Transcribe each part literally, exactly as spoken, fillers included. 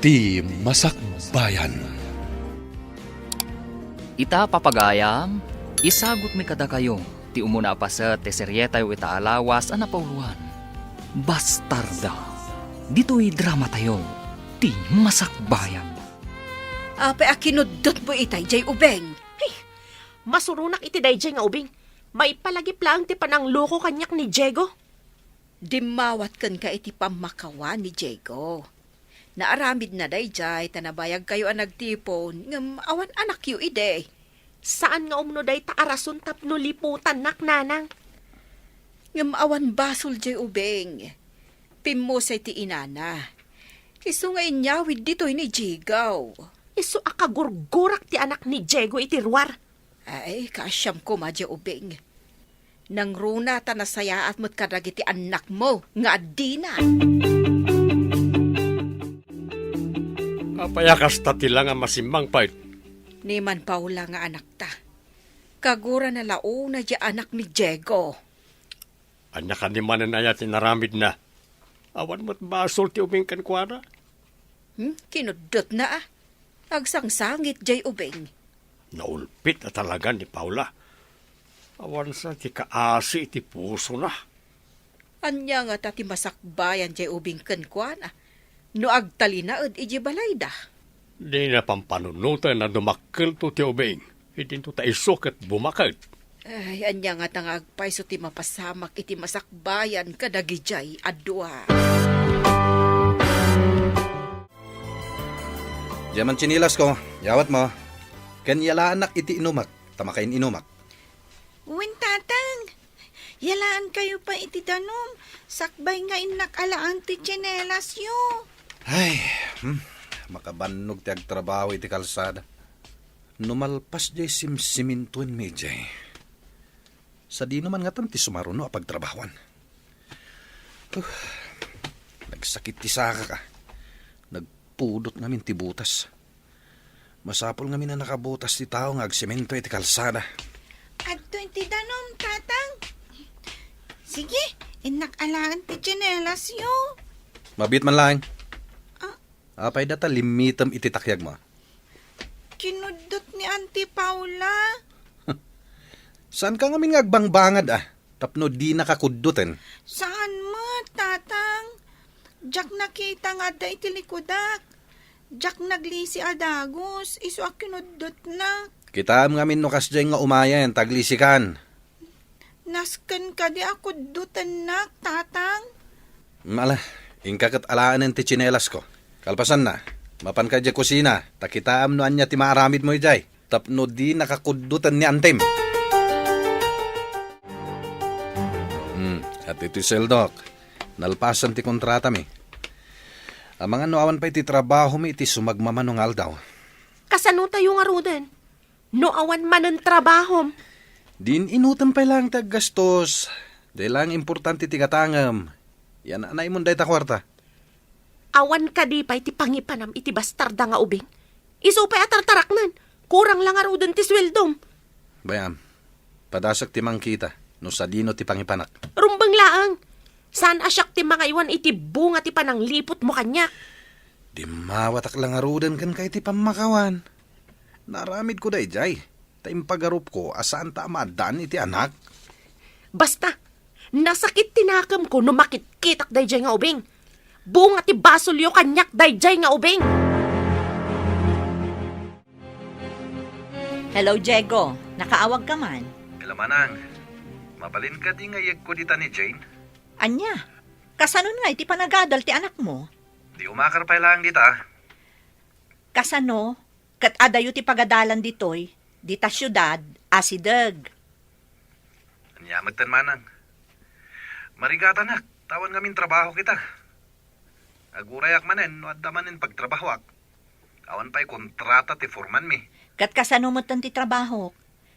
Ti Masakbayan. Ita, papagayam, isagutmi kadakayo ti umuna a paset ti serietayo ita a lawas a napauluan, Bastarda. Ditoy dramatayo, Ti Masakbayan. Apay a kinuddutmo itay, Jay Ubing? Ay, masuronak iti daydiay nga ubing. Maipalagip laeng ti panangloko kaniak ni Diego. Dimmawat kenka iti pammakawan ni Diego. Naaramidna daydiay ta nabayagkayo a nagtipon, ngem awan anakyo idi. Saan nga umno dayta a rason tapno liputannak, nanang. Ngem awan basol diay ubing. Pimmusay ti inana. Isu nga inyawid ditoy ni Diego. Isu a kagurgurak ti anak ni Diego iti ruar. Ay, kaasiam koma diay ubing. Nangruna ta nasayaat met kadagiti annakmo nga addina. Apay a kasta ti la nga masimmangpet? Ni man Paula nga anakta. Kagurana la unay diay anak ni Diego. Ania kadi manen aya ti inaramidna? Awan met basol ti ubing kenkuana. Hmm? Kinuddutna a. Agsangsangit diay ubing. Naulpit a talaga ni Paula. Awan sa ti kaasi iti pusona. Ania ngata ti masakbayan diay ubing kenkuana no agtalinaed idiay balayda? Dina pampanunoten a dumakkelto ti ubing. Idinto ta isu ket bumaket. Ay, ania ngata nga agpayso ti mapasamak iti masakbayan kadagidiay a dua? Diay man tsinilasko, yawatmo. Ken yalaannak iti inumek, ta makain-inumak. Wen, Tatang. Yalaankayo pay iti danum, sakbay nga innak alaen ti tsinelasyo. Ay, hmm, makabannog ti agtrabaho iti kalsada. No malpas diay simsimintuenmi idiay, sadino man ngatan ti sumaruno a pagtrabahoan? Uh, nagsakit ti sakak a. Nagpudot ngamin ti butas. Masapul ngamin a nakabutas ti tao nga agsemento iti kalsada. Adtoy ti danum, Tatang. Sige, innak alaen ti tsinelasyo. Mabiit man laeng. Ah. Apay data limmitem iti takyagmo? Kinuddut ni Auntie Paula. Saanka ngamin nga agbangbangad a, tapno dinaka kudduten? Saan met, Tatang. Diak nakita nga adda iti likudak. Diak naglisi a dagus, isu a kinuddutnak. Kitaem ngamin no kasdiay nga umayen ta aglisikan. Nasken kadi a kuddutennak, Tatang? Ala, inka ket alaenen ti tsinelasko. Kalpasanna, mapanka idiay kusina, ta kitaem no ania ti maaramidmo idiay, tapno dinaka kudduten ni Antim. Hmm, adtoy ti sueldok. Nalpasen ti kontratami. Amangan no awan pay ti trabahomi iti sumagmamano nga aldaw. Kasano tayo ngaruden? No awan manen trabahom? Din inutem pay laeng ti aggastos. Diay laeng importante ti gatangem. Yan-anaymon dayta kuarta. Awan kadi pay ti pangipanam iti bastarda nga ubing? Isu pay a tartaraknen. Kurang la ngaruden ti sueldom. Bay-am, padasek ti mangkita no sadino ti pangipanak. Rumbeng laeng. Saan a siak ti mangaywan iti bunga ti panangliputmo kaniak? Dimmawatak la ngaruden kenka iti pammakawan. Naaramidko daydiay, ta impagarupko a saanta a maaddaan iti anak. Basta, nasakit ti nakemko no makitkitak daydiay nga ubing. Bunga ti basolyo kaniak daydiay nga ubing. Hello, Diego. Nakaawagka man? Hello, Manang. Mabalin kadi nga iyegko dita ni Jane? Ania? Kasanon nga iti panagadal ti anakmo? Di umakar pay laeng dita. Kasano ket adayo ti pagadalan ditoy, dita siudad, asideg? Ania metten, Manang. Marigatanak, ta awan ngamin trabaho kita. Agurayak manen no adda manen pagtrabahoak. Awan pay kontrata ti foremanmi. Ket kasano metten ti trabahok?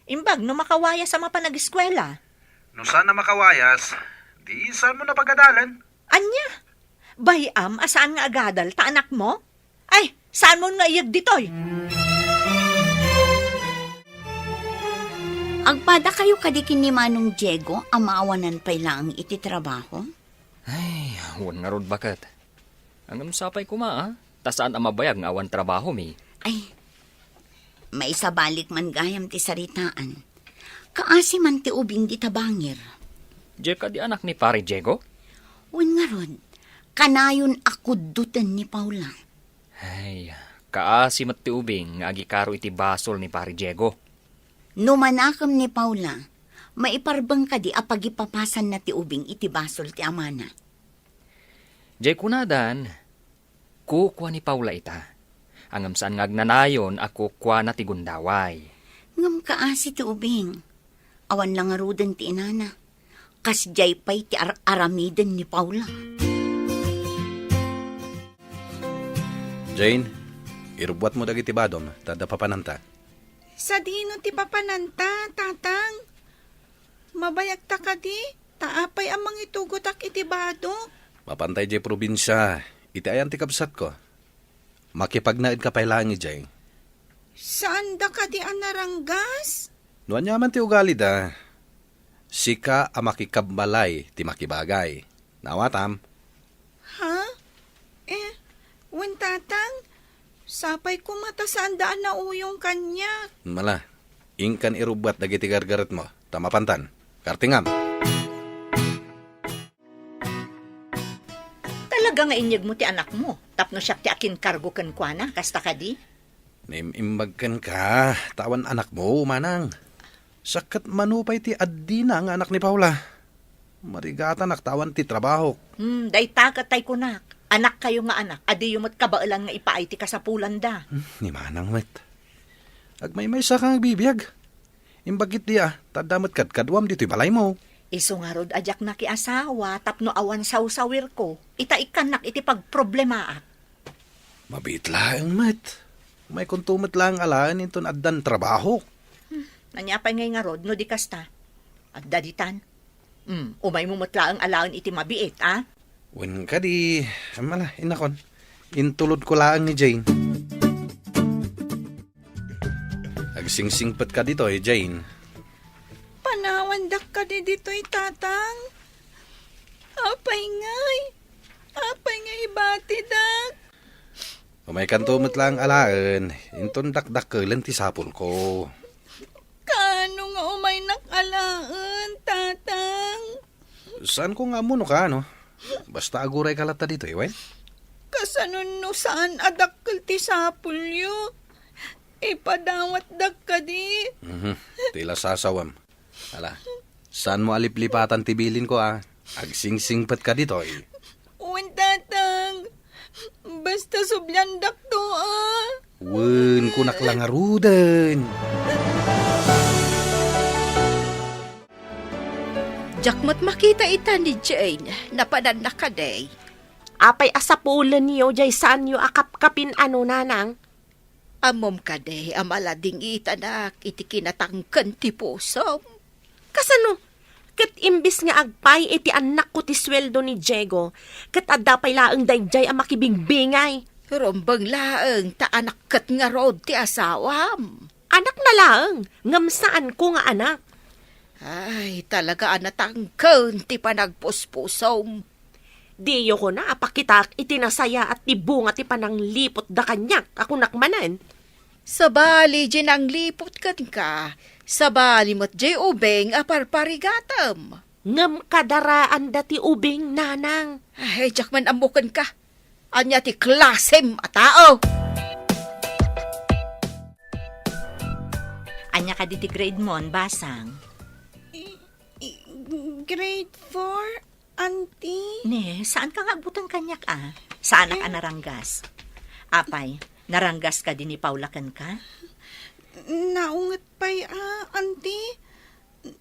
Imbag no makawayas a mapan ageskuela? No saan a makawayas, di saanmo a pagadalen. Ania? Bay-am a saan nga agadal ta anakmo? Ay, saanmon nga iyeg ditoy? Agpadakayo kadi ken ni Manong Diego a maawanan pay laeng iti trabaho? Ay, wen ngarud, baket. Ngem sapay koma, a? ta saan a mabayag nga awan trabahomi. Ay, maisabalik man gayam ti saritaan. Kaasi man ti ubing dita bangir. Diay kadi anak ni Pare Diego? Wen ngarud, kanayon a kuddoten ni Paula. Ay, kaasi met ti ubing nga agikaro iti basol ni Pare Diego. No manakem ni Paula, maiparbeng kadi a pagipapasanna ti ubing iti basol ti amana? Diay kunadan, kukua ni Paula ita. Ngem saan nga agnanayon a kukuana ti gundaway. Ngem kaasi ti ubing. Awan la ngaruden ti inana. Kasdiay pay ti ar-aramiden ni Paula. Jane, irubbuatmo dagiti badom, ta adda papananta. Sadino ti papananta, Tatang? Mabayagta kadi, ta apay a mangitugotak iti badok? Mapantay diay probinsia, iti ayan ti kabsatko. Makipagnaedka pay laeng idiay. Saanda kadi a naranggas? No aniaman ti ugalida, sika a makikabbalay ti makibagay. Naawatam? Ha? Eh, wen, Tatang, sapay koma ta saanda a nauyong kaniak. Mala, inkan irubbuat dagiti gargaretmo, ta mapantan. Kartingam. Talaga nga inyegmo ti anakmo, tapno siak ti akinkargo kenkuana, kasta kadi? Naim-imbag kenka, ta awan anakmo, manang. Siak ket mano pay ti addina nga anak ni Paula. Marigatanak ta awan ti trabahok. Hmm, dayta ket tay kunak. Anakkayo nga anak, a diyo met kabaelan nga ipaay ti kasapulanda. Hmm, ni manang met. Agmaymaysa ka nga agbibiag. Imbag iti a, ta adda met kadkaduam ditoy balaymo. Isu ngarud a diak nakiasawa tapno awan sawsawirko, ita ikkannak iti pagproblemaak. Mabiit laeng met. Umaykonto met laeng alaen inton addan trabahok. Hmm, ania pay ngay ngarud no di kasta? Adda ditan. Hmm, umaymo met laeng alaen iti mabiit, a? Wen kadi, mala, inakon. Intulodko laeng ni Jane. Agsingsingpet ka ditoy, Jane. Panawandak kadi ditoy, Tatang. Apay ngay? Apay nga ibatidak? Umaykanto met laeng alaen, inton dakdakkelen ti sapulko. Kaano nga umaynak alaen, Tatang? Saanko nga ammo no kaano. Basta agurayka latta ditoy, wen? Kasano no saan a dakkel ti sapulyo? Ipadawatdak kadi? Mhm. Ti la sasawem. Ala, saanmo a liplipatan ti bilinko, a? Agsingsingpet ka ditoy. Wen, Tatang. Basta subliandakto, a. Wen, kunak la ngaruden. Diak met makita ita ni Jane, napananna kadi. Apay a sapulenyo, diay saanyo a kapkapin, ano, nanang? Ammom kadi a maladingitanak iti kinatangken ti pusom? Kasano? Ket imbes nga agpay iti annakko ti sueldo ni Diego, ket adda pay laeng daydiay a makibingbingay. Rumbeng laeng ta anak ket ngarud ti asawam. Anakna laeng, ngem saanko nga anak. Ay, talaga a natangken ti panagpuspusom. Diyo kuna a pakitaak iti nasayaat ti bunga ti panangliputda kaniak a kunak manen. Sabali, di nangliput kenka, sabali met diay ubing a parparigatem. Ngem kadaraanda ti ubing, nanang. Ay, diak man ammo kenka. Ania ti klasem a tao? Ania kadi ti grade mon, Basang? I-, i-, grade four, Auntie. Ne, saanka nga agbuteng kaniak, a? Saanak a Eh? naranggas. Apay, naranggas kadi ni Paula kenka? Naunget pay, a, Auntie.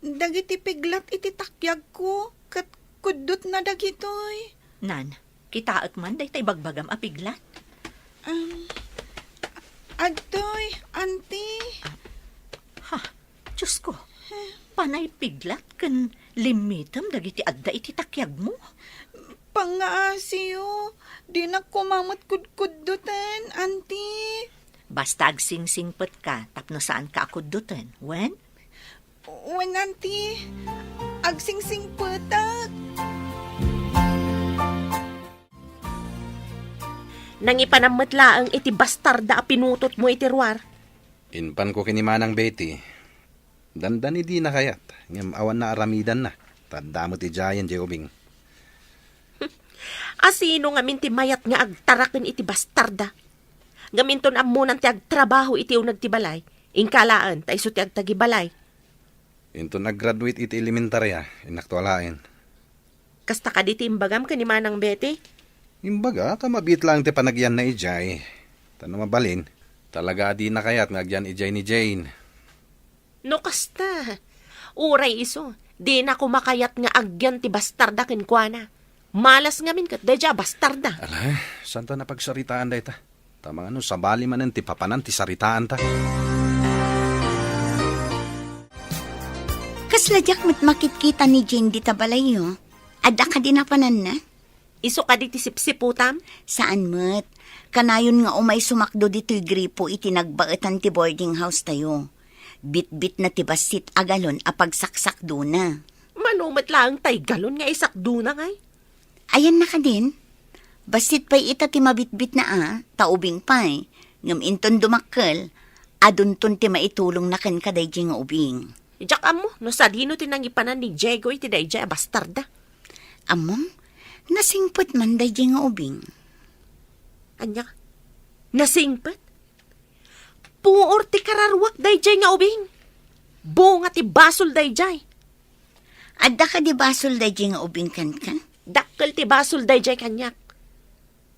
Dagiti piglat iti takyagko, ket kuddotna dagitoy. Nan, kitaek man dayta ibagbagam a piglat? Um, adtoy, Auntie. Ha, Diosko, panay piglat ken limmitem dagiti adda iti takyagmo. Pangngaasiyo, dinak koma met kudkuddoten, Auntie. Basta agsingsingpetka tapno saanka a kuddoten, wen? Wen, Auntie. Agsingsingpetak. Nangipanam met laeng iti bastarda a pinutotmo iti ruar. Impanko ken ni Manang Betty. Dandani dina kayat, ngem awan naaramidanna. Ta adda met idiayen diay ubing. Asino ngamin ti mayat nga agtaraken iti bastarda? Ngem inton ammonan ti agtrabaho iti uneg ti balay, inka laeng ta isu ti agtagibalay. Inton nag-graduate iti elementaria, innakto alaen. Kasta kadi ti imbagam ken ni Manang Betty? Imbaga, ta mabiit laeng ti panagyanna idiay. Ta no mabalin, talaga a dina kayat nga agyan idiay ni Jane. No kasta, uray isu, dina koma kayat nga agyan ti bastarda kenkuana. Malas ngamin ket daydiay a bastarda. Ala, saan ta napagsaritaan dayta? Ta mangano sabali manen ti papanan ti saritaanta. Kasla diak met makitkita ni Jane dita balayyo. Adda kadi napananna? Isu kadi ti sipsiputam? Saan met. Kanayon nga umay sumakdo ditoy gripo iti nagbaetan ti boarding house tayo. Bitbitna ti bassit a galon a pagsaksakdona. Mano met laeng tay galon nga isakdona ngay? Ayanna kadin? Bassit pay ita ti mabitbitna a, ta ubing pay. Ngem inton dumakkel, adunton ti maitulongna kenka daydiay nga ubing. Diak ammo no sadino ti nangipanan ni Diego iti daydiay a bastarda. Ammom, nasingpet man daydiay nga ubing. Ania? Nasingpet? Puor ti kararuak daydiay nga ubing. Bunga ti basol daydiay. Adda kadi basol daydiay nga ubing kenka? Dakkel ti basol daydiay kaniak.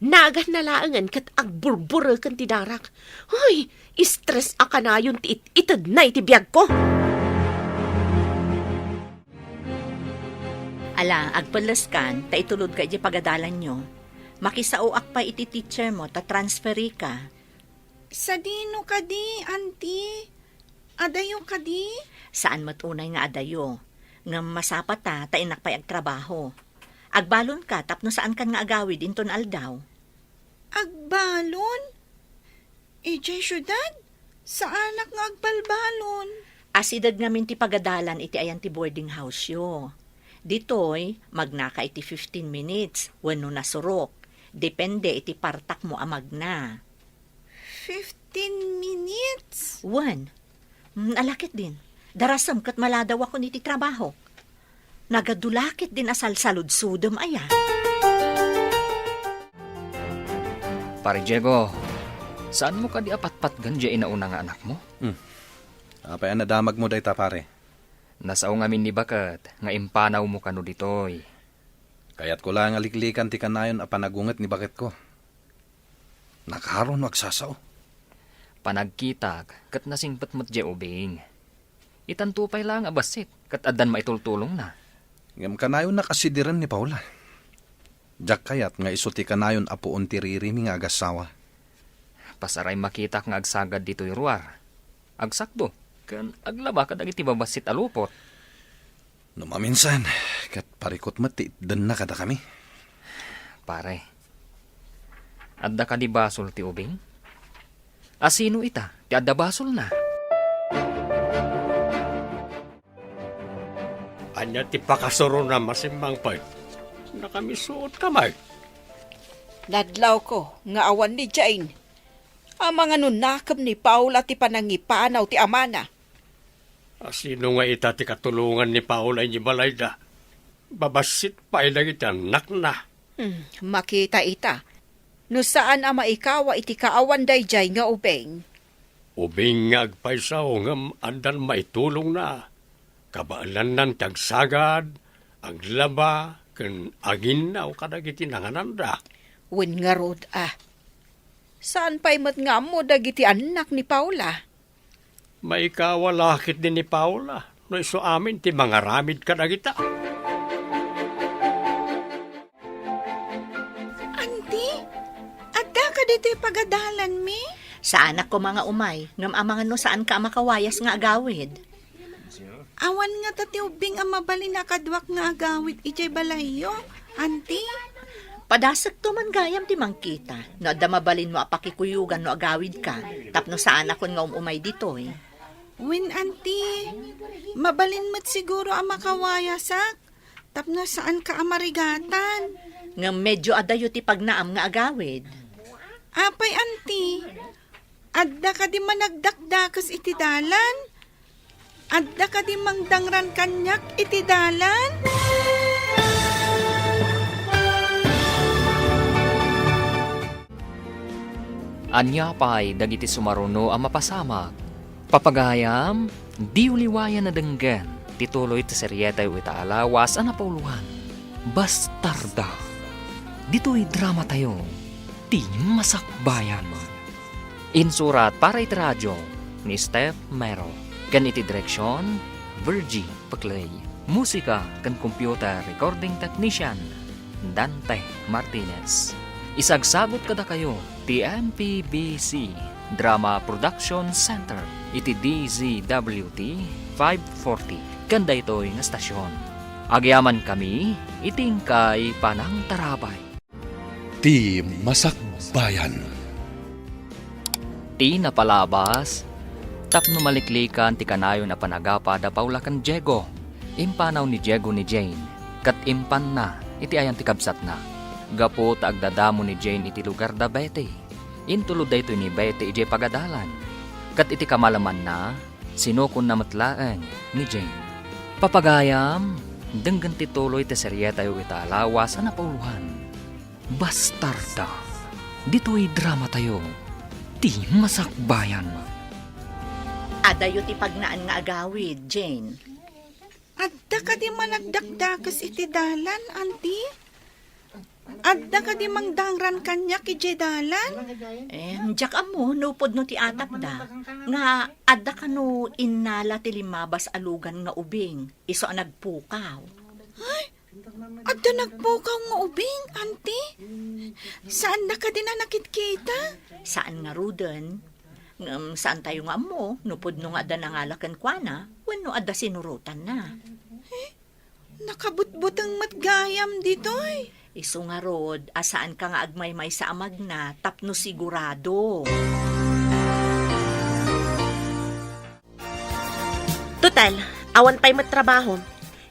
Naganna laengen ket agburbureken ti darak. Ay, stress a kanayon ti it-itedna iti biagko. Ala, agpelleskan, ta itulodka idiay pagadalanyo. Makisaoak pay iti teacher mo, ta transferika. Sadino kadi, Auntie? Adayo kadi? Saan met unay nga adayo. Ngem masapa ta, ta innak pay agtrabaho. Agbalonka tapno saankan nga agawid inton aldaw. Agbalon? Idiay siudad? Saanak nga agbalbalon. Asideg ngamin ti pagadalan iti ayan ti boarding house-yo. Ditoy, magnaka iti fifteen minutes wenno nasurok. Depende iti partakmo a magna. Fifteen minutes? Wen. Mm, ala ketdin. Darasem ket maladawakon iti trabahok. Nagadu la ketdin a salsaludsodem aya. Pare Diego, saanmo kadi a patpatgen diay inauna nga anakmo? Hmm. Apay a nadamagmo dayta, pare? Nasao ngamin ni baket nga impanawmo kano ditoy. Kayatko laeng a liklikan ti kanayon a panagunget ni baketko. Nakaro no agsasao. Panagkitak ket nasingpet met diay ubing. Itanto pay laeng a bassit ket addan maitultulongna. Ngem kanayonnak a sidiren ni Paula. Diak kayat nga isu ti kanayon a puon ti ririmi nga agassawa. Pasaray makitak nga agsagad ditoy ruar. Agsakdo ken aglaba kadagiti babassit a lupot. No maminsan, ket parikut met ti itdenna kadakami. Pare, adda kadi basol ti ubing? Asino ita ti adda basolna? Ania ti pakasurona, Masimmangpet? Nakamisuotka met. Nadlawko nga awan ni Jane. Amangan no nakem ni Paula ti panangipanaw ti amana. Asino nga ita ti katulongan ni Paula idiay balayda? Babassit pay dagiti annakna. Hmm, makita ita. No saan a maikawa iti kaawan daydiay nga ubing. Ubing nga agpayso ngem addan maitulongna. Kabaelannan ti agsagad, aglaba, ken aginnaw kadagiti nangananda. Wen ngarud a. Saan pay met nga ammo dagiti annak ni Paula? Maikawa la ketdi ni Paula no isu amin ti mangaramid kadagita. Anti, adda ka ditoy pagadalanmi? Saanak koma nga umay, ngem amangan no saanka a makawayas nga agawid. Awan ngata ti ubbing a mabalin a kaduak nga agawid idiay balayyo, Anti? Padasekto man gayam ti mangkita no adda mabalinmo a pakikuyogan no agawidka tapno saanakon nga um-umay ditoy. Wen, Anti, mabalin met siguro a makawayasak tapno saanka a marigatan. Ngem medio adayo ti pagnaam nga agawid. Apay, anti? Adda kadi managdakdakes iti dalan? Adda kadi mangdangran kaniak iti dalan? Ania pay dagiti sumaruno a mapasamak? Papagayam, diyo liwayan a denggen ti tuloy ti serietayo ita a lawas a napauluan, Bastarda. Ditoy dramatayo, ti Masakbayan. Insurat para iti radio ni Steph Mero, ken iti direksion, Virgie Paclay. Musika ken computer recording technician, Dante Martinez. Isagsagut kadakayo ti M P B C Drama Production Center iti D Z W T five forty ken daytoy nga stasyon. Agyamankami iti inkay panangtarabay. Ti Masakbayan. Ti napalabas, tapno maliklikan ti kanayon a panagapa da Paula ken Diego, impanaw ni Diego ni Jane, ket impanna iti ayan ti kabsatna. Gapu ta agdadamo ni Jane iti lugar da Betty, intulod daytoy ni Betty idiay pagadalan, ket iti kamalamanna, sinukonna met laeng ni Jane. Papagayam, denggen ti tuloy ti serietayo ita a lawas a napauluan. Bastarda. Ditoy dramatayo, ti Masakbayan. Adayo ti pagnaan nga agawid, Jane. Adda kadi managdakdakes iti dalan, anti? Adda kadi mangdangran kaniak idiay dalan? Eh, diak ammo, nupod no ti atapda, nga adda kano innala ti limmabas a lugan nga ubing, isu a nagpukaw. Ay, adda nagpukaw nga ubing, anti? Saanna kadi a nakitkita? Saan ngaruden. Ngem saantayo nga ammo no pudno nga adda nangala kenkuana wenno adda sinurotanna. Eh, nakabutbuteng met gayam ditoy. Isu ngarud a saanka nga agmaymaysa a magna tapno sigurado. Total, awan pay met trabahom.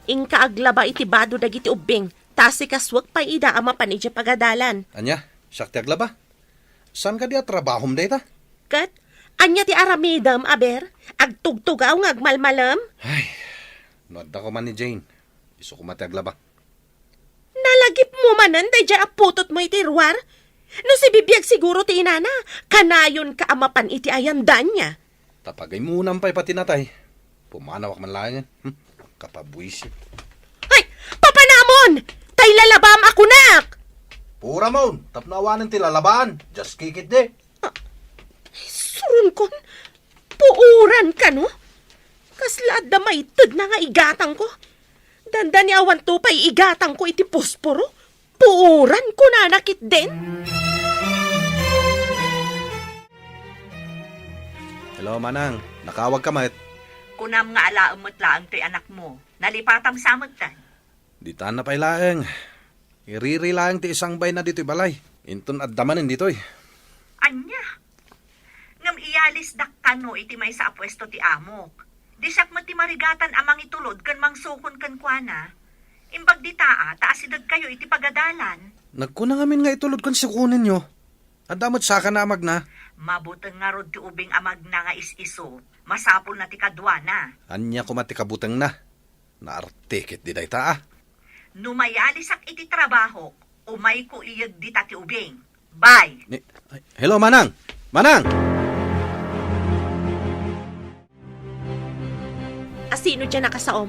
Inka aglaba iti bado dagiti ubbing, ta asikasuek pay ida a mapan idiay pagadalan. Ania? Siak ti aglaba? Saan kadi a trabahom dayta? Ket, ania ti aramidem, aber? Agtugtugaw nga agmalmalem? Ay, no adda koma ni Jane, isu koma ti aglaba. Nalagipmo manen daydiay a putotmo iti ruar? No sibibiag siguro ti inana, kanayonka a mapan iti ayan da ania? Ta pagaymunam pay pati natay, pumanawak man laengen. Hmm? Kapabuisit. Ay, papanamon! Tay lalabam a kunak! Puramon, tapno awanen ti lalabaan, just kikit di. Ah, suronkon, puoran kano? Kasla adda maitedna nga igatangko. Dandani awanto pay igatangko iti posporo. Puoran, kunana ketdin. Hello, Manang. Nakaawagka met? Kunam nga alaem met laeng toy anakmo. Nalipatam sa metten. Ditan na pay laeng. Iriri laeng ti isangbayna ditoy balay. Inton adda manen ditoy. Ania? Ngem iyalisdak kano iti maysa a puesto ti amok. Di siak met ti marigatan a mangitulod ken mangsukon kenkuana. Imbag dita a, ta asidegkayo iti pagadalan. Nagkuna ngamin nga itulod ken sukonenyo. Adda met sakana a magna. Mabuteng ngarud ti ubing a magna nga is-isu. Masapulna ti kaduana. Ania koma ti kabutengna? Naarte ketdi dayta, a. No mayalisak iti trabahok, umayko iyeg dita ti ubing. Bye! Ni, ay, hello, Manang! Manang! Asino diay nakasaom?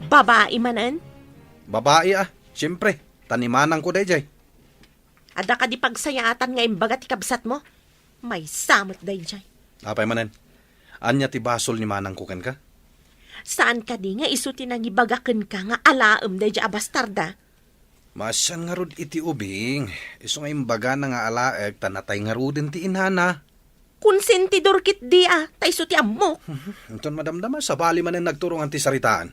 Babai manen? Babai, a. Siempre, ta ni manangko daydiay. Adda kadi pagsayaatan nga imbaga ti kabsatmo? Maysa met daydiay. Apay manen? Ania ti basol ni manangko kenka? Saan kadi nga isu ti nangibaga kenka nga alaem daydiay a bastarda? Maasian ngarud iti ubing, isu nga imbagana nga alaek ta natay ngaruden ti inana. Konsentidor ketdi a, ta isu ti ammok. Inton madamdama, sabali manen nagturongan ti saritaan.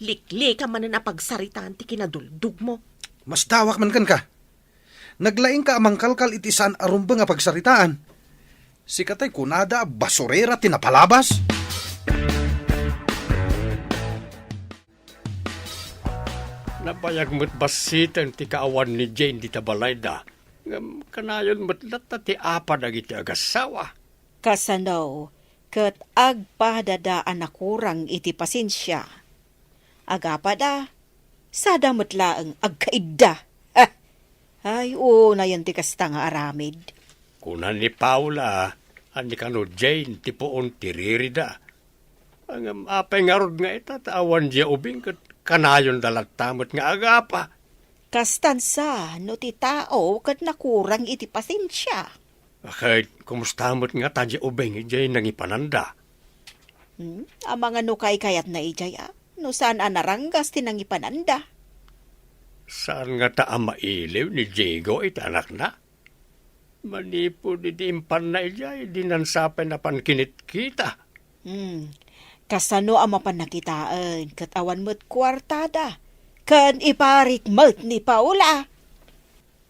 Liklikam manen a pagsaritaan ti kinaduldugmo. Masdawak man kenka. Naglaingka a mangkalkal iti saan a rumbeng a pagsaritaan. Sika tay kunada a basurera ti napalabas. Nabayag met bassiten ti kaawan ni Jane dita balayda. Ngem kanayon met latta ti apa dagiti agassawa. Kasano ket agpadada a nakurang iti pasensia? Agapada, sada met laeng agkaidda. Ha! Ay, unayen ti kasta nga aramid. Kuna ni Paula a ni kano Jane ti puon ti ririda. Ngem apay ngarud nga ita ta awan diay ubing ket kanayonda latta met nga agapa? Kastan sa no ti tao ket nakurang iti pasensia. Ket kumusta met ngata diay ubing idiay nangipananda? Hmm? Amangan no kaykayatna idiay a? No saan a naranggas ti nangipananda? Saan ngata a mailiw ni Diego iti anakna? Manipud idi impanna idiay, dinan sa pay napan kinitkita. Hmm. Kasano a mapan nakitaen ket awan met kuartada? Ken iparik met ni Paula.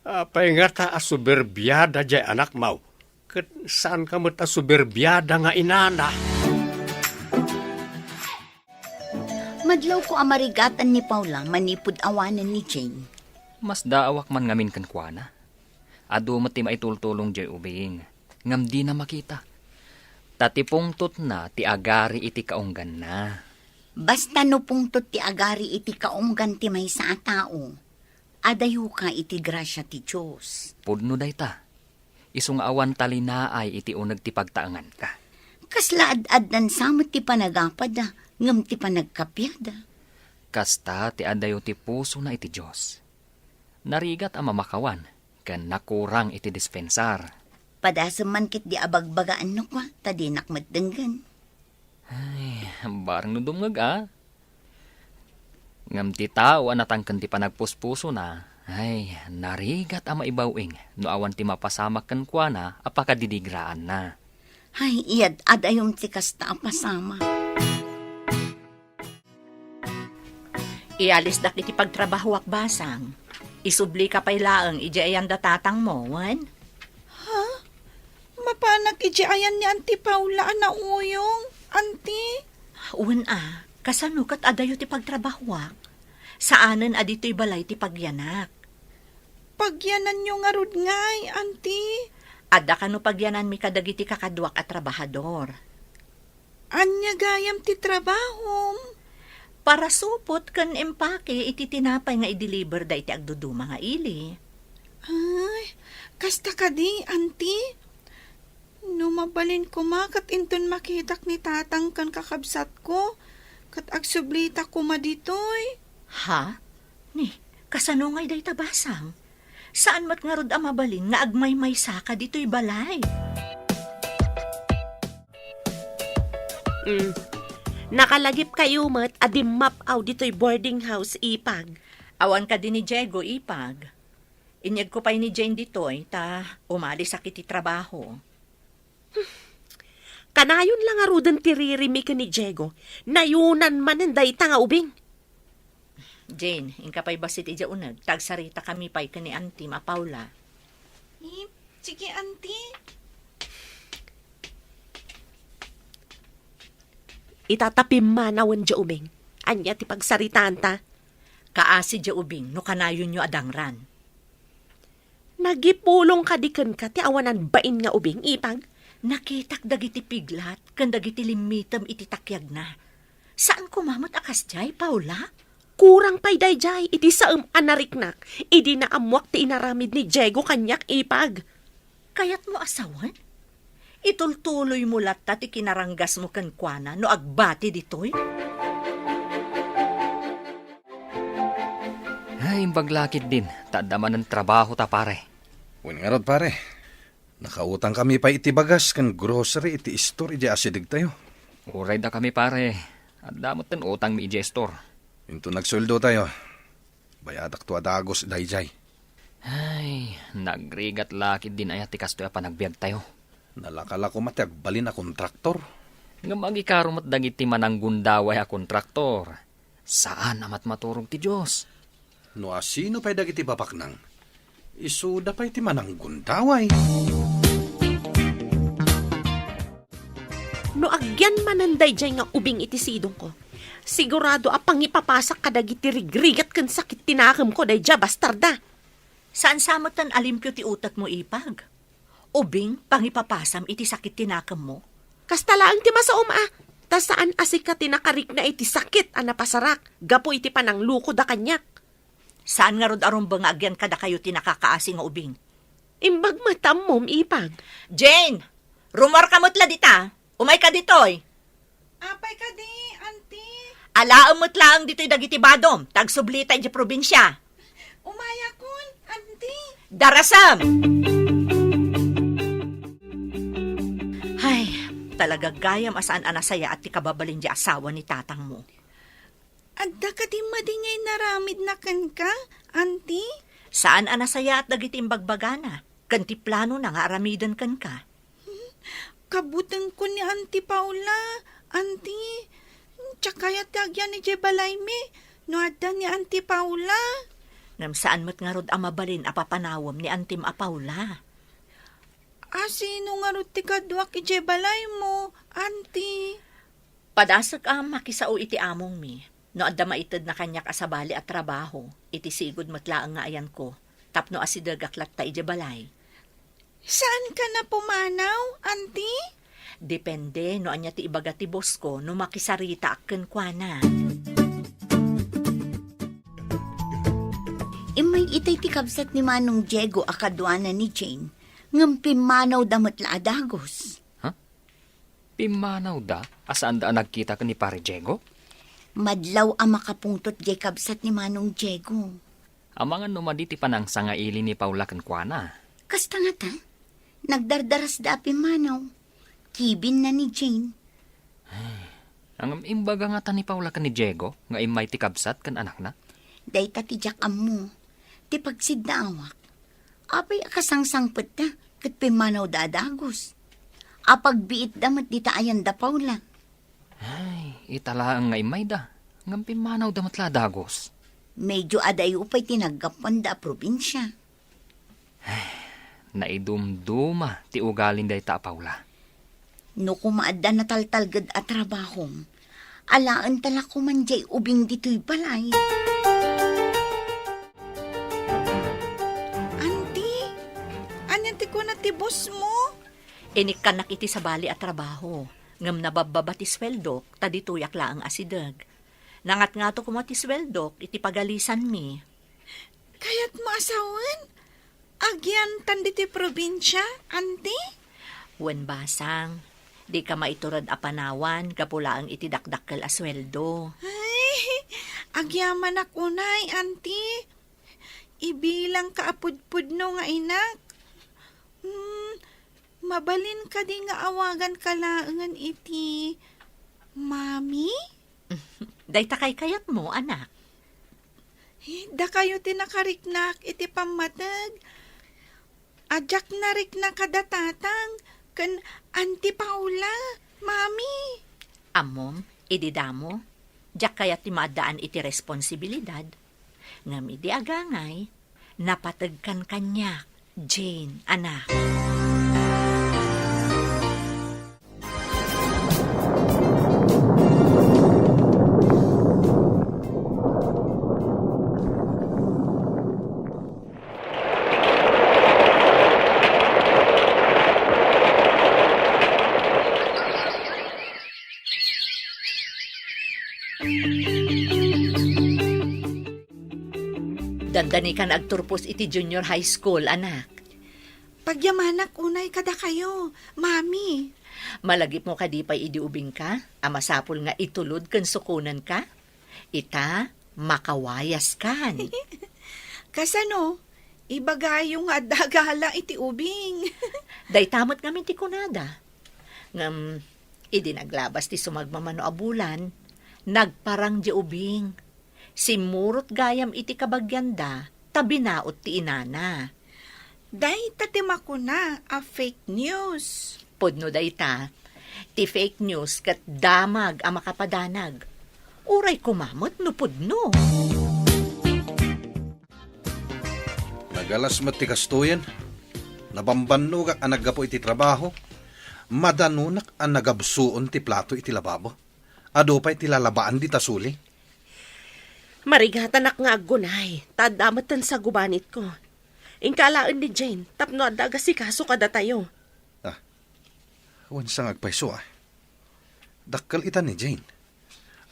Apay ngata a soberbiada diay anakmo, ket saanka met a soberbiada nga inana? Madlawko a marigatan ni Paula manipud awanen ni Jane. Masdaawak man ngamin kenkuana. Adu met ti maitultulong diay ubing, ngem dina makita. Ta ti pungtotna ti agari iti kaungganna. Basta no pungtot ti agari iti kaunggan ti maysa a tao, adayoka iti grasia ti Dios. Pudno dayta, isu nga awan talinaay iti uneg ti pagtaenganka. Kasla ad-addan sa met ti panagapada, ngem ti panagkapiada. Kasta ti adayo ti pusona iti Dios. Narigat a mamakawan, ken nakurang iti dispensar. Padasem man ketdi a bagbagaanno kua, ta dinak met denggen. Ay, bareng no dumngeg a. Ngem ti tao a natangken ti panagpuspusona, ay, narigat a maibaw-ing no awan ti mapasamak kenkuana a pakadidigraanna. Ay, iyad-adayom ti kasta a pasamak. Ialisdak iti pagtrabahoak, Basang. Isublika pay laeng idiay ayan da tatangmo, wen? Ha? Mapanak idiay ayan ni Auntie Paula a nauyong, Auntie? Wen a, kasano ket adayo ti pagtrabahoak? Saanen a ditoy balay ti pagyanak. Pagyananyo ngarud ngay, Auntie? Adda kano pagyananmi kadagiti kakaduak a trabahador. Ania gayam ti trabahom? Parasupot ken empake iti tinapay nga i-deliver da iti agduduma nga ili. Ay, kasta kadi, Auntie? No mabalin koma ket inton makitak ni Tatang ken kakabsatko, ket agsublita koma ditoy. Ha? Ni, kasano ngay dayta, Basang? Saan met ngarud a mabalin nga agmaymaysaka ditoy balay? Mm. Nakalagipkayo met a dimmap-aw ditoy boarding house, Ipag. Awan kadi ni Diego, Ipag. Inyegko pay ni Jane ditoy, ta umalisak iti trabaho. Kanayon la ngaruden ti ririmi ken ni Diego, nayunan manen dayta nga ubing. Jane, inka pay bassit idiay uneg, ta agsaritakami pay ken ni Auntie a Paula. Hmm, sige, Auntie. Ita ta pimmanawen diay ubing. Ania ti pagsaritaanta? Kaasi diay ubing no kanayonyo a dangran. Nagipulong kadi kenka ti awanan bain nga ubing, Ipag? Nakitak dagiti piglat ken dagiti limmitem iti takiagna. Saan koma met a kasdiay, Paula? Kurang pay daydiay iti saem a nariknak idi naammoak ti inaramid ni Diego kaniak, Ipag. Kayatmo a sawen? Itultuloymo latta ti kinaranggasmo kenkuana no agbati ditoy? Ay, imbag la ketdin, ta adda manen trabahota, pare. Wen ngarud, pare. Nakautangkami pay iti bagas ken grocery iti istor idiay asidegtayo. Uray dakami, pare. Adda metten utangmi idiay istor. Inton agsueldotayo, bayadakto a dagus daydiay. Ay, nagrigat la ketdin aya ti kastoy a panagbiagtayo. Nalaka la koma ti agbalin a kontraktor. Ngem agikaro met dagiti mananggundaway a kontraktor. Saan a matmaturog ti Dios. No asino pay dagiti babaknang, isuda pay ti mananggundaway. No agyan manen daydiay nga ubing iti sidongko, sigurado a pangipapasak kadagiti rigrigat ken sakit ti nakemko daydiay a bastarda. Saan sa metten a limpio ti utekmo, Ipag? Ubing, pangipapasam iti sakit ti nakemmo? Kasta laeng ti masaom a, ta saan a sika ti nakarikna iti sakit a napasarak gapu iti pananglukoda kaniak. Saan ngarud a rumbeng nga agyan kadakayo ti nakakaasi nga ubing? Imbag met ammom, Ipag. Jane! Rumuarka met la dita. Umayka ditoy. Apay kadi, Auntie? Alaem met laeng ditoy dagiti badom, ta agsublita idiay probinsia. Umayakon, Auntie. Darasem! Ay, talaga gayam a saan a nasayaat ti kababalin di asawa ni tatangmo. Adda kadi madi nga inaramidna kenka, Auntie? Saan a nasayaat dagiti imbagbagana, ken ti planona nga aramiden kenka. Kabutengko ni Auntie Paula, Auntie. Diak kayat ti agyan idiay balaymi no adda ni Auntie Paula. Ngem saan met ngarud a mabalin a papanawem ni Auntiem a Paula. A, sino ngarud ti kaduak idiay balaymo, Auntie? Padasek a makisao iti amongmi. No adda maitedna kaniak a sabali a trabaho, iti sigud met laeng nga ayanko, tapno asidegak latta idiay balay. Saanka a pumanaw, Auntie? Depende no ania ti ibaga ti boss ko no makisaritaak kenkuana. Immay itay ti kabsat ni Manong Diego a kaduana ni Jane, ngem pimmanawda met la a dagus. Ha? Pimmanawda a saanda a nagkita ken ni Pare Diego? Madlaw a makapungtot diay kabsat ni Manong Diego. Amangan no madi ti panangsangaili ni Paula kenkuana. Kasta ngata, nagdardarasda a pimmanaw. Kibinna ni Jane. Ngem imbaga ngata ni Paula ken ni Diego nga immay ti kabsat ken anakna? Dayta ti diak ammo. Ti pagsiddaawak, apay a kasangsangpetda ket pimmanawda a dagus? Apagbiitda met dita ayanda Paula. Ay, ita laeng nga immayda, ngem pimmanawda met la a dagus. Medyo adayo pay ti naggapuanda a probinsia. Naidumduma ti ugalin dayta a Paula. No koma adda nataltalged a trabahom, alaenta la koman diay ubing ditoy balay. Auntie, ania ti kuna ti boss mo? Inikkannak iti sabali a trabaho, ngem nababbaba ti sueldok, ta ditoyak laeng asideg. Nangatngato koma ti sueldok iti pagalisanmi. Kayatmo a sawen? Agyantan ditoy probinsia, Auntie? Wen basang, dika maitured a panawan gapu laeng iti dakdakkel a sueldo. Ay, agyamanak unay, Auntie. Ibilangka a pudpudno nga inak. Hmm, mabalin kadi nga awaganka laengen iti Mami? Dayta kaykayatmo, anak. Dakayo ti nakariknak iti pammateg. A diak narikna kada tatang ken Auntie Paula, Mami. Ammom, idi damo, diak kayat ti maaddaan iti responsibilidad. Ngem idi agangay, napategkan kaniak, Jane, anak. Dandani ka nga agturpos iti junior high school, anak. Pagyamanak unay kadakayo, Mami. Malagipmo kadi pay idi ubingka a masapul nga itulod ken sukonenka? Ita, makawayaskan. Kasano? Ibagayo nga adda gala iti ubing. Dayta met ngamin ti kunada. Ngem, idi naglabas ti sumagmamano a bulan, nagparang diay ubing. Simmurot gayam iti kabagianda ta binaut ti inana. Dayta ti makuna a fake news. Pudno dayta. Ti fake news ket damag a makapadanag. Uray koma met no pudno. Nagalas met ti kastoyen. Nabambannogak a naggapu iti trabaho. Madanonak a nagabsuon ti plato iti lababo. Adu pay ti lalabaan dita suli. Marigatanak nga aggunay, ta adda metten sa gubanitko. Inka alaen ni Jane tapno adda agasikaso kadatayo. Ah, wen sa nga agpayso, ah. Dakkel ita ni Jane.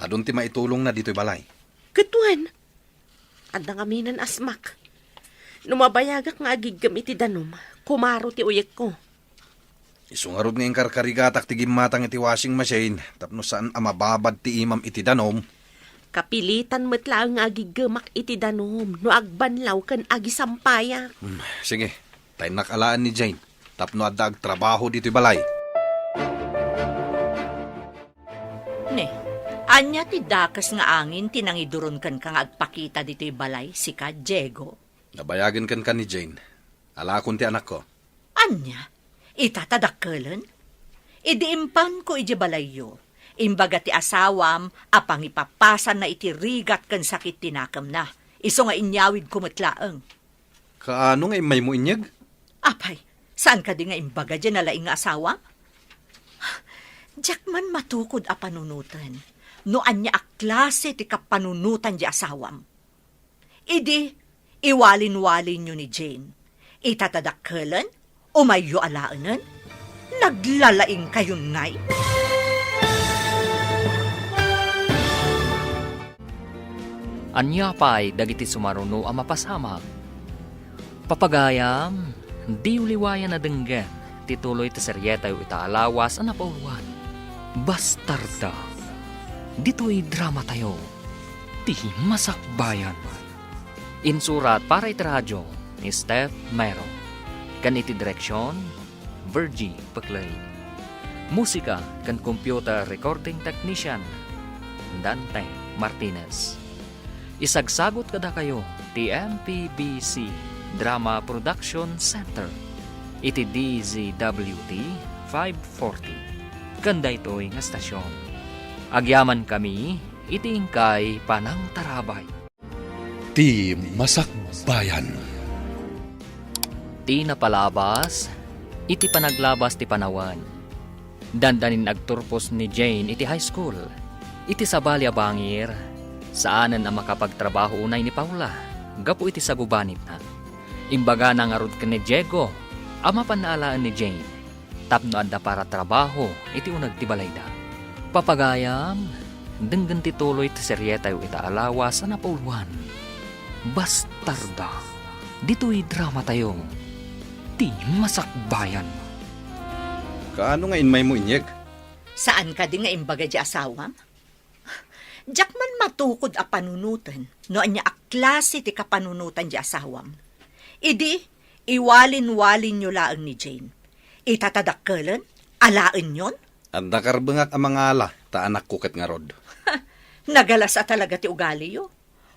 Adun ti maitulongna ditoy balay. Ket wen, adda ngamin a asmak. No mabayagak nga agiggem iti danum, kumaro ti uyekko. Isu ngarud nga inkarkarigatak ti gimmatang iti washing machine tapno saan a mababad ti imam iti danum. Kapilitan met laeng nga agiggemak iti danum no agbanlaw ken agisampayak. Hmm, sige, ta innak alaen ni Jane tapno adda agtrabaho ditoy balay. Ne, ania ti dakes nga angin ti nangiduron kenka nga agpakita ditoy balay, sika, Diego? Nabayagen kenka ni Jane. Alakon ti anakko. Ania? Ita ta dakkelen? Idi impanko idiay balayyo, imbaga ti asawam a pangipapasanna iti rigat ken sakit ti nakemna, isu nga inyawidko met laeng. Kaano nga immaymo inyeg? Apay, saan kadi nga imbaga diay nalaing nga asawam? Diak man matukod a panunoten no ania a klase ti kapanunotan diay asawam. Idi, iwalin-walinyo ni Jane. Ita ta dakkelen, umayyo alaenen. Naglalaingkayon ngay. Ania pay dagiti sumaruno a mapasamak? Papagayam, diyo liwayan a denggen ti tuloy ti serietayo ita a lawas a napauluan, Bastarda. Ditoy dramatayo, ti Masakbayan. Insurat para iti radio ni Steph Mero, ken iti direksion, Virgie Peclay. Musika ken computer recording technician, Dante Martinez. Isagsagut kadakayo ti M P B C Drama Production Center iti D Z W T five forty ken daytoy nga stasyon. Agyamankami iti inkay panangtarabay. Ti Masakbayan. Ti napalabas iti panaglabas ti panawen. Dandanin agturpos ni Jane iti high school. Iti sabali a bangir, saanen a makapagtrabaho unay ni Paula gapu iti sagubanitna. Imbagana ngarud ken ni Diego a mapanna alaen ni Jane tapno adda para trabaho iti uneg ti balayda. Papagayam, denggen ti tuloy ti serietayo ita a lawas a napauluan, Bastarda. Ditoy dramatayo, ti Masakbayan. Kaano nga immaymo inyeg? Saan kadi nga imbaga diay asawam? Diak man matukod a panunoten no ania a klase ti kapanunotan diay asawam. Idi, iwalin-walinyo laeng ni Jane. Ita ta dakkelen, alaenyon? Adda karbengak a mangala ta anakko ket ngarud. Nagalas a talaga ti ugaliyo.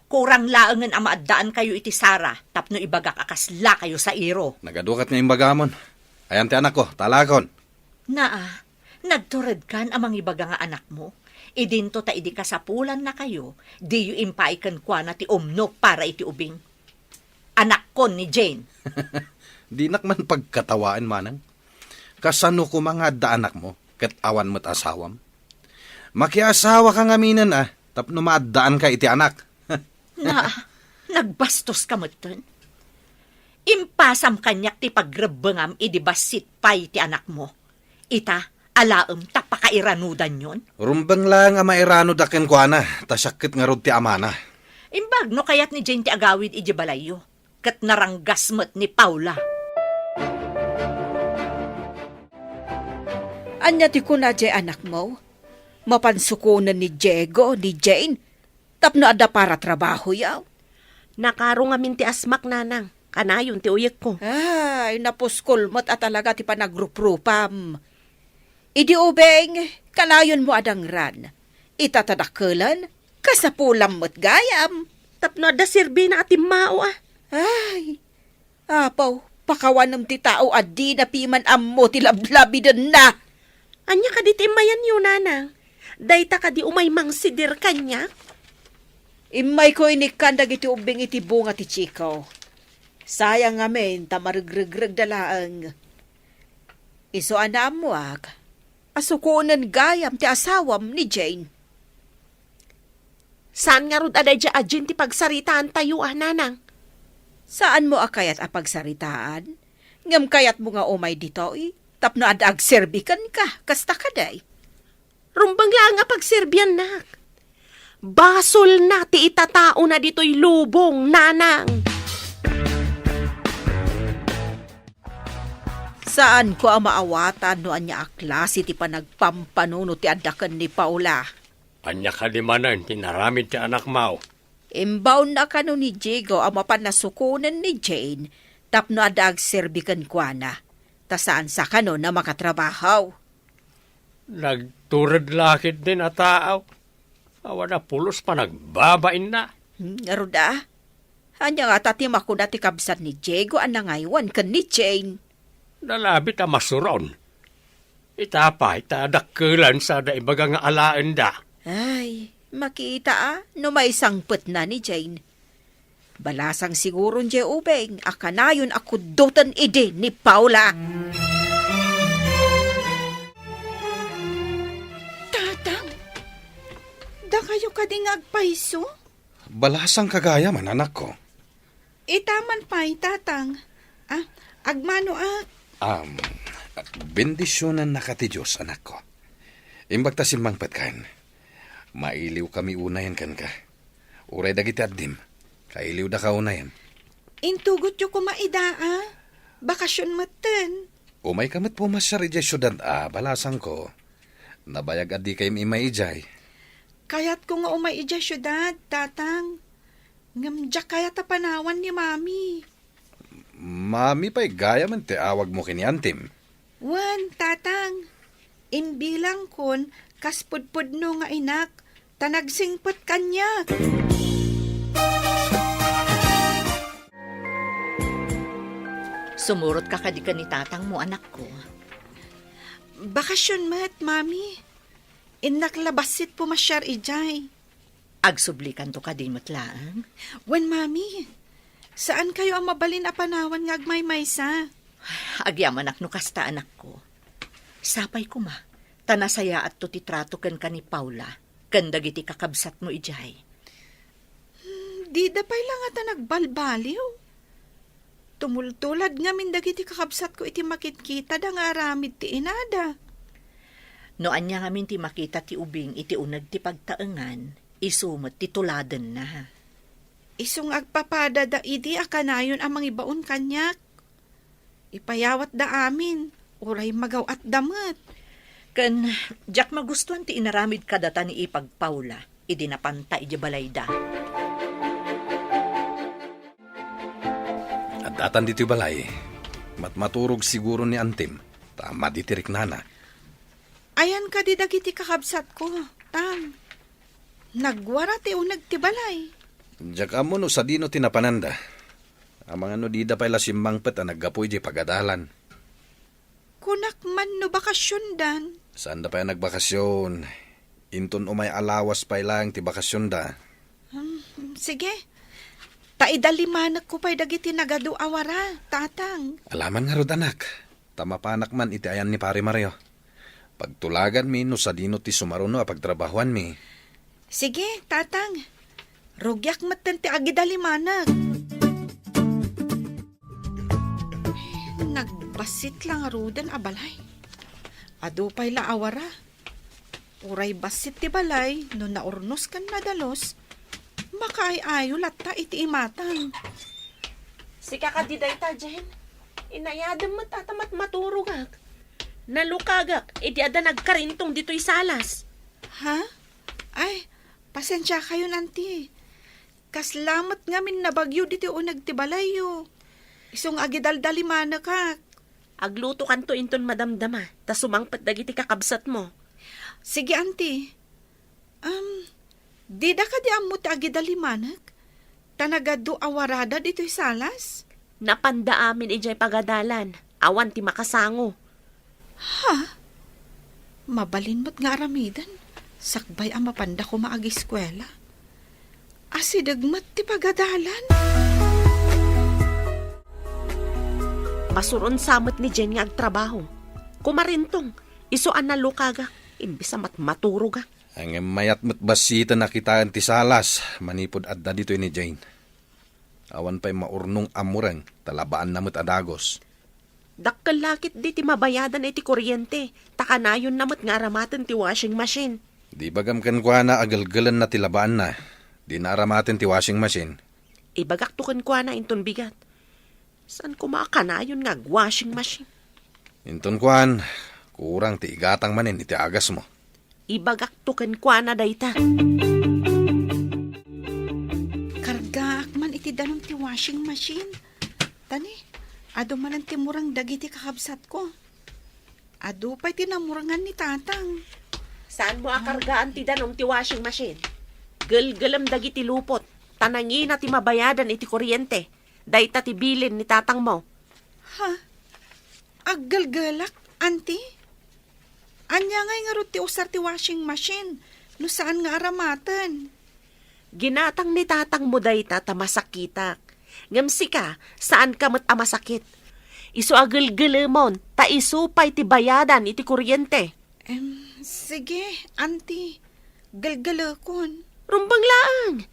Kurang laengen a maaddaankayo iti sara tapno ibagak a kaslakayo sairo. Nagaduakat nga imbagamon. Ayan ti anakko, ta alaekon. Naa, nagturedkan a mangibaga nga anakmo. Idinto ta idi kasapulannakayo, diyo impaay kenkuana ti umno para iti ubing. Anakkon ni Jane. Dinak man pagkatawaen, manang. Kasano koma nga adda anakmo, ket awan met asawam? Makiasawaka ngaminen a, tapno maaddaanka iti anak. Naa, nagbastoska metten. Impasam kaniak ti pagrebbengam idi bassit pay ti anakmo. Ita, alaem ta pakairanudanyon? Rumbeng laeng a mairanud a kenkuana, ta siak ket ngarud ti amana. Imbag no kayat ni Jane ti agawid idiay balayyo, ket naranggas met ni Paula. Ania ti kuna diay anakmo? Mapan sukonen ni Diego, ni Jane, tapno adda para trabahoyo? Nakaro ngamin ti asmak, nanang. Kanayon ti uyekko. Ay, napuskol met a talaga ti panagruprupam. Idi ubing, kanayonmo a dangran. Ita ta dakkelen, kasapulam met gayam. Tapno adda serbina a timmao, a. Ay, Apo, pakawanem ti tao a dina piman ammo ti lablabidenna. Ania kadi ti immayanyo, nanang? Dayta kadi umay mangsidir kaniak? Immayko inikkan dagiti ubbing iti bunga ti Chico. Sayang ngamin ta maregregregda laeng. Isu a naammoak a sukonen gayam ti asawam ni Jane. Saan ngarud a daydiay a Jane ti pagsaritaantayo, a, nanang? Saanmo a kayat a pagsaritaan? Ngem kayatmo nga umay ditoy tapno adda agserbi kenka, kasta kadi? Rumbeng laeng a pagserbiannak. Basolna ti itataona ditoy lubong, nanang. Saanko a maawatan no ania a klase ti panagpampanunot ti adda ken ni Paula. Ania kadi manen ti inaramid ti anakmo? Imbaonna kano ni Diego a mapan a sukonen ni Jane tapno adda agserbi kenkuana, ta saan sa kano a makatrabaho. Nagtured la ketdin a tao. Awan a pulos panagbabainna. Hmm, ngarud a? Ania ngata ti makuna ti kabsat ni Diego a nangaywan ken ni Jane? Nalabit a masuron. Ita pay ta dakkelan sada ibaga nga alaenda. Ay, makita a no maisangpetna ni Jane. Balasang siguron diay ubing a kanayon a kuddoten idi ni Paula. Tatang, dakayo kadi nga agpayso? Balasang kagayam, anakko. Ita man pay, Tatang. Ah, agmano ak. Am, bendisionannaka ti Dios, anakko. Imbag ta simmangpetkan. Mailiwkami unayen kenka. Uray dagiti addim, kailiwdaka unayen. Intugotyo koma ida a. Bakasion metten. Umayka met pumasiar idiay siudad a, balasangko. Nabayag a dikaymi immay idiay. Kayatko nga umay idiay siudad, Tatang. Ngem diak kayat a panawan ni Mami. Mami pay gayamen ti awagmo ken ni Antim. Wen, Tatang. Imbilangkon kas pudpudno nga inak, ta nagsingpet kaniak. Sumurotka kadi ken ni tatangmo, anakko? Bakasion met, Mami. Innak la bassit pumasiar idiay. Agsublikanto kadi met laeng? Wen, Mami. Saankayo a mabalin a panawan nga agmaymaysa. Agyamanak no kasta, anakko. Sapay koma, ta nasayaatto ti trato kenka ni Paula ken dagiti kakabsatmo idiay. Hmm, dida pay la ngata nagbalbaliw. Tumultulad ngamin dagiti kakabsatko iti makitkitada nga aramid ti inada. No ania ngamin ti makita ti ubing iti uneg ti pagtaengan, isu met ti tuladenna. Isu nga agpapadada idi a kanayon a mangibaon kaniak. Ipayawatda amin, uray magaw-atda met. Ken diak magustuan ti inaramid kadata ni Ipag Paula idi napanta idiay balayda. Addatan ditoy balay. Matmaturog siguro ni Antim, ta madi ti riknana. Ayan kadi dagiti kakabsatko, Tang? Nagwara ti uneg ti balay. Diak ammo no sadino ti napananda. Amangan no dida pay la simmangpet a naggapu idiay pagadalan. Kunak man no bakasiondan. Saanda pay a nagbakasion. Inton umay a lawas pay laeng ti bakasionda. Hmm, sige. Ta idalimanekko pay dagiti nagadu a wara, Tatang. Alaman ngarud, anak. Ta mapanak man iti ayan ni Pare Mario. Pagtulaganmi no sadino ti sumaruno a pagtrabahoanmi. Sige, Tatang. Rugiak metten ti agidalimanek. Nagbassit la ngaruden a balay. Adu pay la a wara. Uray bassit ti balay, no naurnos ken nadalus, makaay-ayo latta iti imatang. Sika kadi dayta, Jen? Inayadem met a ta matmaturogak. Nalukagak idi adda nagkarintong ditoy salas. Ha? Ay, pasensiakayon, Auntie. Kasla met ngamin nabagyo ditoy uneg ti balayyo. Isu nga agidaldalimanekak. Aglutokanto inton madamdama, ta sumangpet dagiti kakabsatmo. Sige, Auntie. Um, dida kadi ammo ti agidalimanek? Ta nagadu a warada ditoy salas? Napanda amin idiay pagadalan. Awan ti makasango. Ha? Mabalin met nga aramiden, sakbay a mapanda koma agiskuela. Asideg met ti pagadalan. Masuron sa met ni Jen nga agtrabaho. Kumarintong, isu a nalukagak, imbes a matmaturogak. Ngem mayat met bassiten a kitaen ti salas manipud adda ditoy ni Jane. Awan pay maurnong a mureng, ta labaanna met a dagus. Dakkel la ketdi ti mabayadan iti kuryente, ta kanayonna met nga aramaten ti washing machine. Di bagam kenkuana a gelgelenna ti labaanna. Dina aramaten ti washing machine. Ibagakto kenkuana inton bigat. Saan koma a kanayon nga ag-washing machine? Inton kuan, kurang ti igatang manen iti agasmo. Ibagakto kenkuana dayta. Kargaak man iti danum ti washing machine. Tani, adu manen ti mureng dagiti kakabsatko. Adu pay ti namurengan ni Tatang. Saanmo a kargaan ti danum ti washing machine? Gelgelem dagiti lupot, ta nangina ti mabayadan iti kuryente. Dayta ti bilin ni tatangmo. Ha? Aggelgelak, Auntie? Ania ngay ngarud ti usar ti washing machine no saan nga aramaten? Ginatang ni tatangmo dayta ta masakitak. Ngem sika, saanka met a masakit. Isu a gelgelemon, ta isu pay ti bayadan iti kuryente. Em, sige, Auntie. Gelgelekon. Rumbeng laeng.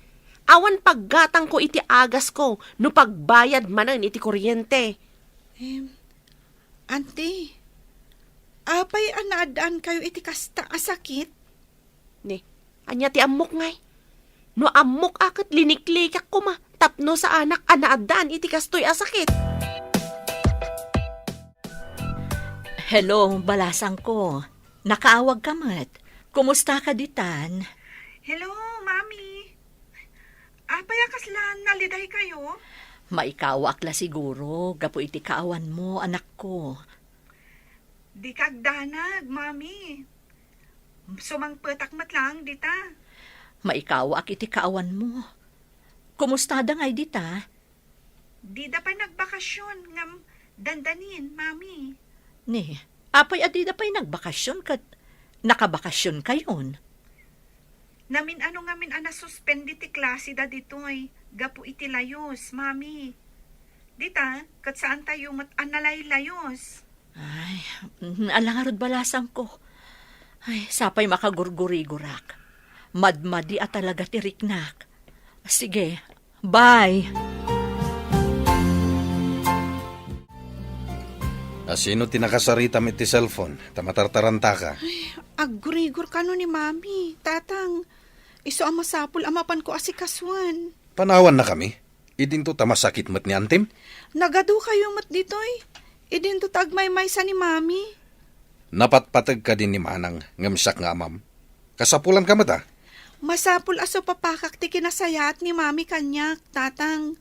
Awan paggatangko iti agasko no pagbayad manen iti kuryente. Em, Auntie, apay a naaddaankayo iti kasta a sakit? Ni, ania ti ammok ngay? No ammok a ket liniklikak koma tapno saanak a naaddaan iti kastoy a sakit. Hello, balasangko. Nakaawagka met. Kumustaka ditan? Hello, Mami. Apay a kasla nalidaykayo? Maikawaak la siguro gapu iti kaawanmo, anakko. Dika agdanag, Mami. Sumangpetak met laeng dita. Maikawaak iti kaawanmo. Kumustada ngay dita? Dida pay nagbakasyon ngem dandanin, Mami. Ni, apay a dida pay nagbakasyon ket nakabakasyon kayon? Namin-ano ngamin a nasuspend ti klase da ditoy gapu iti layus, Mami. Dita, ket saantayo met a nalaylayus. Ay, mhm, ala ngarud balasangko. Ay, sapay makagurgurigurak. Madmadi a talaga ti riknak. Sige, bye. Asino ti nakasaritam iti cellphone? Ta matartarantaka. Ay, aggurigor kano ni Mami, Tatang. Isu a masapul a mapanko asikasuen. Panawannakami? Idinto ta masakit met ni antim? Nagadukayo met ditoy. Idinto ta agmaymaysa ni Mami. Napatpateg kadi ni Manang ngem siak nga amam. Kasapulanka met a. Masapul a supapakak ti kinasayaat ni Mami kaniak, Tatang.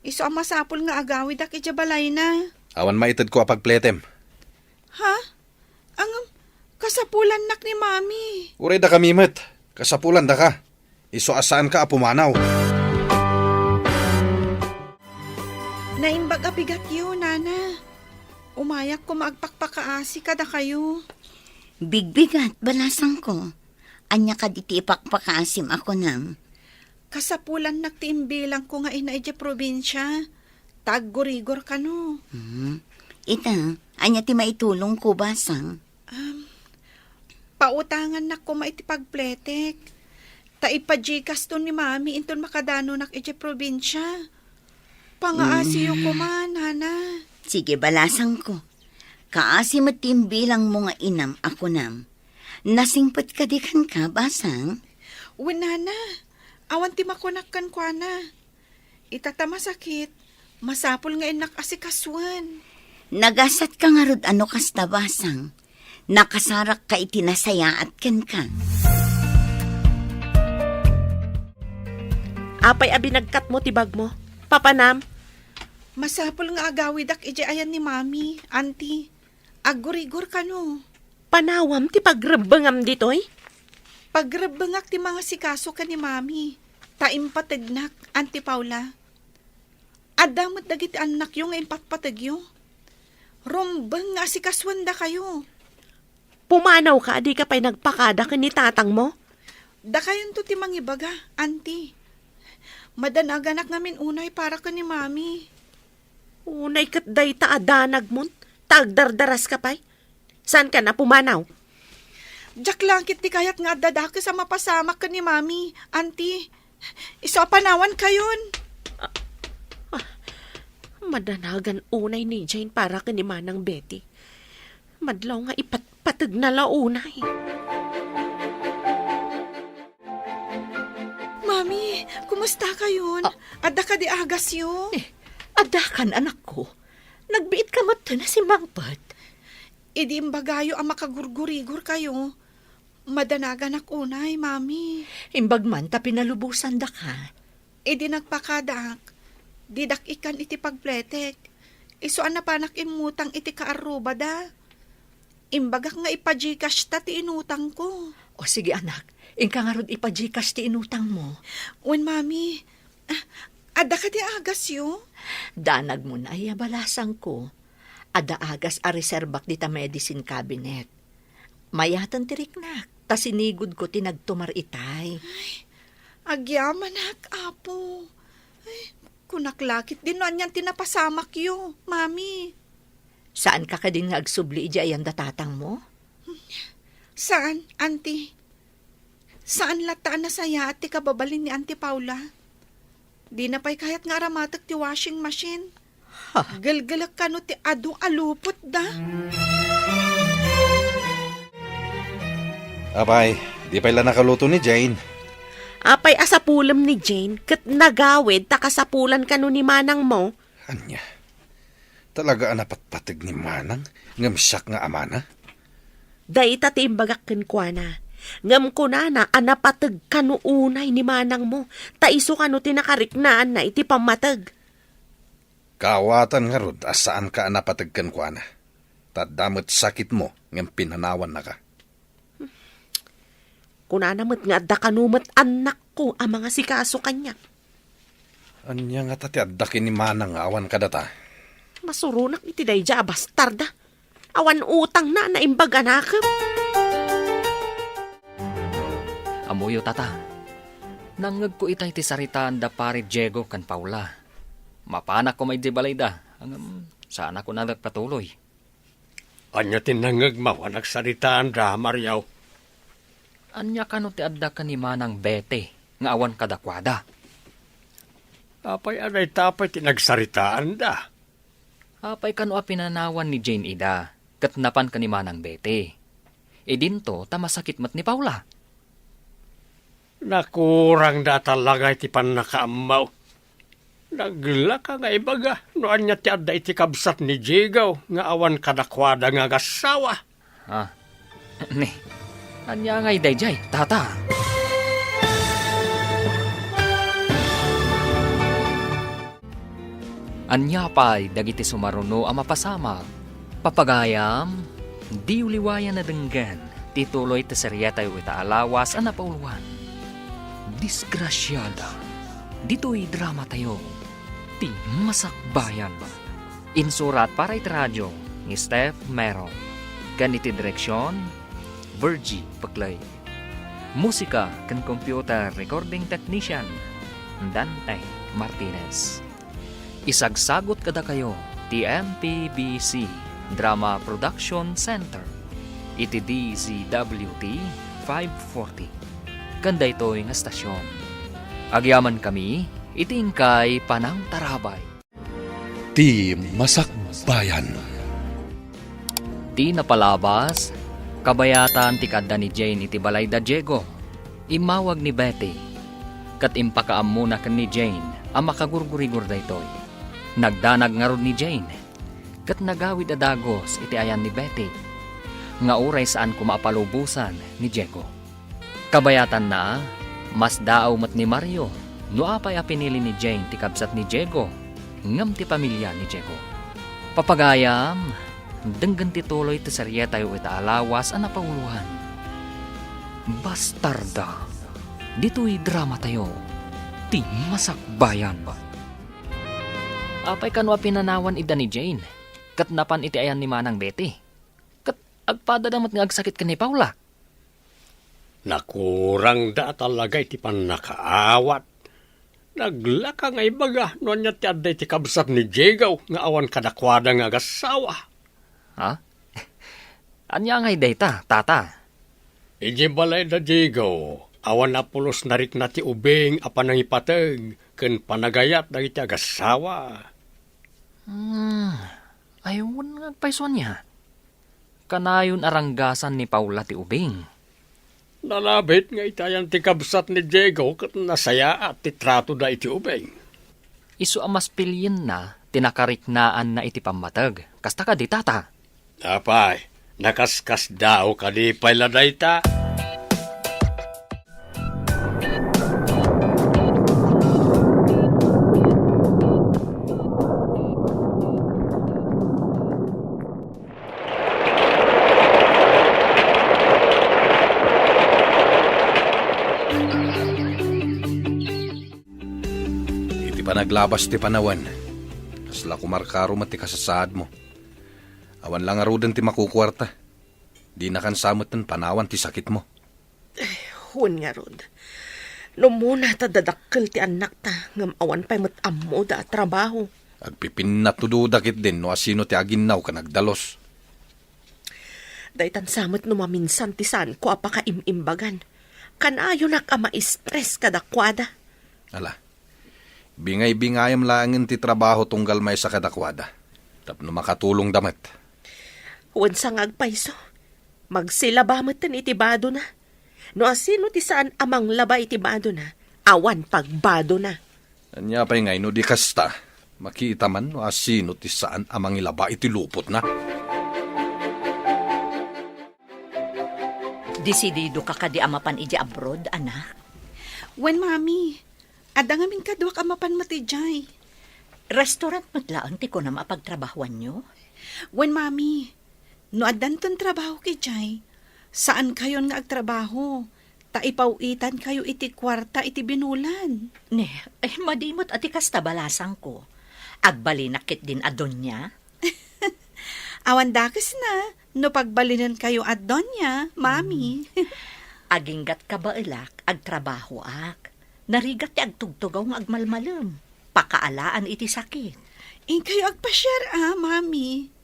Isu a masapul nga agawidak idiay balayna. Awan maitedko a pagpletem. Ha? Ngem, kasapulannak ni Mami. Uray dakami met. Kasapulandaka. Isu a saanka a pumanaw. Naimbag a bigatyo, Nana. Umayak koma agpakpakaasi kadakayo. Bigbigat, balasangko. Ania kadi ti ipakpakaasim a kunam? Kasapulannak ti imbilangko nga ina idiay probinsia. Ta aggurigor kano. Hmm. Ita, ania ti maitulongko, basang? Um, pautangannak koma iti pagpletek. Ta ipa-Gcash to ni Mami inton makadanonak idiay probinsia. Pangaasiyo Mm. koma, Nana. Sige, balasangko. Kaasi met ti imbilangmo nga inam a kunam. Nasingpet kadi kenka, basang? Wen, Nana. Awan ti makunak kenkuana. Ita ta masakit, masapul nga innak asikasuen. Nagasatka ngarud a no kasta, basang. Nakasarakka iti nasayaat kenka. Apay a binagkatmo ti bagmo? Papanam? Masapul nga agawidak idiay ayan ni Mami, Auntie. Aggurigor kano. Panawam ti pagrebbengam ditoy? Pagrebbengak ti mangasikaso ken ni Mami, ta impategnak, Auntie Paula. Adda met dagiti annakyo nga impatpategyo. Rumbeng nga asikasuendakayo. Pumanawka a dika pay nagpakada ken ni tatangmo? Dakayonto ti mangibaga, Auntie. Madanaganak ngamin unay para ken ni Mami. Unay ket dayta a danagmon, ta agdardaraska pay. Saankan a pumanaw? Diak la ket ti kayat nga adda dakes a mapasamak ken ni Mami, Auntie. Isu a panawankayon. Ah, Madanagan unay ni Jane para ken ni Manang Betty. Madlaw nga ipatpategna la unay. Mami, kumusta kayon? Ah. Adda kadi agasyo? Eh, addakan, anakko. Nagbiit ka met a simangpet. Idi imbagayo a makagurgurigor kayo, madanaganak unay, Mami. Imbag man ta pinalubosan daka. Idi nagpakadak, didak ikkan iti pagpletek. Isu a napanak immutang iti kaarrubada. Imbagak nga ipa-Gcash ta ti inutangko. O sige, anak, inka ngarud ipa-Gcash ti inutangmo. Wen, Mami. Ah, adda kadi agasyo? Danagmo nay a balasangko. Adda agas a reserbak dita medicine cabinet. Mayaten ti riknak, ta sinigudko ti nagtumar itay. Ay, agyamanak, Apo. Ay, kunak la ketdin no anian ti napasamakyo, Mami. Saanka kadin nga agsubli idiay ayan da tatangmo? Saan, Auntie. Saan latta a nasayaat ti kababalin ni Auntie Paula. Dina pay kayat nga aramatek ti washing machine. Ha? Gelgelek kano ti adu a lupotda. Apay, di pay la nakaluto ni Jane? Apay a sapulem ni Jane ket nagawid ta kasapulan kano ni manangmo? Ania? Talaga a napatpateg ni Manang ngem siak nga amana? Dayta ti imbagak kenkuana. Ngem kunana a napateg kano unay ni manangmo, ta isu kano ti nakariknaanna iti pammateg. Kaawatan ngarud a saanka a napateg kenkuana, ta adda met sakitmo ngem pinanawannaka. Kunana met nga adda kano met annakko a mangasikaso kaniak. Ania ngata ti adda ken ni Manang nga awan kadata? Masuronak iti daydiay a bastarda. Awan utangna a naimbag a nakem. Ammoyo, tata. Nangngegko itay ti saritaan da Pare Diego ken Paula. Mapanak koma idiay balayda, ngem saanak a nagpatuloy. Ania ti nangngegmo a nagsaritaanda, Mario? Ania kano ti adda ken ni Manang Betty nga awan kadakuada? Apay a dayta pay ti nagsaritaanda? Apay kano a pinanawan ni Jane ida ket napan ken ni Manang Betty? Idinto ta masakit met ni Paula. Nakurangda a talaga iti pannakaammo. Naglaka nga ibaga no ania ti adda iti kabsat ni Diego nga awan kadakuada nga agassawa. Ah, ni, ania ngay daydiay, tata? Ania pay dagiti sumaruno a mapasamak? Papagayam, diyo liwayan a denggen ti tuloy ti serietayo ita a lawas a napauloan. Disgrasiada. Ditoy dramatayo, ti Masakbayan. Insurat para iti radio ni Steph Mero. Ken iti direksion, Virgie Peclay. Musika ken computer recording technician, Dante Martinez. Isagsagut kadakayo ti M P B C Drama Production Center iti D Z W T five forty. Ken daytoy nga estasion, agyamankami iti inkay panangtarabay. Ti Masakbayan. Ti napalabas, kabayatan ti kaadda ni Jane iti balay da Diego. Immawag ni Betty, ket impakaammona ken ni Jane a makagurgurigor daytoy. Nagdanag ngarud ni Jane, ket nagawid a dagus iti ayan ni Betty, nga uray saan koma a palubosan ni Diego. Kabayatanna, masdaaw met ni Mario no apay a pinili ni Jane ti kabsat ni Diego ngem ti pamilia ni Diego. Papagayam, denggen ti tuloy ti serietayo ita a lawas a napauloan. Bastarda. Ditoy dramatayo, ti Masakbayan. Apay kano a pinanawan ida ni Jane, ket napan iti ayan ni Manang Betty? Ket agpadada met nga agsakit ken ni Paula. Nakurangda a talaga iti pannakaawat. Naglaka nga ibaga no ania ti adda iti kabsat ni Diego nga awan kadakuada nga agassawa. Ha? Ania ngay dayta, tata? Idiay balay da Diego, awan a pulos narikna ti ubing a panangipateg ken panagayat dagiti agassawa. Hmm, ay, wen nga agpayso ania? Kanayon a ranggasan ni Paula ti ubing. Nalabit nga itayan ti kabsat ni Diego ket nasayaat ti tratoda iti ubing. Isu a maspilienna ti nakariknaanna iti pammateg. Kasta kadi, Tata? Apay, nakaskasdaaw kadi pay la dayta? Iti panaglabas ti panawen, kasla kumarkaro met ti kasasaadmo. Awan la ngaruden ti makukuarta. Dinakan sa metten panawan ti sakitmo. Wen ngarud, no umuna ta dadakkel ti annakta, ngem awan pay met ammoda a trabaho. Agpipinnatudoda ketdin no asino ti aginnaw ken agdalus. Daytan sa met no maminsan ti saanko a pakaim-imbagan. Kanayonak a ma-stress kadakuada. Ala, bingay-bingayam laengen ti trabaho tunggal maysa kadakuada, tapno makatulongda met. Wen sa nga agpayso, magsilaba metten iti badona. No asino ti saan a manglaba iti badona, awan pagbadona. Ania pay ngay no di kasta, makita man no asino ti saan a mangilaba iti lupotna. Desididoka kadi a mapan idiay abroad, anak? Wen, Mami. Adda ngamin kaduak a mapan met idiay. Restaurant met laeng ti kunam a pagtrabahoanyo? Wen, Mami. No addanton trabaho idiay, saankayon nga agtrabaho, ta ipaw-itankayo iti kuarta iti binulan. Ne, eh, madi met a ti kasta balasangko. Agbalinak ketdin a doña? Awan dakesna no pagbalinenkayo a doña, Mami. Mm. Aginggat kabaelak, agtrabahoak. Narigat ti agtugtugaw nga agmalmalem. Pakaalaan iti sakit. Inkayo agpasiar a, Mami.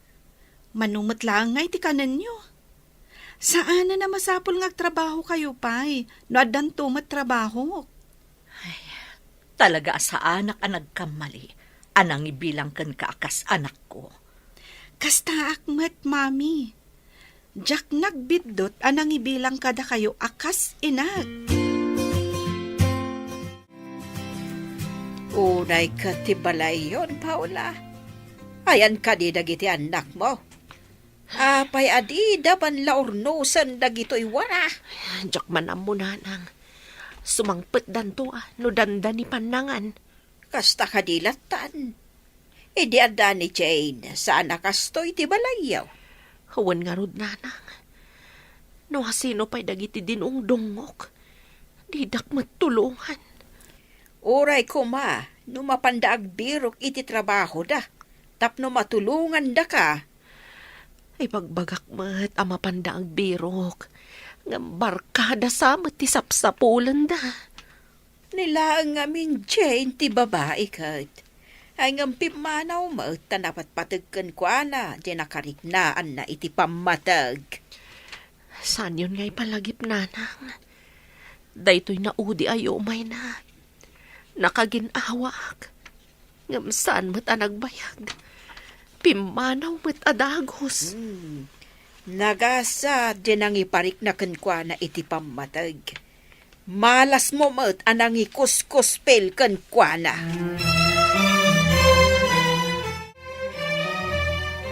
Mano met laeng ngay ti kanenyo. Saanen a masapul nga agtrabahokayo pay no addanto met trabahok. Ay, talaga a saanak a nagkammali a nangibilang kenka a kas anakko. Kastaak met, Mami. Diak nagbiddut a nangibilang kadakayo a kas inak. Unay ket ti balayyon, Paula. Ayan kadi dagiti annakmo? Apay a dida man la urnosen dagitoy wara? Diak man ammo, nanang. Sumangpetdanto a no dandani pannangan. Kasta kadi lattan. Idi adda ni Jane, saan a kastoy ti balayyo? Wen ngarud, nanang. No asino pay dagiti dinungdungngok, didak met tulongan. Uray koma no mapanda agbirok iti trabahoda tapno matulongandaka. Ibagbagak met a mapanda agbirok, ngem barkada sa met ti sapsapulenda. Ni laeng ngamin Jane ti babai ket. Ay ngem pimmanaw met ta napatpateg kenkuana ti nakariknaanna iti pammateg. Saanyon nga ipalagip, nanang. Daytoy naudi a yumayna. Nakagin-awaak. Ngem saan met a nagbayag. Pimmanaw met a dagus. Hmm. Nagasat ti nangiparikna kenkuana iti pammateg. Malasmo met a nangikuskuspil kenkuana.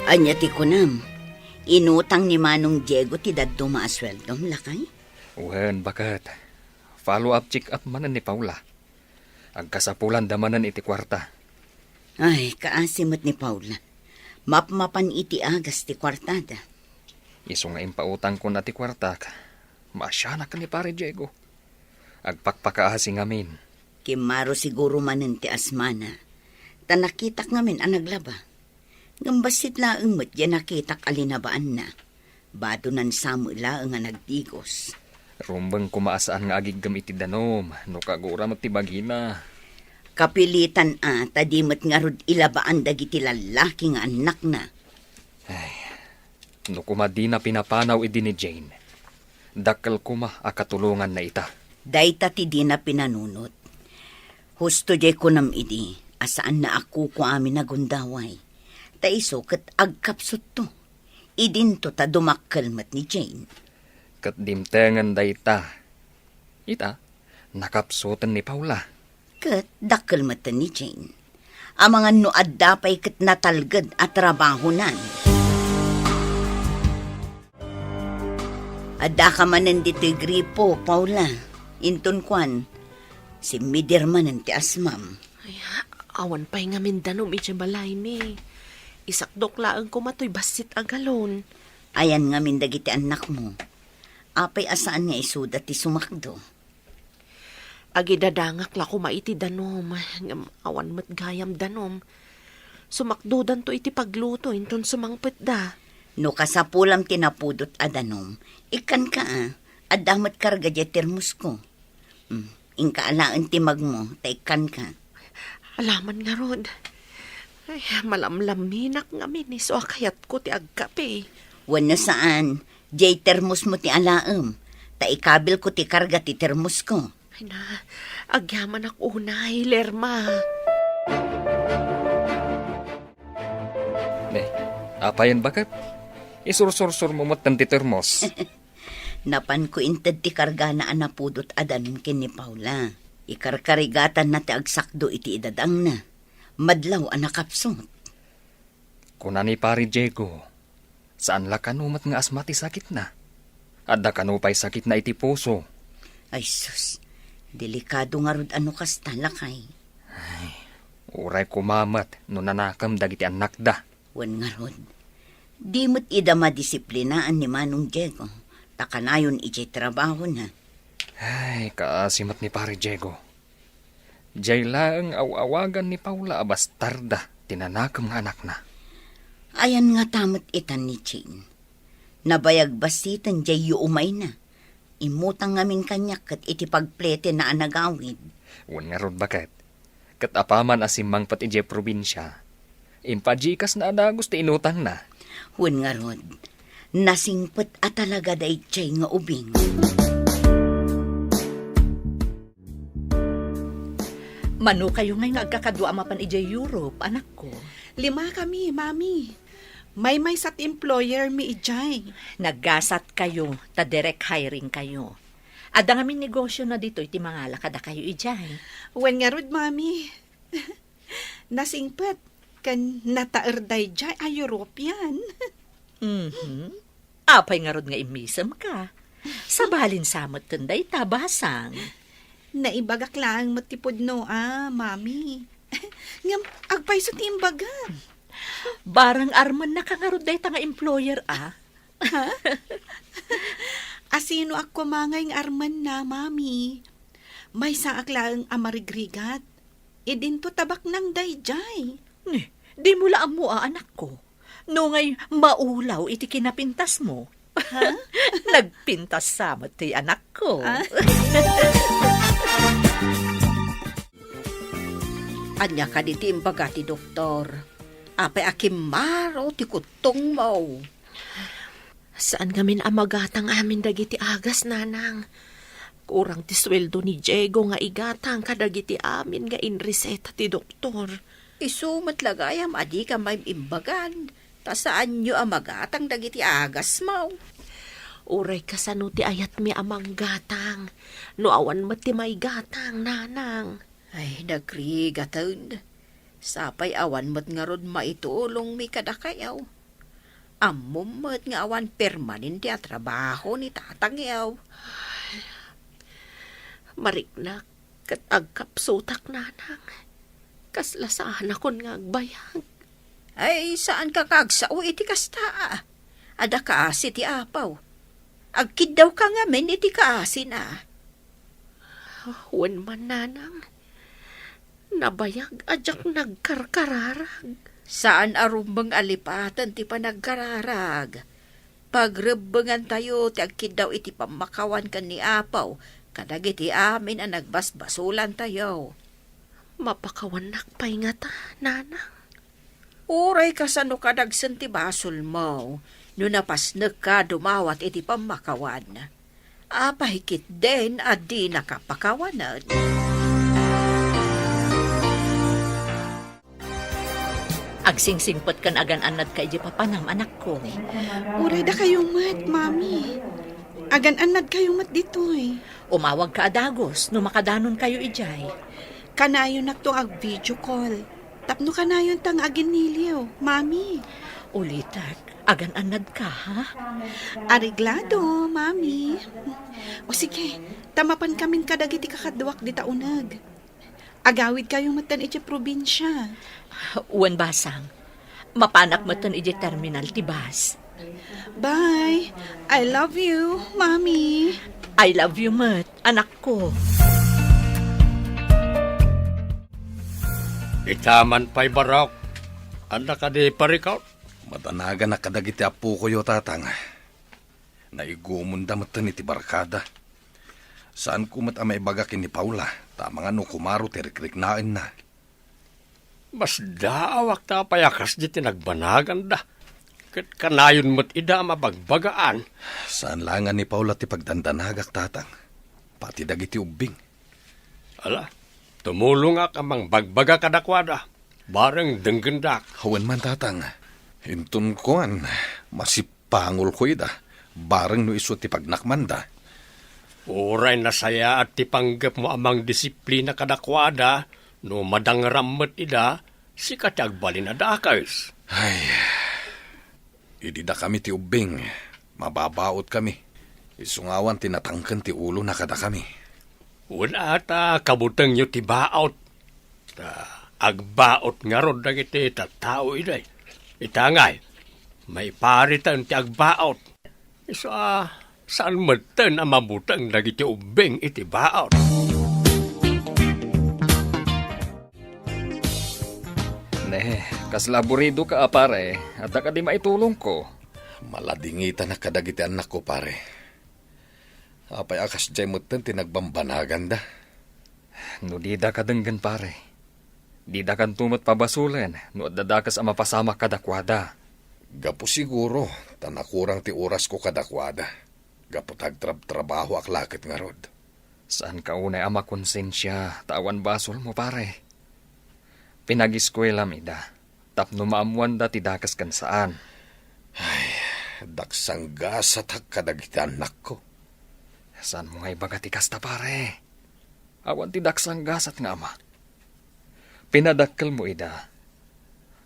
Ania ti kunam? Inutang ni Manong Diego ti dadduma a sueldom, lakay? Wen, baket. Follow-up check-up manen ni Paula. Agkasapulanda manen iti kuarta. Ay, kaasi met ni Paula. Mapmapan iti agas ti kuartada. Isu nga impautangkon a ti kuartak, maasianak ken ni Pare Diego. Agpakpakaasi ngamin. Kimmaro siguro manen ti asmana, ta nakitak ngamin a naglaba. Ngem bassit laeng met diay nakitak a linabaanna. Badonan sa met laeng a nagdigos. Rumbeng koma a saan nga agiggem iti danum, no kagura met ti bagina. Kapilitan a, ta di met ngarud ilabaan dagiti lallaki nga annakna. Ay, no koma dina pinapanaw idi ni Jane, dakkel koma a katulonganna ita. Dayta ti dina pinanunot. Husto diay kunam idi a saanna a kukuami nagundaway. Ta isu ket agkapsutto. Idinto ta dumakkel met ni Jane. Ket dimtengen dayta. Ita, nakapsuten ni Paula. Ket dakkel met ni Jane. Amangan no adda pay ket natalged a trabahonan. Addaka manen ditoy gripo, Paula. Inton kuan, simmidir manen ti asmam. Ay, awan pay ngamin danum iti balaymi. Isakdok laeng koma toy bassit a galon. Ayan ngamin dagiti annakmo. Apay a saan nga isuda ti sumakdo? Agidadangak la koma iti danum, ngem awan met gayam danum. Sumakdodanto iti pagluto inton sumangpetda. No kasapulam ti napudot a danum, ikkanka a, adda met karga diay termosko. Hmm, inka alaen ti magmo, ta ikkanka. Alaman ngarud. Ay, malamlaminak ngamin isu a kayatko ti agkape. Wenno saan, diay termosmo ti alaem, ta ikabilko ti karga ti termosko. Ay na, agyamanak unay, Lerma. Ne, apayen baket? Isursursurmo metten ti termos. Napanko inted ti kargana a napudot a danum ken ni Paula. Ikarkarigatanna ti agsakdo iti idadangna. Madlaw a nakapsut. Kuna ni Pari Diego, saan la kano met nga asma ti sakitna? Adda kano pay sakitna iti puso? Ay sus, delikado ngarud a no kasta, lakay. Ay, uray koma met no nanakem dagiti annakda. Wen ngarud, di met ida madisiplinaan ni Manong Diego, ta kanayon idiay trabahona. Ay, kaasi met ni Pari Diego. Diay laeng aw-awagan ni Paula a bastarda ti nanakem nga anakna. Ayan ngata met itan ni Jane. Nabayag bassiten diay yuumayna. Immutang ngamin kaniak ket iti pagpletenna a nagawid. Wen ngarud baket, ket apaman a simmangpet idiay probinsia, impa-Gcash na a dagus ti inutangna. Wen ngarud, nasingpet a talaga daydiay nga ubing. Mano kayo ngay nga agkakadua a mapan idiay Europe, anakko? Limakami, Mami. Maymaysa ti employer mi idiay. Naggasat kayo, ta direct hiring kayo. Adda ngamin negosyo na ditoy ti mangala kadakayo idiay. Wen ngarud, Mami. Nasingpet ken nataer daydiay a European. Mhm. Apay ngarud nga immisemka? Sabalin sa metten dayta, basang. Naibagak laeng met ti pudno a, Mami. Ngem agpayso ti imbagam? Barang armennaka ngarud dayta nga employer a? Ha? Asino ak koma ngay nga armenna, Mami? Maysaak laeng a marigrigat. Idinto ta baknang daydiay. Ni, dimo la ammo a, anakko. No ngay maulaw iti kinapintasmo. Ha? Nagpintas sa met ti anakko. Ah? Ania kadi ti imbaga ti doktor? Apay a kimmaro ti kuttongmo? Saan ngamin a magatang amin dagiti agas, nanang. Kurang ti sueldo ni Diego nga igatang kadagiti amin nga inreseta ti doktor. Isu met la gayam a dika maim-imbagan, ta saanyo a magatang dagiti agasmo. Uray kasano ti ayatmi a manggatang, no awan met ti maigatang, nanang. Ay, nagrigaten. Sapay awan met ngarud maitulongmi kadakayo. Ammom met nga awan permanente a trabaho ni tatangyo. Mariknak ket agkapsutak, nanang. Kasla saanakon nga agbayag. Ay, saanka nga agsao iti kasta. Adda kaasi ti apaw. Agkiddawka ngamin iti kaasina. Wen man, nanang. Nabayag a diak nagkarkararag. Saan a rumbeng a lipaten ti panagkararag. Pagrebbengantayo ti agkiddaw iti pammakawan ken ni Apo kadagiti amin a nagbasbasolantayo. Mapakawannak pay ngata, nanang? Uray kasano kadagsen ti basolmo no napasnekka dumawat iti pammakawan. Apay ketdin a dinaka pakawanen? Agsingsingpetkan agan-annadka idiay papanam, anakko. Uray dakayo met, Mami. Agan-annadkayo met ditoy. Umawagka a dagus no makadanonkayo idiay. Kanayonnakto nga ag-video call. Tapno kanayonta nga aginniliw, Mami. Ulitek, agan-annadka, ha? Areglado, Mami. O sige, ta mapankamin kadagiti kakaduak dita uneg. Agawidkayo metten idiay probinsia. Wen basang, mapanak metten idiay terminal ti bus. Bye. I love you, Mami. I love you met, anakko. Ita man pay, Barok. Adda kadi parikot? Madanaganak kadagiti appokoyo, Tatang. Naigumonda metten iti barkada. Saanko met a maibaga ken ni Paula, ta amangan no kumaro ti rikriknaenna. Masdaawak ta apay a kasdi ti nagbanaganda. Ket kanayon met ida a mabagbagaan. Saan la nga ni Paula ti pagdandanagak, Tatang. Pati dagiti ubbing. Ala, tumulongak a mangbagbaga kadakuada. Bareng denggendak. Wen man, Tatang. Inton kuan, masip- pangolko ida, bareng no isu ti pagnakmanda. Uray nasayaat ti panggepmo a mangdisiplina kadakuada, no madangram met ida, sika ti agbalin a dakes. Ay, idi dakami ti ubbing, mababaotkami. Isu nga awan ti natangken ti ulona kadakami. Wen ata kabutengyo ti baot. Ta agbaot ngarud dagiti tattao idiay. Ita ngay, maipariten ti agbaot. Isu a saan metten a mabuteng dagiti ubbing iti baot. Ne, kasla aburidoka a pare, adda kadi maitulongko? Maladingitanak kadagiti annakko, pare. Apay a kasdiay metten ti nagbambanaganda? No dida kadenggen, pare, didakanto met pabasolen no adda dakes a mapasamak kadakuada. Gapu siguro ta nakurang ti orasko kadakuada, gapu ta agtrabtrabahoak la ket ngarud. Saanka unay a makonsensia ta awan basolmo, pare. Pinagiskuelam ida tapno maammoanda ti dakes ken saan. Ay, daksanggasatak kadagiti annakko. Saanmo nga ibaga ti kasta, pare? Awan ti daksanggasat nga ama. Pinadakkelmo ida.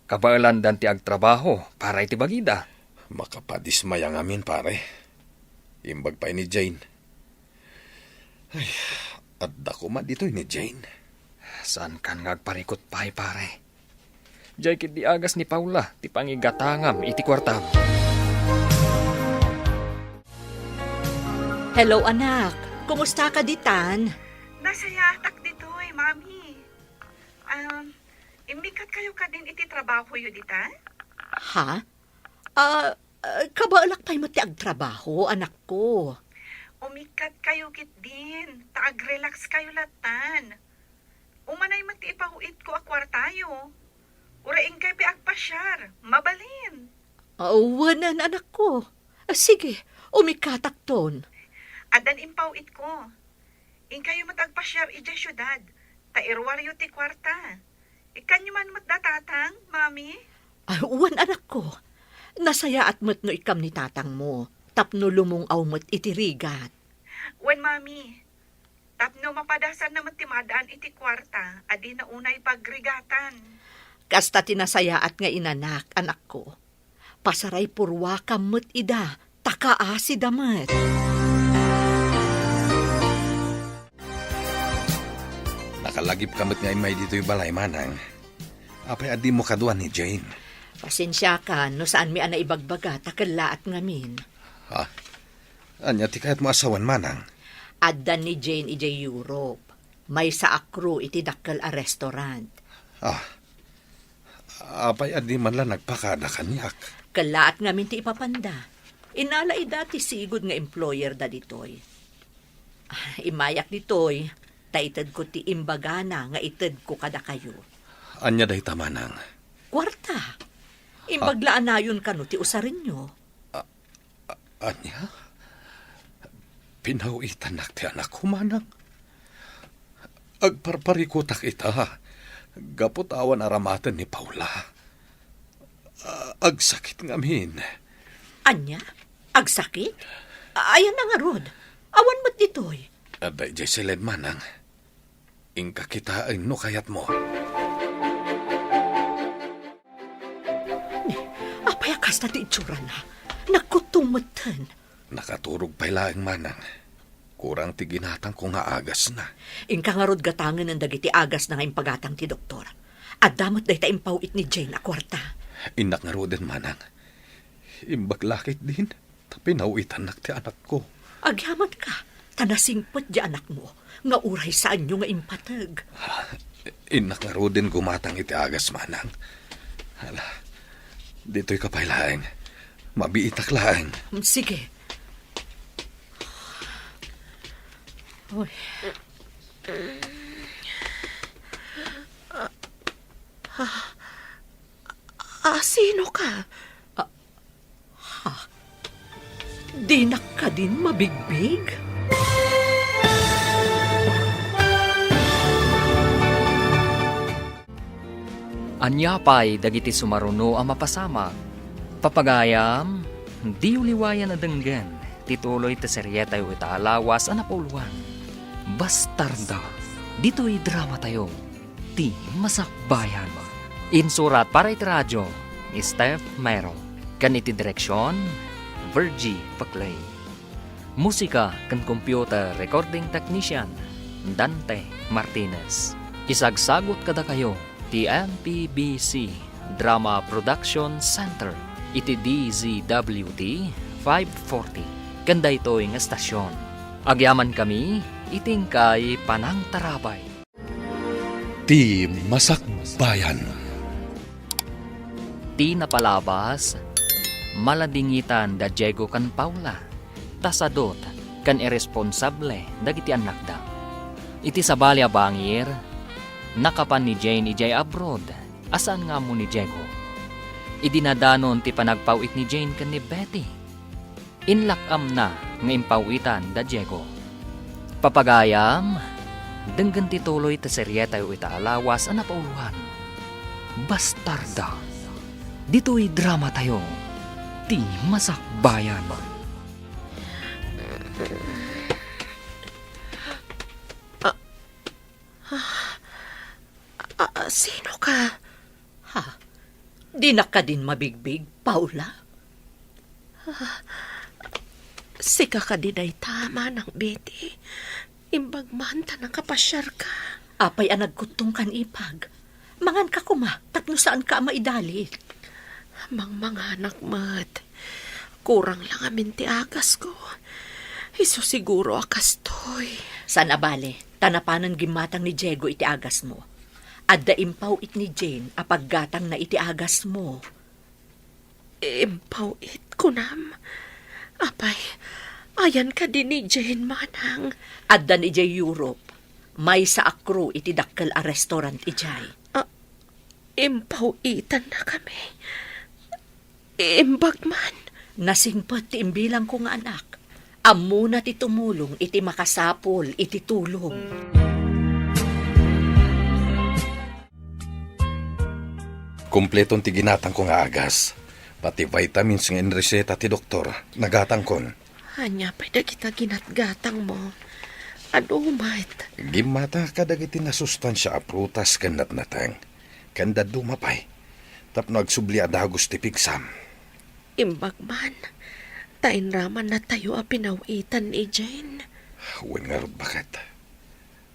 Kabaelandan ti agtrabaho para iti bagida. Makapadismaya ngamin, pare. Imbag pay ni Jane. Ay, adda koma ditoy ni Jane. Saankan nga agparikut pay, pare? Diay ketdi agas ni Paula ti pangigatangam iti kuartam. Hello, anak. Kumustaka ditan? Nasayaatak ditoy, Mami. Um, immikkat kayo kadin iti trabahoyo ditan? Ha? Ah, ah, kabaelak pay met ti agtrabaho, anakko. Umikkat kayo ketdin, ta agrelax kayo lattan. Umanay met ti ipaw-itko a kuartayo. Uray inkay pay agpasiar, mabalin. Ah, wen, anakko. Ah, sige, umikkatakton. Addan impaw-itko. Inkayo met agpasiar idiay siudad, ta iruaryo ti kuarta. Ikkanyo man met da tatang, Mami? Ah, wen, anakko. Nasayaat met no ikkam ni tatangmo, tapno lumung-aw met iti rigat. Wen, Mami. Tapno mapadasanna met ti maad-an iti kuarta a dina unay pagrigatan. Kasta ti nasayaat nga inanak, anakko. Pasaraypurruakam met ida, ta kaasida met. Nakalagipka met nga immay ditoy balay, manang. Apay a dimo kadua ni Jane? Pasensiakan no saanmi a naibagbaga ta kellaat ngamin. Ha? Ania ti kayatmo a sawen, manang? Adda ni Jane idiay Europe. Maysa a crew iti dakkel a restaurant. Ah, apay a di man la nagpakada kaniak? Kellaat ngamin ti ipapanda. Inala ida ti sigud nga employer da ditoy. Ah, immayak ditoy, ta itedko ti imbagana nga itedko kadakayo. Ania dayta, manang? Kuarta. Imbag la a nayon kano ti usarenyo. A-, ania? Pinaw-itannak ti anakko, manang. Agparparikutak ita, gapu ta awan aramaten ni Paula. Ah, agsakit ngamin. Ania? Agsakit? Ayan na ngarud. Awan met ditoy. Adda idiay siled, manang. Inka kitaen no kayatmo. Ni, apay a kasta ti itsurana? Nagkuttong metten. Nakaturog pay laeng, manang. Kurang ti ginatangko nga agasna. Inka ngarud gatangen dagiti agasna nga impagatang ti doktor. Adda met dayta impaw-it ni Jane a kuarta. Innak ngaruden, manang. Imbag la ketdin, ta pinaw-itannak ti anakko. Agyamanka, ta nasingpet ti anakmo, nga uray saanyo nga impateg. Ah, innak ngaruden gumatang iti agas, manang. Hala, ditoyka pay laeng. Mabiitak laeng. Mm, sige. Uy. Ah, sino ka? Ah, ha? Dinak kadin mabigbig? Ania pay dagiti sumaruno a mapasamak? Papagayam, diyo liwayan a denggen ti tuloy ti serietayo ita a lawas a napauluan, Bastarda. Ditoy dramatayo, ti Masakbayan. Insurat para iti radio ni Steph Mero, ken iti direksion, Virgie Paclay. Musika ken computer recording technician, Dante Martinez. Isagsagut kadakayo ti M P B C Drama Production Center iti D Z W T five forty, ken daytoy nga estasion. Agyamankami iti inkay panangtarabay. Ti Masakbayan. Ti napalabas, maladingitan da Diego ken Paula, ta sadut ken irresponsable dagiti annakda. Iti sabali a bangir, nakapan ni Jane idiay abroad a saan nga ammo ni Diego. Idi nadanon ti panagpaw-it ni Jane ken ni Betty, inlak-amna nga impaw-itan da Diego. Papagayam, denggen ti tuloy ti serietayo ita a lawas a napauluan, Bastarda. Ditoy dramatayo, ti Masakbayan. Ah, ah, ah, sino ka? Ha? Dinak kadin mabigbig, Paula? Ah, sika kadi dayta, Manang Betty? Imbag man ta nakapasiarka. Apay a nagkuttong kan ipag? Manganka koma, tapno saanka a maidalit. Mangmanganak met. Kurang la ngamin ti agasko. Isu siguro a kastoy. Saan a bale, ta napanen gimmatang ni Diego iti agasmo. Adda impaw-it ni Jane a paggatangna iti agasmo. Impaw-it, kunam? Apay, ayan kadi ni Jane, manang? Addan idiay Europe. Maysa a crew iti dakkel a restaurant idiay. Ah, impaw-itannakami. Imbag man. Nasingpet ti imbilangko nga anak. Ammona ti tumulong iti makasapul iti tulong. Kompleton ti ginatangko nga agas. Pati vitamins nga inreseta ti doktor, nagatangkon. Ania pay dagita ginatgatangmo? Adu met. Gimmata kadagiti nasustansia a prutas ken natnateng, ken dadduma pay, tapno agsubli a dagus ti pigsam. Imbag man, ta inramannatayo a pinaw-itan ni Jane. Wen ngarud, baket.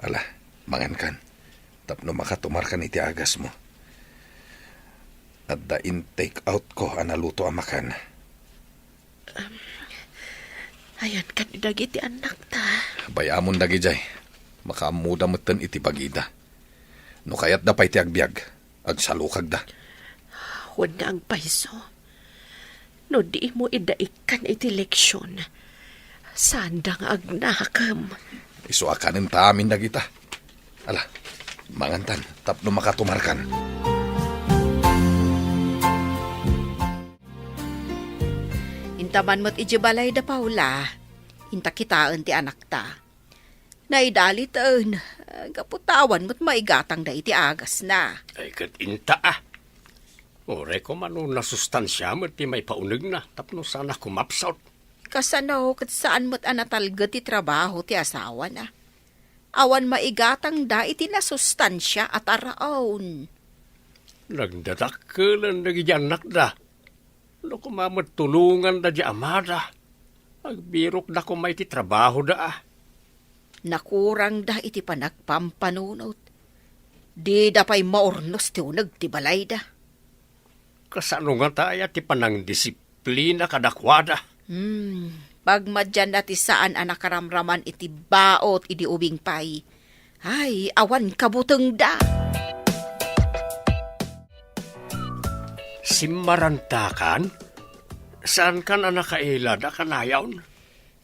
Ala, mangankan, tapno makatumarkan iti agasmo. Adda in-take outko a naluto a makan. Um, ayan kadi dagiti annakta? Bay-amon dagidiay. Makaammoda metten iti bagida. No kayatda pay ti agbiag, agsalukagda. Wen nga agpayso. No dimo idda ikkan iti leksion, saanda nga agnakem. Isu a kanenta amin dagita. Ala, mangantan, tapno makatumarkan. Inta man met idiay balay da Paula, inta kitaen ti anakta. Naidaliten, gapu ta awan met maigatangda iti agasna. Ay, ket inta, a. Uray koma no nasustansia met ti maipaunegna tapno saan a kumapsut. Kasano ket saan met a natalged ti trabaho ti asawana? Awan maigatangda iti nasustansia a taraon. Nagdadakkelen dagiti annakda. No koma met tulonganda ti amada, agbirokda koma iti trabahoda a. Nakurangda iti panagpampanunot. Dida pay maurnos ti uneg ti balayda. Kasano ngata aya ti panangdisiplina kadakuada? Hmm, pagmadianna ti saan a nakaramraman iti baot idi ubing pay. Ay, awan kabutengda. Simmarantakan? Saankan a nakailad a kanayon?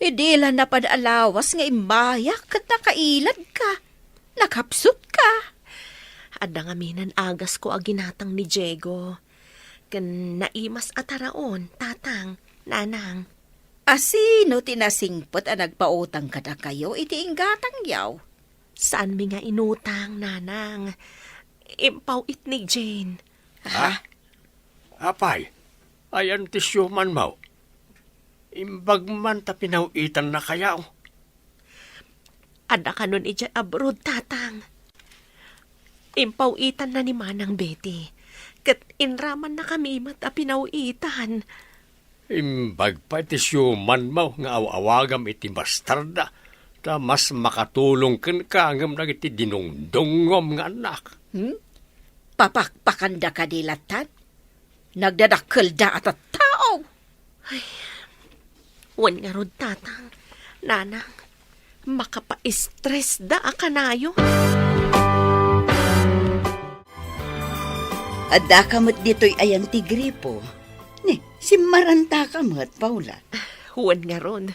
Idi la napan a lawas nga immayak ket nakailadka. Nakapsutka. Adda ngamin agas ko a ginatang ni Diego. Ken naimas a taraon, tatang, nanang. A sino ti nasingpet a nagpautang kadakayo iti inggatangyo? Saanmi nga inutang, nanang. Impaw-it ni Jane. Ha? Apay, ayan ti siumanmo? Imbag man ta pinaw-itannakayo. Adda kanon idiay abroad, tatang. Impaw-itanna ni Manang Betty. Ket inramannakami met a pinaw-itan. Imbag pay ti siumanmo nga aw-awagam iti bastarda, ta mas makatulong kenka ngem dagiti dinungdungngom nga annak. Hmm? Papakpakanda kadi lattan? Nagdadakkelda a tattao. Ay, wen ngarud, tatang, nanang, makapa-stressda a kanayon. Addaka met ditoy ayan ti gripo. Ni, simmarantaka met, Paula. Wen ngarud,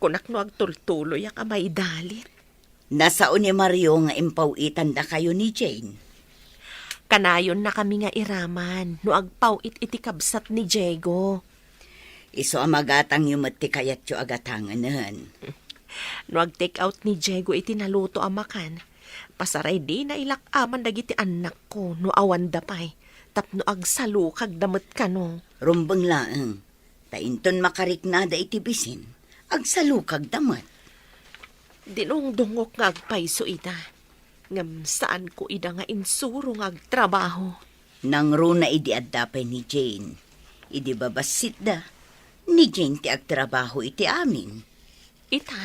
kunak no agtultuloyak a maidalit. Nasao ni Mario nga impaw-itandakayo ni Jane. Kanayonnakami nga iraman no agpaw-it iti kabsat ni Diego. Isu a magatangyo met ti kayatyo a gatangenen. No ag-take out ni Diego iti naluto a makan, pasaray dina ilak-aman dagiti annakko no awanda pay, tapno agsalukagda met kano. Rumbeng laeng. Ta inton makariknada iti bisin, agsalukagda met. Dinungdungok nga agpayso ida, ngem saanko ida nga insuro nga agtrabaho. Nangruna idi adda pay ni Jane. Idi babassitda, ni Jane ti agtrabaho iti amin. Ita,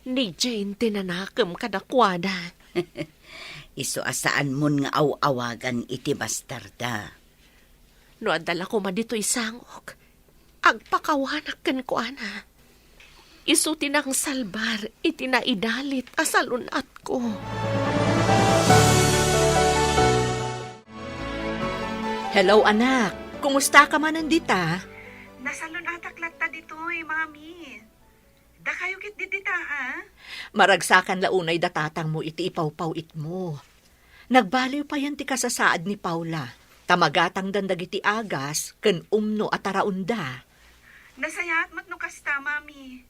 ni Jane ti nanakem kadakuada. Isu a saanmon nga aw-awagan iti bastarda. No adda la koma ditoy sangok, agpakawanak kenkuana. Isu ti nangsalbar iti naidalit a salun-atko. Hello, anak. Kumustaka manen dita? Nasalun-atak latta ditoy, Mami. Dakayo ket didita, a? Maragsakan la unay da tatangmo iti ipawpaw-itmo. Nagbaliw payen ti kasasaad ni Paula, ta magatangdan dagiti agas ken umno a taraonda. Nasayaat met no kasta, Mami.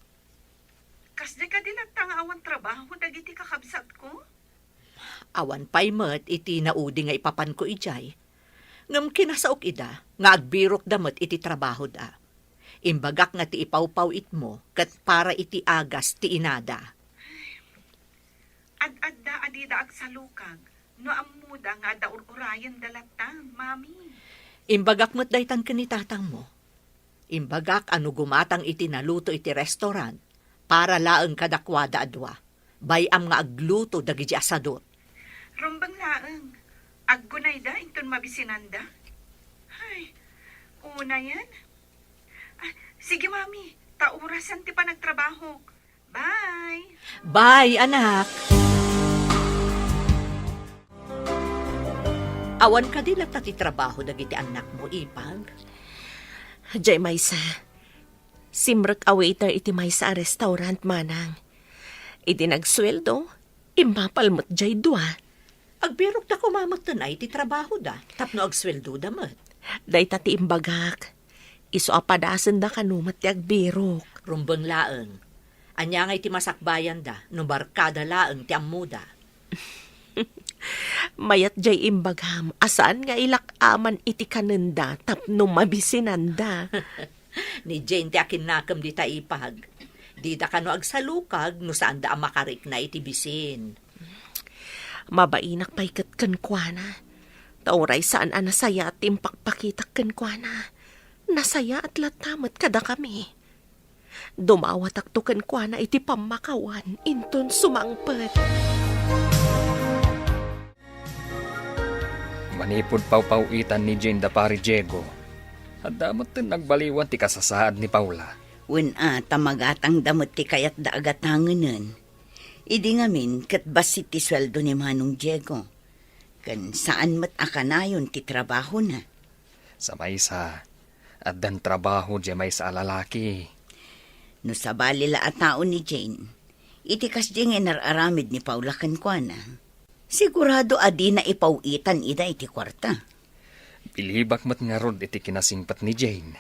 Kasdiay kadi latta nga awan trabaho dagiti kakabsatko? Awan pay met iti naudi nga ipapanko idiay. Ngem kinasaok ida nga agbirokda met iti trabahoda. Imbagak nga ti ipawpaw-itmo ket para iti agas ti inada. Ad-adda a dida agsalukag no ammoda nga adda ur-urayenda latta, Mami. Imbagak met daytan ken ni tatangmo. Imbagak a no gumatang iti naluto iti restaurant, para laeng kadakuada a dua. Bay-am nga agluto dagiti asadot. Rumbeng laeng. Aggunayda inton mabisinanda? Ay, unayen? Ah, sige, Mami. Ta orasan ti panagtrabahok. Bye! Bye, anak! Awan kadi latta ti trabaho dagiti annakmo, ipag? Jay maysa, simrek a waiter iti maysa a restaurant, manang. Idi nagsueldo, immapal met jay dua. Agbirokda koma metten ay ti trabahoda, tapno agsueldoda met. Dayta ti imbagak. Isu a padasenda kano met ti agbirok. Rumbeng laeng. Ania ngay ti masakbayanda no barkada laeng ti ammoda? Mayat jay imbagam a saan nga ilak-aman iti kanenda tapno mabisinanda. Ni Jane ti akinnakem dita ipag. Dida kano agsalukag no saanda a makarikna iti bisin. Mabainak pay ket kenkuana. Ta uray saan a nasayaat ti impakpakitak kenkuana, nasayaat latta met kadakami. Dumawatakto kenkuana iti pammakawan, inton sumangpet. Manipud pawpaw-itan ni Jane da Pari Diego, adda metten nagbaliwan ti kasasaad ni Paula. Wen a, ta magatangda met ti kayatda a gatangenen. Idi ngamin, ket bassit ti sueldo ni Manong Diego. Ken saan met a kanayon ti trabahona. Sa maysa, addan trabaho diay maysa a lalaki. No sabali la a tao ni Jane, iti kasdiay nga inar-aramid ni Paula kenkuana, sigurado a dina ipaw-itan ida iti kuarta. Bilibak met ngarud iti kinasingpet ni Jane.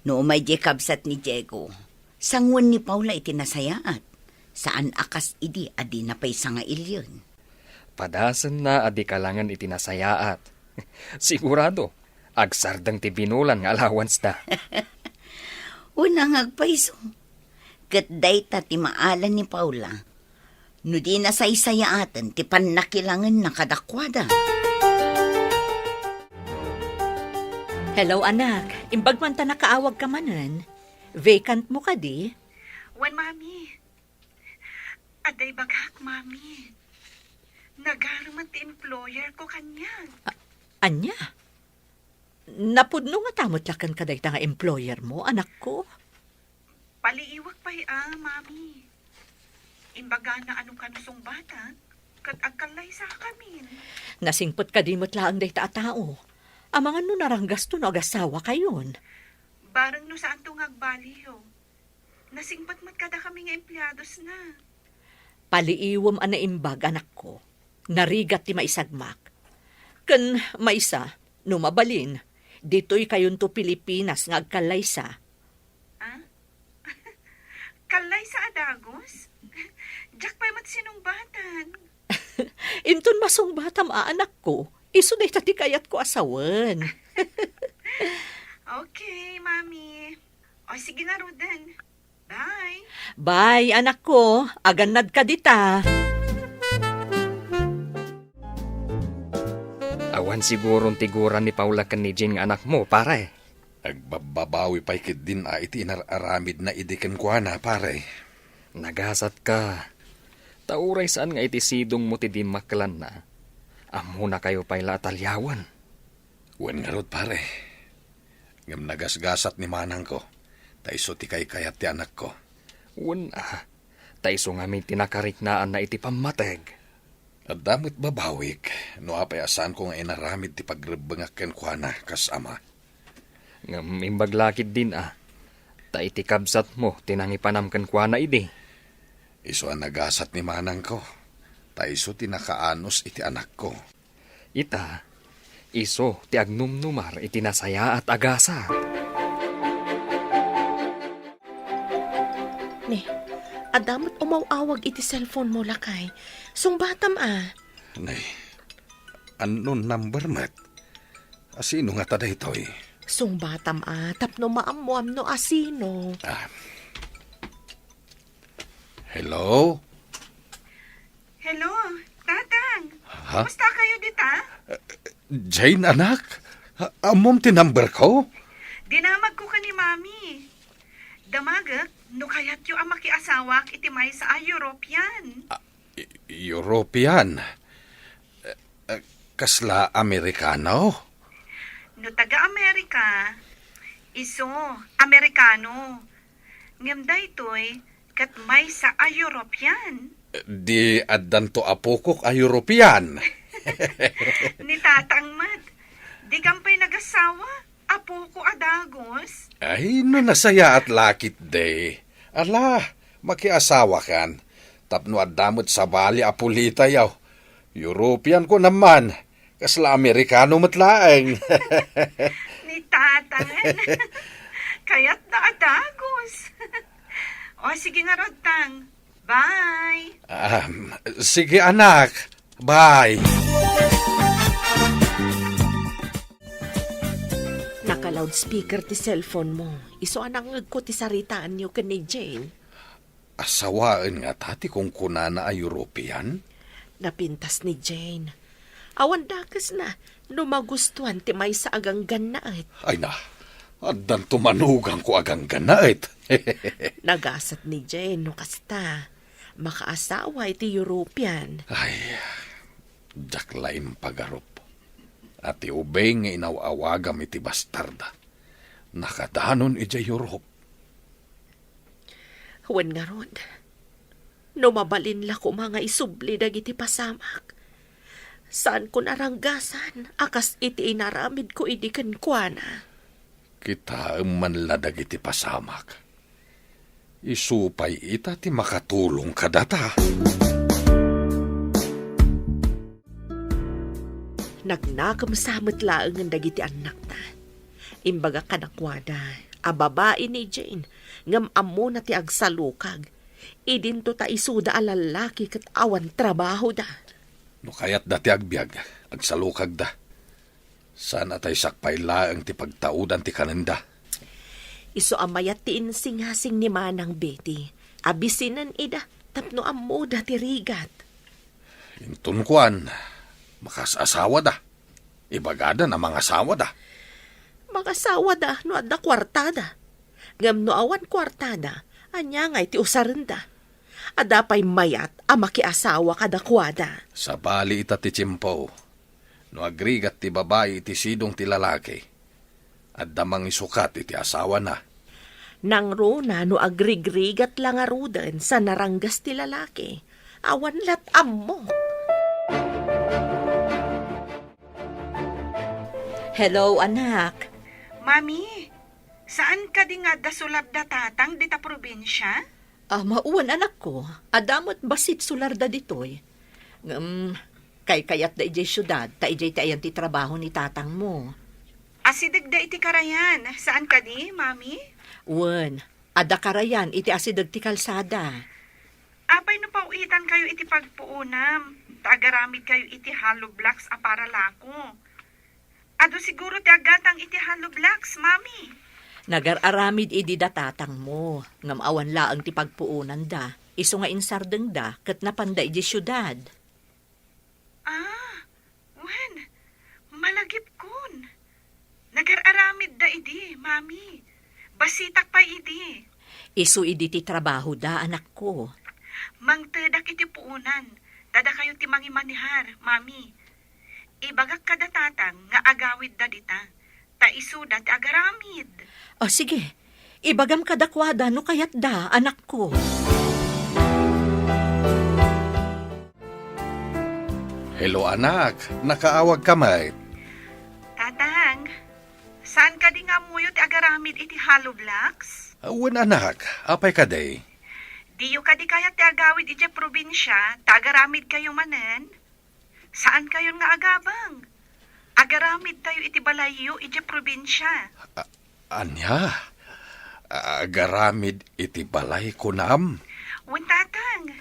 No umay diay kabsat ni Diego, sangoen ni Paula iti nasayaat. Saan a kas idi a dina pay sangailian. Padasenna a di kalangen iti nasayaat. Sigurado, agsardeng ti binulan nga allowance da. Unangag pay isu. Ket dayta ti maala ni Paula. No di nasaysayaaten ti pannakilangenna kadakuada. Hello, anak. Imbag man ta nakaawagka manen. Vacant mo kadi? Wen, Mami. Adda ibagak, Mami. Nagarumen ti employer ko kaniak. A-, ania? Napudno ngata met laeng kadayta nga employer mo, anakko? Paliiwak pay a, Mami. Imbagana a no kano sungbatak, ket agkallaysakamin. Nasingpet kadi met laeng dayta a tao. Amangan no naranggasto no agasawa kayon. Bareng no saanto nga agbaliw. Nasingpet met kadakami nga empleadosna. Paliiwem a naimbag, anakko. Narigat ti maisagmak. Ken maysa, no mabalin, ditoy kayonto Pilipinas nga agkallaysa. Ah? Kallaysa a dagus? Diak pay met sinungbatan. Inton masungbatam a, anakko, isu dayta ti kayatko a sawen. Okay, Mami. O, sige ngaruden. Bye. Bye, anakko. Agannadka dita. Awan siguron tiguran ni Paula ken ni Jane nga anakmo, pare. Agbabbabawi pay ketdin a iti inar-aramidna idi kenkuana, pare. Nagasatka. Ta uray saan nga iti sidongmo ti dimmakkelanna, ammonakayo pay la a taliawen. Wen ngarud, pare. Ngem nagasgasat ni manangko, ta isu ti kaykayat ti anakko. Wen a, ta isu ngamin ti nakariknaanna iti pammateg. Adda met babawik, no apay a saanko nga inaramid ti pagrebbengak kenkuana kas ama. Ngem imbag la ketdin a, ta iti kabsatmo ti nangipanam kenkuana idi. Isu a nagasat ni manangko, ta isu ti nakaanus iti anakko. Ita, isu ti agnumnumar iti nasayaat a gasat. Ne, adda met umaw-awag iti cellphone mo, lakay. Sungbatam a. Nay, unknown number met. A sino ngata daytoy? Sungbatam a, tapno maammoam no a sino. Ah. Hello? Hello, Tatang. Ha? Kumusta kayo dita? Jane, anak? A-, ammom ti number ko? Dinamagko ken ni Mami. Damagek no kayatyo a makiasawak iti maysa a European. Ah, E-, European? Eh, eh, kasla Amerikano? No taga-Amerika, isu, Amerikano. Ngem daytoy, ket maysa a European. Di addanto apokok a European. Ni Tatang met, di kampay nagasawa, apoko a dagus. Ay, no nasayaat la ketdi. Ala, makiasawakan. Tapno adda met sabali a pulitayo. European ko naman. Kasla Amerikano met laeng. Ni Tatang. Kayatna a dagus. O, sige ngarud, Tang. Bye. Um, sige, anak. Bye. Loudspeaker ti cellphone mo. Isu a nangngegko ti saritaanyo ken ni Jane. Asawaen ngata ti kunkunana a European? Napintas ni Jane. Awan dakesna no magustuan ti maysa a ganggannaet. Ay na, addanto manugangko a ganggannaet. Nagasat ni Jane no kasta. Makaasawa iti European. Ay, diak la impagarup a ti ubing nga inaw-awagam iti bastarda. Nakadanon idiay Europe. Wen ngarud, no mabalin la koma nga isubli dagiti pasamak, saankon a ranggasan a kas iti inaramidko idi kenkuana. Kitaem man la dagiti pasamak. Isu pay ita ti makatulong kadata. Nagnakemsa met laengen dagiti annakna. Imbagak kadakuada a babai ni Jane, ngem ammona ti agsalukag. Idinto ta isuda a lallaki ket awan trabahoda. No kayatda ti agbiag, agsalukagda. Saan a tay sakbay laeng ti pagtaudan ti kanenda. Isu a mayat ti insingasing ni Manang Betty a bisinen ida tapno ammoda ti rigat. Inton kuan, makasasawada. Ibagadan a mangasawada. Mangasawada no adda kuartada. Ngem no awan kuartada, ania ngay ti usarenda? Adda pay mayat a makiasawa kadakuada. Sabali ita ti tiempo. No agrigat ti babai iti sidong ti lalaki, adda mangisukat iti asawana. Nangruna no agrigrigat la ngaruden sa naranggas ti lalaki, awan lat ammo. Hello, anak. Mami, saan kadi nga adda sularda tatang dita probinsia? Ah, mauen, anakko. Adda met bassit sularda ditoy. Ngem, kaykayatda idiay siudad, ta idiay ti ayan ti trabaho ni tatangmo. Asidegda iti karayan. Saan kadi, Mami? Wen, adda karayan iti asideg ti kalsada. Apay no paw-itankayo iti pagpuonam, ta agaramidkayo iti hollow blocks a para lako? Adu siguro ti aggatang iti hollow blocks, Mami. Nagar-aramid idi da tatangmo, ngem awan laeng ti pagpuonanda, isu nga insardengda ket napanda idiay siudad. Ah, wen, malagipkon. Nagar-aramidda idi, Mami. Bassitak pay idi. Isu idi ti trabahoda, anakko. Mangtedak iti puonan, ta dakayo ti mangimanehar, Mami. Ibagak kada tatang nga agawidda dita, ta isuda ti agaramid. O, sige. Ibagam kadakuada no kayatda, anakko. Hello, anak. Nakaawagka met? Tatang, saan kadi nga ammoyo ti agaramid iti hollow blocks? Wen, anak. Apay kadi? Diyo kadi kayat ti agawid idiay probinsia, ta agaramidkayo manen? Saankayon nga agabang. Agaramidtayo iti balayyo idiay probinsia. A-, ania? Agaramid iti balay, kunam? Wen, tatang.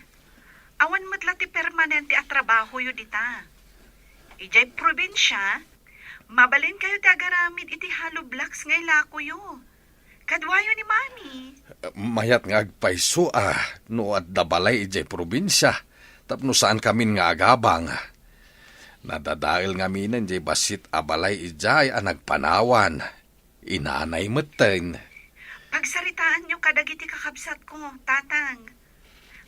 Awan met la ti permanente a trabahoyo dita. Idiay probinsia, mabalinkayo ti agaramid iti hollow blocks nga ilakoyo. Kaduayo ni Mami. Mayat nga agpayso a no adda balay idiay probinsia, tapno saankamin nga agabang. Nadadael ngaminen diay bassit a balay idiay a nagpanawan. Inanay metten. Pagsaritaanyo kadagiti kakabsatko, tatang.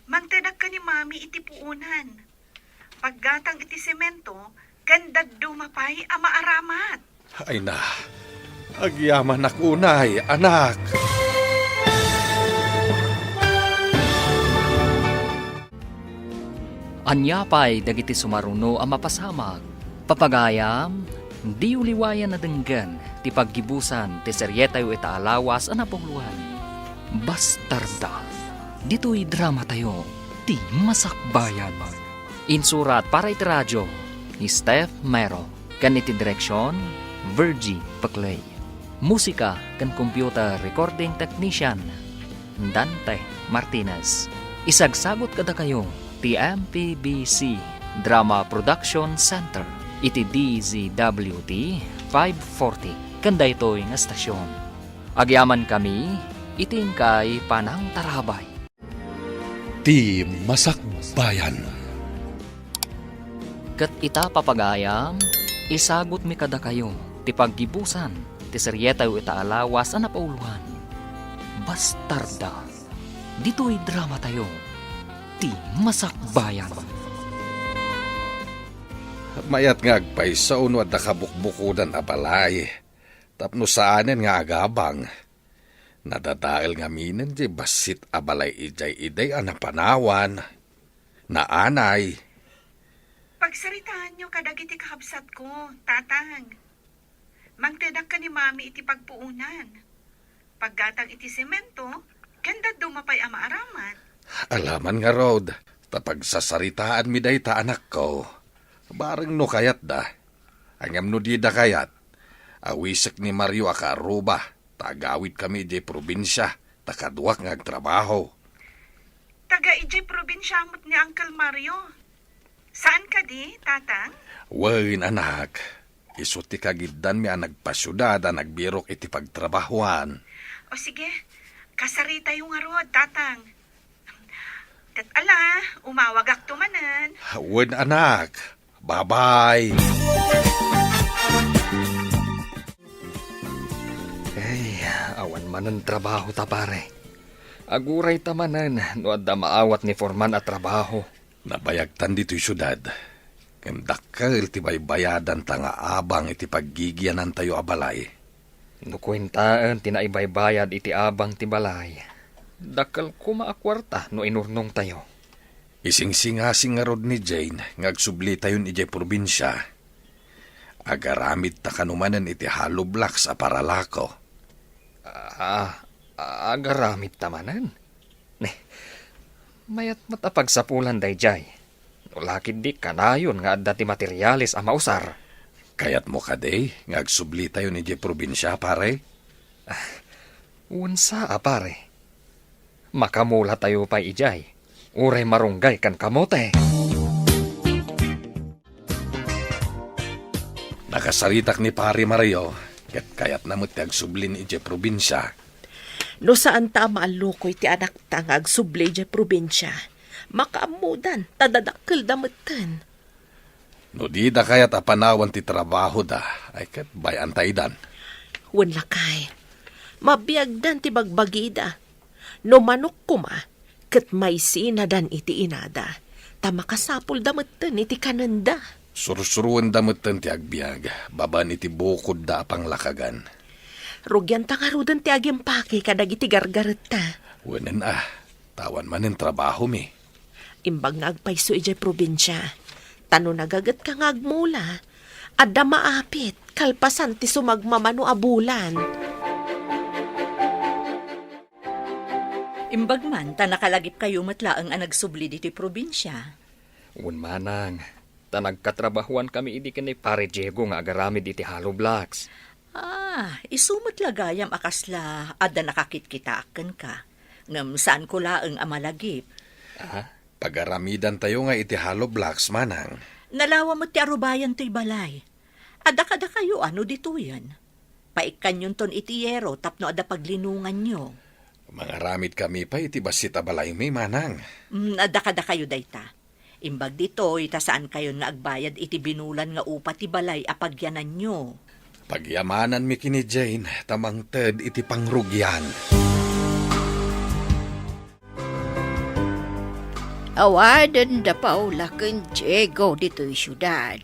Mangtedak ken ni Mami iti puonan. Paggatang iti semento, ken dadduma pay a maaramat. Ay na, agyamanak unay, anak. Ania pay dagiti sumaruno a mapasamak? Papagayam, diyo liwayan a denggen ti paggibusan ti serietayo ita a lawas a napuloan, Bastarda. Ditoy dramatayo, ti masakbayan. Insurat para iti radio ni Steph Mero, ken iti direksion, Virgie Peclay. Musika ken computer recording technician, Dante Martinez. Isagsagut kadakayo ti M P B C Drama Production Center iti D Z W T five forty. ken daytoy nga estasion. Agyamankami iti inkay panangtarabay. Ti Masakbayan. Ket ita, papagayam, isagutmi kadakayo ti paggibusan ti serietayo ita a lawas a napauloan, Bastarda. Ditoy dramatayo, Ti Masakbayan. Mayat nga agpayso no adda kabukbukodan a balay tapno saanen nga agabang. Nadadael ngaminen ti bassit a balay idiay idi a napanawan. Naanay. Pagsaritaanyo kadagiti kakabsatko, Tatang. Mangtedak ken ni Mami iti pagpuonan. Paggatang iti semento, ken dadduma pay a maaramat. Alaman ngarud, ta pagsasaritaanmi dayta, anakko. Bareng no kayatda. Ngem no dida kayat, awisek ni Mario a kaaruba, ta agawidkami idiay probinsia, ta kaduak nga agtrabaho. Taga idiay probinsia met ni Uncle Mario. Saan kadi, Tatang? Wen, anak. Isu ti kagiddanmi a nagpasiudad a nagbirok iti pagtrabahoan. O sige, kasaritayo ngarud, Tatang. Ket ala, umawagakto manen. Wen, anak. Bye-bye. Ay, awan manen trabaho ta, pare. Agurayta manen no adda maawat ni Foreman a trabaho. Nabayagtan ditoy siudad, ngem dakkel ti baybayadanta nga abang iti paggigianantayo a balay. No kuentaen ti naibaybayad iti abang ti balay, dakkel koma a kuarta no inurnongtayo. Isingsingasing ngarud ni Jane nga agsublitayon idiay probinsia. Agaramidta kano manen iti hollow blocks a paralako. Ah, agaramidta manen? Mayat met a pagsapulan daydiay. No la ketdi kanayon nga adda ti materiales a mausar. Kayatmo kadi nga agsublitayon idiay probinsia, pare? Ah, wen saa, pare. Makamulatayo pay idiay. Uray marunggay ken kamote. Nakasaritak ni Pare Mario, ket kayatna met ti agsublin idiay probinsia. No saanta a maallukoy ti anakta nga agsubli idiay probinsia, makaammodan ta dadakkelda metten. No dida kayat a panawan ti trabahoda, ay ket bay-anta idan. Wen lakay, mabiagdan ti bagbagida. No manok koma, ket maisinadan iti inada, ta makasapulda metten iti kanenda. Sursuroenda metten ti agbiag babaen iti bukodda a panglakagan. Rugianta ngaruden ti agimpake kadagiti gargaretta. Wenen a, ta awan manen trabahomi. Imbag nga agpayso idiay probinsia, ta no nagagetka nga agmula, adda maapit kalpasan ti sumagmamano a bulan. Imbag man ta nakalagipkayo met laeng a nagsubli ditoy probinsia. Wen manang, ta nagkatrabahoankami idi ken ni Pare Diego nga agaramid iti hollow blocks. Ah, isu met la gayam a kasla adda nakakitkitaak kenka. Ngem saanko laeng a malagip. Ah, pagaramidantayo nga iti hollow blocks, manang. Nalawa met ti arubayan toy balay. Adda kadakayo a no ditoyen? Paikkanyonton iti yero tapno adda paglinonganyo. Mangaramidkami pay iti bassit a balaymi, manang. Mm, adda kadakayo dayta. Imbag ditoy, ta saankayon nga agbayad iti binulan nga upa ti balay a pagyananyo. Pagyamananmi ken ni Jane, ta mangted iti pangrugian. Awaden da Paula ken Diego ditoy siudad.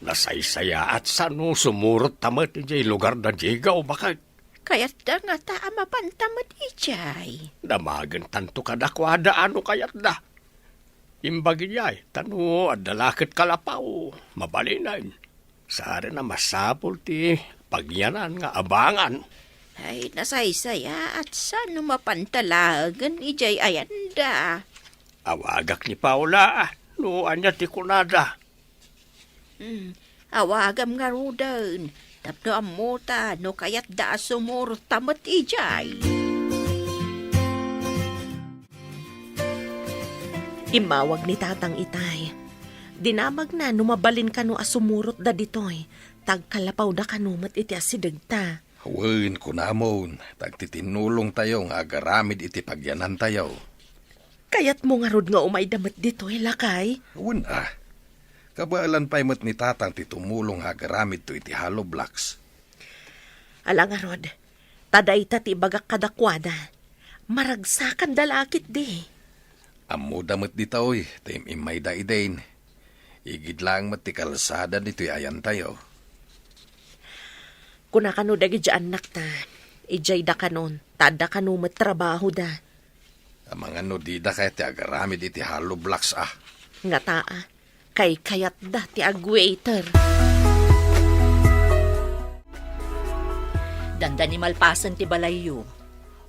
Nasaysayaat sano sumurot ta met idiay lugar da Diego, baket. Kayatda ngata a mapanta met idiay. Damagentanto kadakuada a no kayatda. Imbag idiay, ta no adda la ket kalapaw, mabalinen. Saan a masapul ti pagyanan nga abangan. Ay, nasaysayaat sano mapanta laengen idiay ayanda. Awagak ni Paula, no ania ti kunada. Hmm, awagam ngaruden, tapno ammota no kayatda a sumurot ta met idiay. Immawag ni Tatang itay. Dinamagna no mabalin kano a sumurotda ditoy, ta agkalapawda kano met iti asidegta. Wen, kunamon, ta agtitinnulongtayo nga agaramid iti pagyanantayo. Kayatmo ngarud nga umayda met ditoy, lakay? Wen a. Kabaelan pay met ni Tatang ti tumulong nga agaramidto iti hollow blocks. Ala ngarud, ta dayta ti ibagak kadakuada. Maragsakanda la ketdi. Ammoda met ditoy, ta im-immayda idin. Igid laeng met ti kalsada ditoy ayantayo. Kuna kano dagiti annakta, idiayda kanon, ta adda kano met trabahoda. Amangan no dida kayat ti agaramid iti hollow blocks a. Ngata a, kaykayatda ti agwaiter. Dandani malpasen ti balayyo.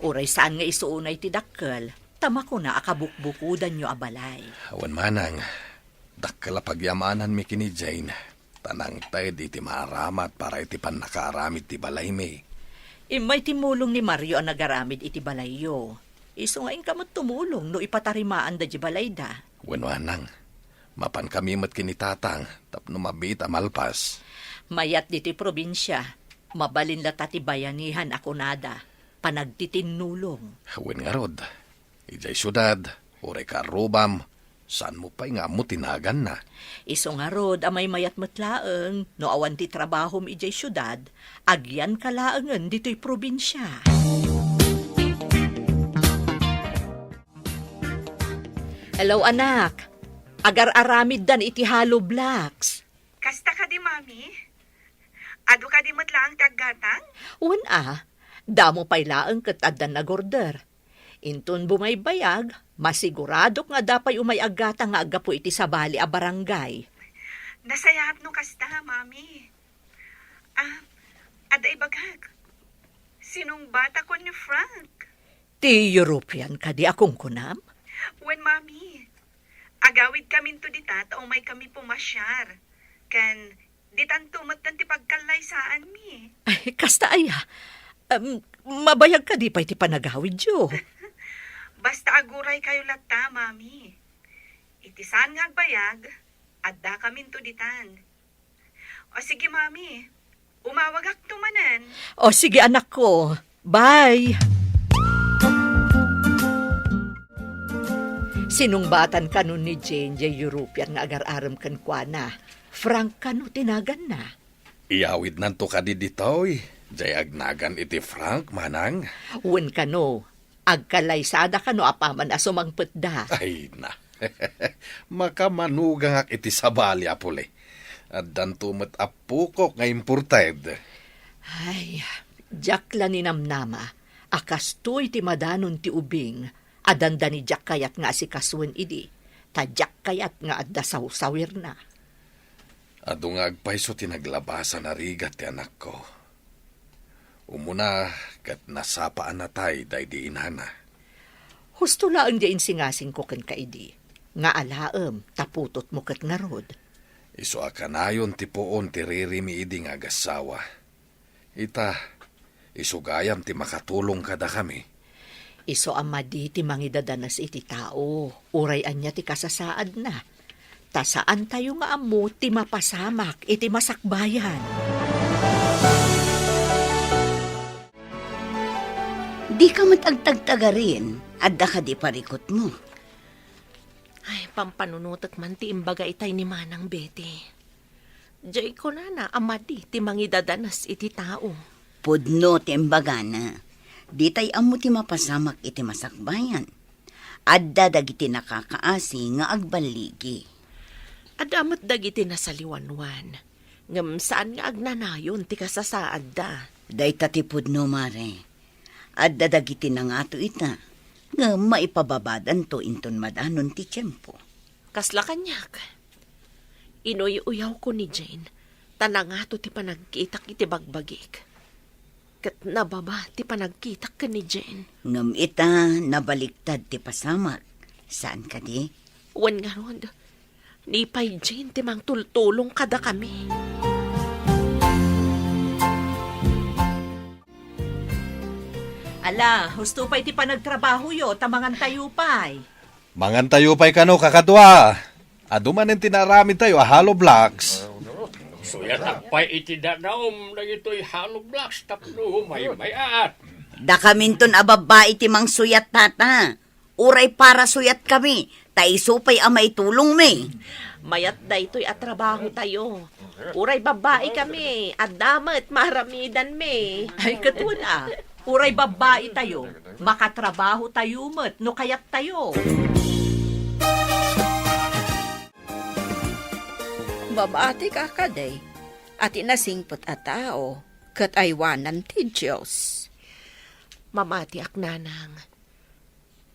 Uray saan nga isu unay ti dakkel, ta makuna a kabukbukodanyo a balay. Awan manang, dakkel a pagyamananmi ken ni Jane, ta nangted iti maaramat para iti pannakaaramid ti balaymi. Immay timmulong ni Mario a nagaramid iti balayyo. Isu nga inka met tumulong no ipatarimaanda di balayda. Wen manang, mapankami met ken ni Tatang tapno mabiit a malpas. Mayat ditoy probinsia, mabalin latta ti bayanihan a kunada, panagtitinnulong. Wen ngarud, idiay siudad, uray kaarrubam, saanmo pay nga ammo ti naganna. Isu ngarud a maymayat met laeng, no awan ti trabahom idiay siudad, agyanka laengen ditoy probinsia. Hello, anak. Agar-aramiddan iti hollow blocks. Kasta kadi, Mami? Adu kadi met laeng ti aggatang? Wen a, damo pay laeng ket adda nagorder. Inton bumaybayag, masiguradok nga adda pay umay aggatang nga aggapu iti sabali a barangay. Nasayaat no kasta, Mami. Ah, adda ibagak. Sinungbatakon ni Frank. Ti European kadi a kunkunam? Wen, Mami. Agawidkaminto dita ta umaykami pumasiar. Ken ditanto metten ti pagkallaysaanmi. Ay, kasta aya. Em, mabayag kadi pay ti panagawidyo? Basta aguraykayo latta, Mami. Iti saan nga agbayag, addakaminto ditan. O sige, Mami. Umawagakto manen. O sige, anakko. Bye! Sinungbatan kano ni Jane jay European nga agar-arem kenkuana. Frank kano ti naganna. Iyawidnanto kadi ditoy, jay agnagan iti Frank, manang? Wen kano, agkalaysada kano apaman a sumangpetda. Ay na. Makamanugangak iti sabali a puli. Addanto met appokok nga imported. Ay, diak la ninamnama a kastoy ti madanon ti ubing a dandani diak kayat nga asikasuen idi, ta diak kayat nga adda sawsawirna. Adu nga agpayso ti naglabasan a rigat ti anakko. Umuna ket nasapa a natay daydi inana. Husto laeng ti insingasingko kenka idi, nga alaem ta putotmo ket ngarud. Isu a kanayon ti puon ti ririmi idi nga agassawa. Ita, isu gayam ti makatulong kadakami. Isu a madi ti mangidadanes iti tao, uray ania ti kasasaadna. Ta saantayo nga ammo ti mapasamak iti masakbayan. Dika met agtagtagarin, adda kadi parikutmo? Ay, pampanunotek man ti imbaga itay ni Manang Betty. Jay kunana a madi ti mangidadanes iti tao. Pudno ti imbagana. Ditay ammo ti mapasamak iti masakbayan. Adda dagiti nakakaasi nga agballigi. Adda met dagiti nasaliwanwan, ngem saan nga agnanayon ti kasasaadda. Dayta ti pudno, Mare. Adda dagiti nangato ita, ngem maipababadanto inton madanon ti tiempo. Kasla kaniak. Inuy-uyawko ni Jane, ta nangato ti panagkitak iti bagbagik. Ket nababa ti panagkitak ken ni Jane. Ngem ita, nabaliktad ti pasamak. Saan kadi? Wen ngarud, ni pay Jane ti mangtultulong kadakami. Ala, husto pay ti panagtrabahoyo, ta mangantayo pay. Mangantayo pay kano, kakadua. Adu manen ti naaramidtayo a hollow blocks. Suyatak pay iti danaom dagitoy hollow blocks tapno may-mayat. Dakaminton a babbai ti mangsuyat, tata. Uray para suyatkami, ta isu pay a maitulongmi. Mayat daytoy a trabahotayo. Uray babbai kami, adda met maaramidanmi. Ay, ket wen a. Uray babbaitayo, makatrabahotayo met no kayattayo. Mabatik a kadi, a ti nasingpet a tao, ket aywanan ti Dios. Mamatiak, nanang.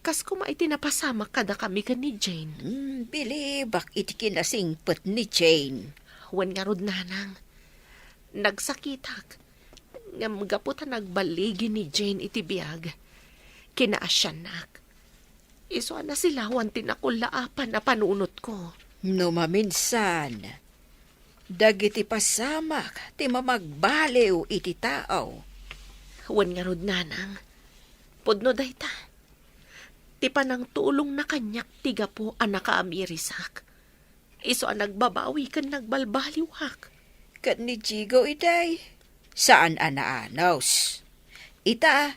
Kas koma iti napasamak kadakami ken ni Jane. Hmm, bilibak iti kinasingpet ni Jane. Wen ngarud, nanang. Nagsakitak. Ngem gapu ta nagballigi ni Jane iti biag, kinaasiannak. Isu a nasilawan ti nakullaapan a panunotko. No maminsan, dagiti pasamak ti mamagbaliw iti tao. Wen ngarud, nanang, pudno dayta. Ti panangtulongna kaniak ti gapu a nakaamirisak. Isu a nagbabawi ken nagbalbaliwak. Ket ni Jigo itay, saan a naanus. Ita,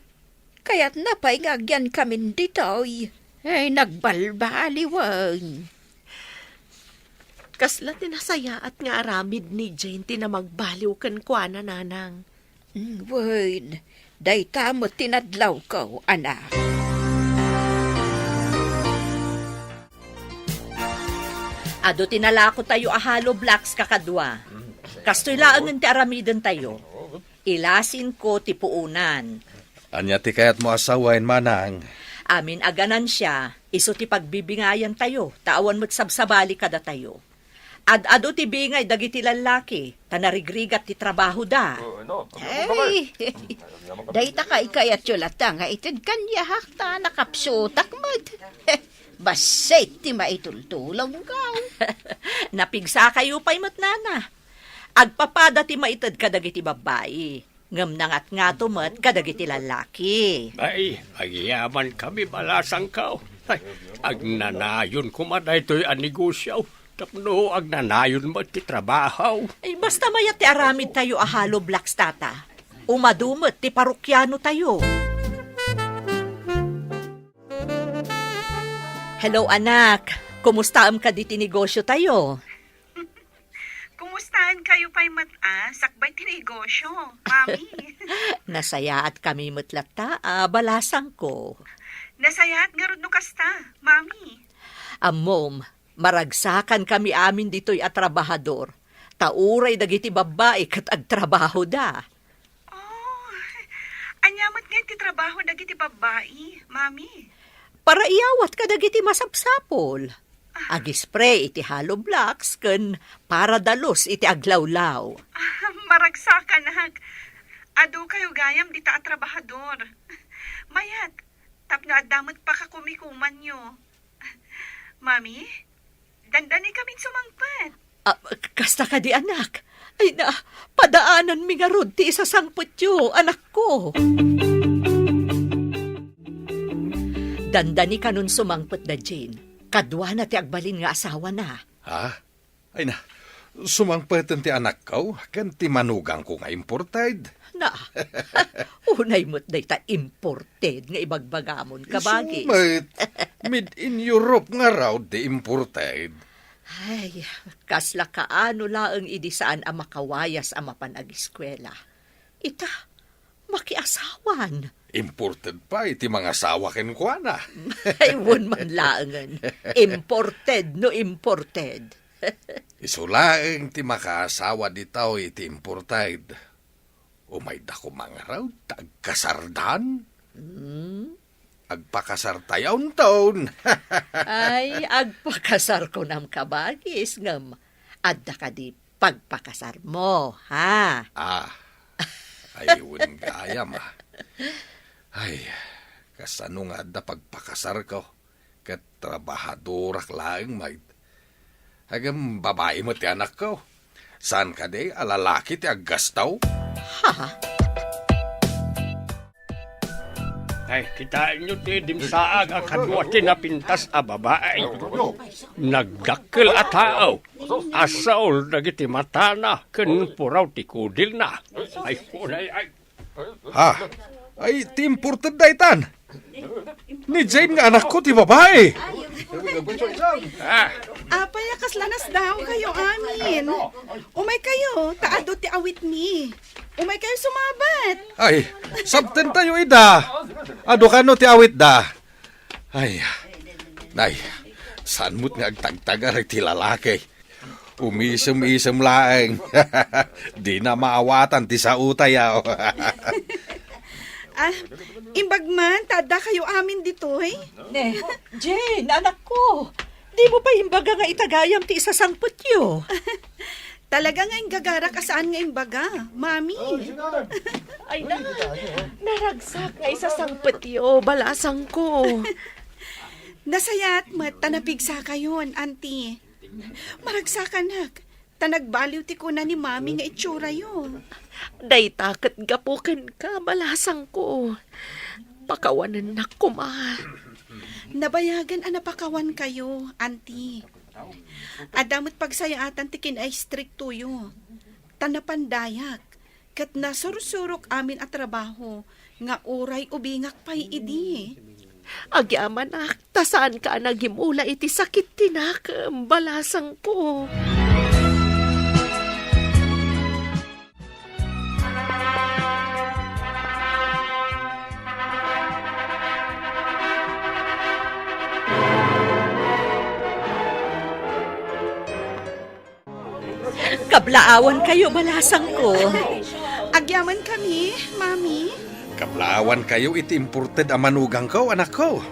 kayatna pay nga agyankamin ditoy. Ay, nagbalbaliwen. Kasla ti nasayaat nga aramid ni Jane ti namagbaliw kenkuana, nanang. Mm, wen, dayta met ti nadlawko, anak. Adu ti nalakotayo a hollow blocks, kakadua. Kastoy laengen ti aramidentayo. Ilasinko ti puonan. Ania ti kayatmo a sawen, manang? Amin a ganansia, isu ti pagbibingayantayo, ta awan met sabsabali kadatayo. Ad-adu ti bingay dagiti lallaki, ta narigrigat ti trabahoda. Ay, dayta kaykayatyo latta nga ited kaniak ta nakapsutak met. Bassit ti maitultulongko. Napigsakayo pay met, nana. Agpapada ti maited kadagiti babbai, ngem nangatngato met kadagiti lallaki. Ay, agyamankami, balasangko. Ay, agnanayon koma daytoy a negosio tapno agnanayon met ti trabaho. Ay, basta mayat ti aramidtayo a hollow blocks, tata. Umadu met ti parokianotayo. Hello, anak. Kumustaem kadi ti negosiotayo? Kumustaenkayo pay met a sakbay ti negosio, Mami? Nasayatkami met latta a balasangko. Nasayaat ngarud no kasta, Mami. Ammom, maragsakankami amin ditoy a trabahador, ta uray dagiti babbai ket agtrabahoda. Oh, ania met ngay ti trabaho dagiti babbai, Mami? Paraiyawat kadagiti masapsapul. Agispray iti hollow blocks ken paradalus iti aglawlaw. Ah, maragsakanak. Adukayo gayam dita a trabahador. Mayat, tapno adda met pakakumikumanyo. Mami, dandanikamin sumangpet. Ah, k-, kasta kadi, anak? Ay na, padaananmi ngarud ti isasangpetyo, anakko. Dandanikanon sumangpet da Jane. Kaduana ti agbalin nga asawana. Ha? Ay na, sumangpeten ti anakko ken ti manugangko nga imported. Na, unay met dayta imported nga ibagbagamon, kabagis. Isu met, made in Europe ngarud ti imported. Ay, kasla kaano laeng idi saan a makawayas a mapan agiskuela. Ita, makiasawan. Imported pay ti mangasawa kenkuana. Ay, wen man laengen. Imported no imported. Isu laeng ti makaasawa ditoy iti imported. Umayda koma ngarud ta agkasardan. Hmm? Agpakasartayo inton. Ay, agpakasar kunam, kabagis, ngem adda kadi pagpakasarmo, ha? Ah, ay, wen gayam, ah. Ay, kasano nga adda pagpakasarko? Ket trabahadorak laeng, maid. Ngem babai met ti anakko. Saan kadi a lalaki ti aggastaw? Ha? Ay, kitaenyo ti dimsaag a kadua ti napintas a babai. Nagdakkel a tao. Asaol dagiti matana ken puraw ti kudilna. Ay, ay, ay. Ha? Ay, ti imported daytan. Ni Jane nga anakko ti babai. Ah, Apay a kasla nasdaaw kayo amin? Umay kayo, ta adu ti awitmi. Umay kayo sumabat. Ay, sabten tayo ida. Adu kano ti awitda? Ay, nay, saan mo't nga agtagtagar ti lalaki? Umisem-isem laeng. Dina maawatan ti saotayo. Ah, imbag man, ta adda kayo amin ditoy? Ne, Jane, anakko, di mo pa imbaga nga itagayam ti isasangpetyo? Talaga nga inggagarak a saan nga imbaga, Mami. Ay na, naragsak nga isasangpetyo, balasangko. Nasayaat met ta napigsa kayon, Auntie. Maragsakanak, ta nagbaliw ti kuna ni Mami nga itsura'yo. Dayta ket gapu kenka, balasangko. Pakawanennak koma. Nabayagen a napakawan kayo, Auntie. Adda met pagsayaatan ti kinaistriktoyo. Ta napandayak, ket nasursurok amin a trabaho nga uray ubingak pay idi. Agyamanak, ta saanka a nagimula iti sakit ti nakem, balasangko. Kablaawan kayo, balasangko. Agyaman kami, Mami. Kablaawan kayo iti imported a manugangko, anakko.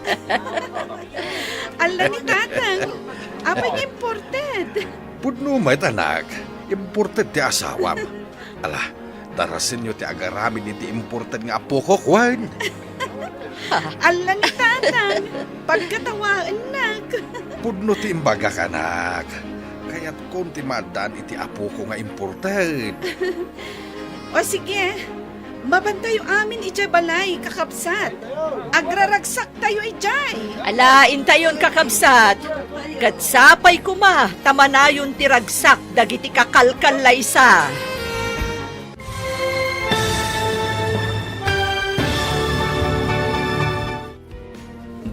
Alla ni Tatang, apay nga imported? Pudno met, anak. Imported ti asawam. Ala, darasenyo ti agaramid iti imported nga apokok, wen? Alla ni Tatang, pagkatawaennak. Pudno ti imbagak, anak. Kayatkon ti maaddaan iti apoko nga imported. O sige, mapantayo amin idiay balay, kakabsat. Agraragsak tayo idiay. Ala, intayon, kakabsat. Ket sapay koma ta manayon ti ragsak dagiti kakalkallaysa.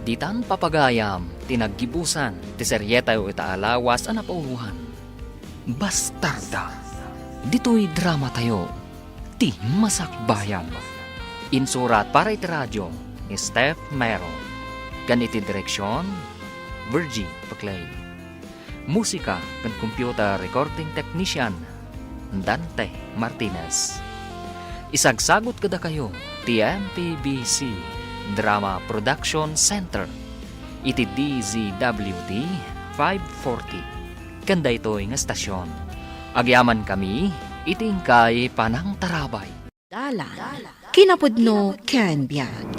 Ditan papagayam ti naggibusan ti serietayo ita a lawas a napaulohan. Bastarda. Ditoy dramatayo, ti Masakbayan. Insurat para iti radio ni Steph Mero. Ken iti direksion, Virgie Paclay. Musika ken computer recording technician, Dante Martinez. Isagsagut kadakayo ti M P B C Drama Production Center iti D Z W T five forty. Ken daytoy nga estasion, agyamankami iti inkay panangtarabay. Dalan, kinapudno ken biag.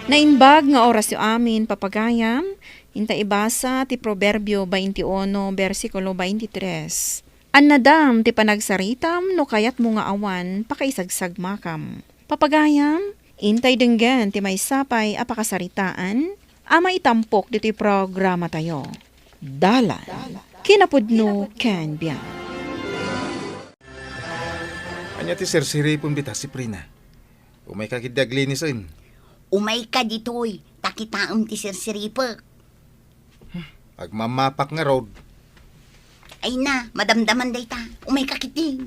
Naimbag nga orasyo amin, papagayam, inta ibasa ti Proverbio twenty-one, bersikulo twenty-three. Annadam ti panagsaritam no kayatmo nga awan pakaisagsagmakam. Papagayam, intay denggen ti maysa pay a pakasaritaan a maitampok ditoy programatayo. Dalan, kinapudno ken biag. Ania ti sirsiripem dita, Siprina? Umayka ketdi aglinisen. Umayka ditoy, ta kitaem ti sirsiripek. Agmamapak ngarud. Ay na, madamdaman dayta. Umayka ketdi.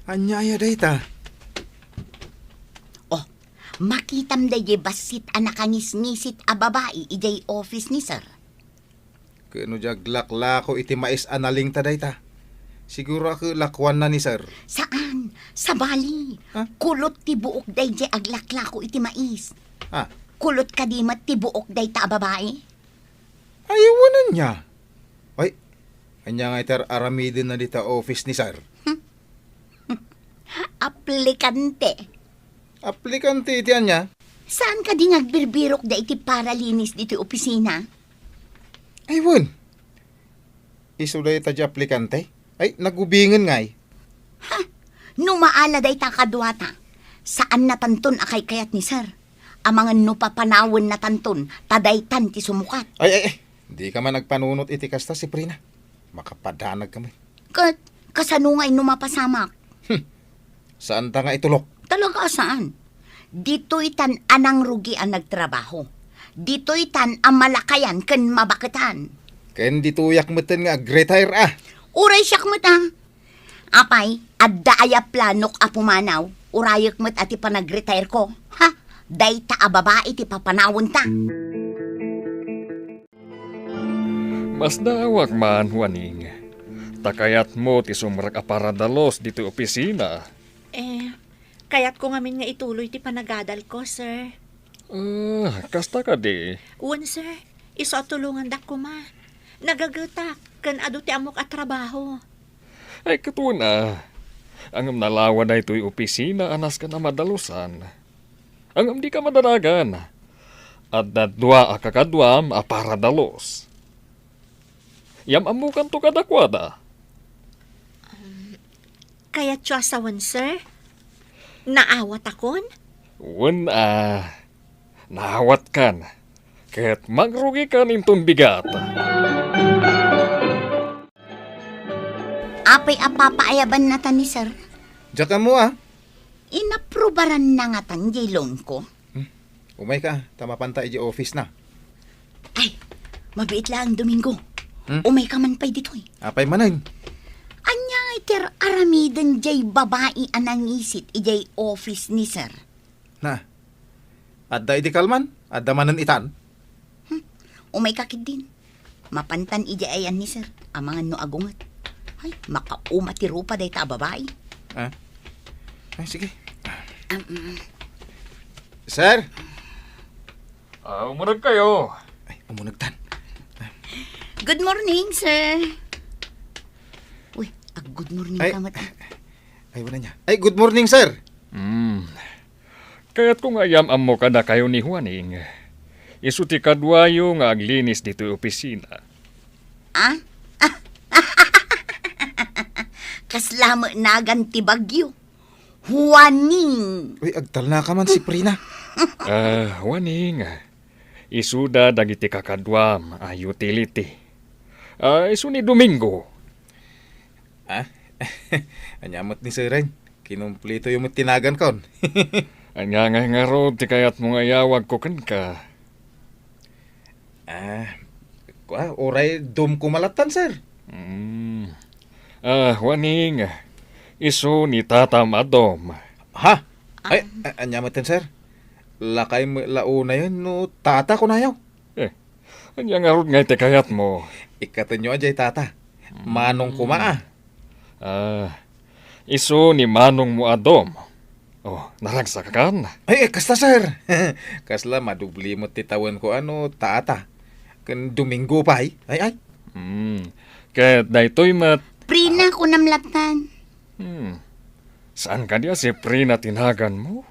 Ania aya dayta? Oh, makitam daydiay bassit a nakangisngisit a babai idiay office ni Sir. Ket no di aglaklako iti mais a nalingta dayta, siguro a lakuanna ni Sir. Saan, sabali. Ha? Kulot ti buok daydiay aglaklako iti mais. Ha? Kulot kadi met ti buok dayta a babai? Ay, wen ania? Ay, ania nga iti ar-aramidenna dita office ni Sir? Aplikante. Aplikante iti ania? Saan kadi nga agbirbirok dayta paralinis ditoy opisina? Ay, wen. Isu dayta ti aplikante? Ay, nagubingen ngay. Ha? No maala dayta kaduata, saannatanton a kaykayat ni Sir. Amangan no papanawennatanton, ta daytan ti sumukat. Ay, ay, ay. Dika man agpanunot iti kasta, Siprina. Makapadanagka met. Ket kasano nga inno mapasamak? Hmm. Saanta nga itulok? Talaga a saan. Ditoy tan a nangrugi a nagtrabaho. Ditoy tan a malakayan ken mabaketan. Ken ditoyak metten nga agretire a. Uray siak met a. Apay, adda aya planok a pumanaw? Urayek met a ti panagretire ko. Ha? Dayta a babai ti papanawenta. Masdaawak man, Juaning. Ta kayatmo ti sumrek a paradalus ditoy opisina. Eh, kayatko ngamin nga ituloy ti panagadalko, sir. Ah, kasta kadi? Wen, sir. Isu a tulongandak koma. Nagagetak, ken adu ti ammok a trabaho. Ay, ket wen a. Ngem nalawa daytoy opisina a nasken a madalusan. Ngem dika madanagan. Adda dua a kakaduam a paradalus. Yam-ammokanto kadakuada. Um, kayatyo a sawen, sir? Naawatakon? Wen a, naawatkan. Ket mangrugikan inton bigat. Apay a papaayabannata ni sir? Diak ammo a. Inaprubaranna ngatan diay loan ko? Hmm. Umayka, ta mapanta idiay office na. Ay, mabiit laeng, Domingo. Hmm? Umayka man pay ditoy. Apay manen? Ania ngay ti ar-aramiden diay babai a nangisit idiay office ni sir? Na, adda idi kalman, adda manen itan. Hmm, umayka ketdin. Mapantan idiay ayan ni sir, amangan no agunget. Ay, makauma ti rupa dayta a babai. Ah? Ay, sige. Um, Sir? Ah, umunegkayo. Ay, umunegtan. Good morning, sir. Uy, ag-good morning Ay, ka met, ah. Ay, wala niya. Ay, good morning, sir. Hmm. Kayatko nga iyam-ammo kadakayo ni Juaning. Isu ti kaduayo nga aglinis ditoy opisina. Ah? Kasla met nagan ti bagyo. Juaning! Uy, agtalna ka man, Siprina. Ah, Juaning. Isuda dagiti kakaduam a utility. Ah, isu ni Domingo. Ah? Ania met ni Seren? Kinumplitoyo met ti nagankon. Ania ngay ngarud ti kayatmo nga iyawagko kenka? Ah, kua, uray Dom koma lattan, sir. Mm. Ah, Juaning, isu ni tatam a Dom. Ha? Ay, a-, ania metten, sir? Lakay met la unayen no tata kunayo? Eh, ania ngarud ngay ti kayatmo? Ikkatenyo a diay tata. Manong koma a. Ah, isu ni manongmo a Dom. Oh, naragsakakan? Ay, ay, kasta, sir. Kasla madubli met ti tawenko a no tata. Ken Domingo pay. Ay, ay. Hmm. Ket daytoy met. Prina, ah, kunam lattan. Hmm. Saan kadi a Siprina ti naganmo?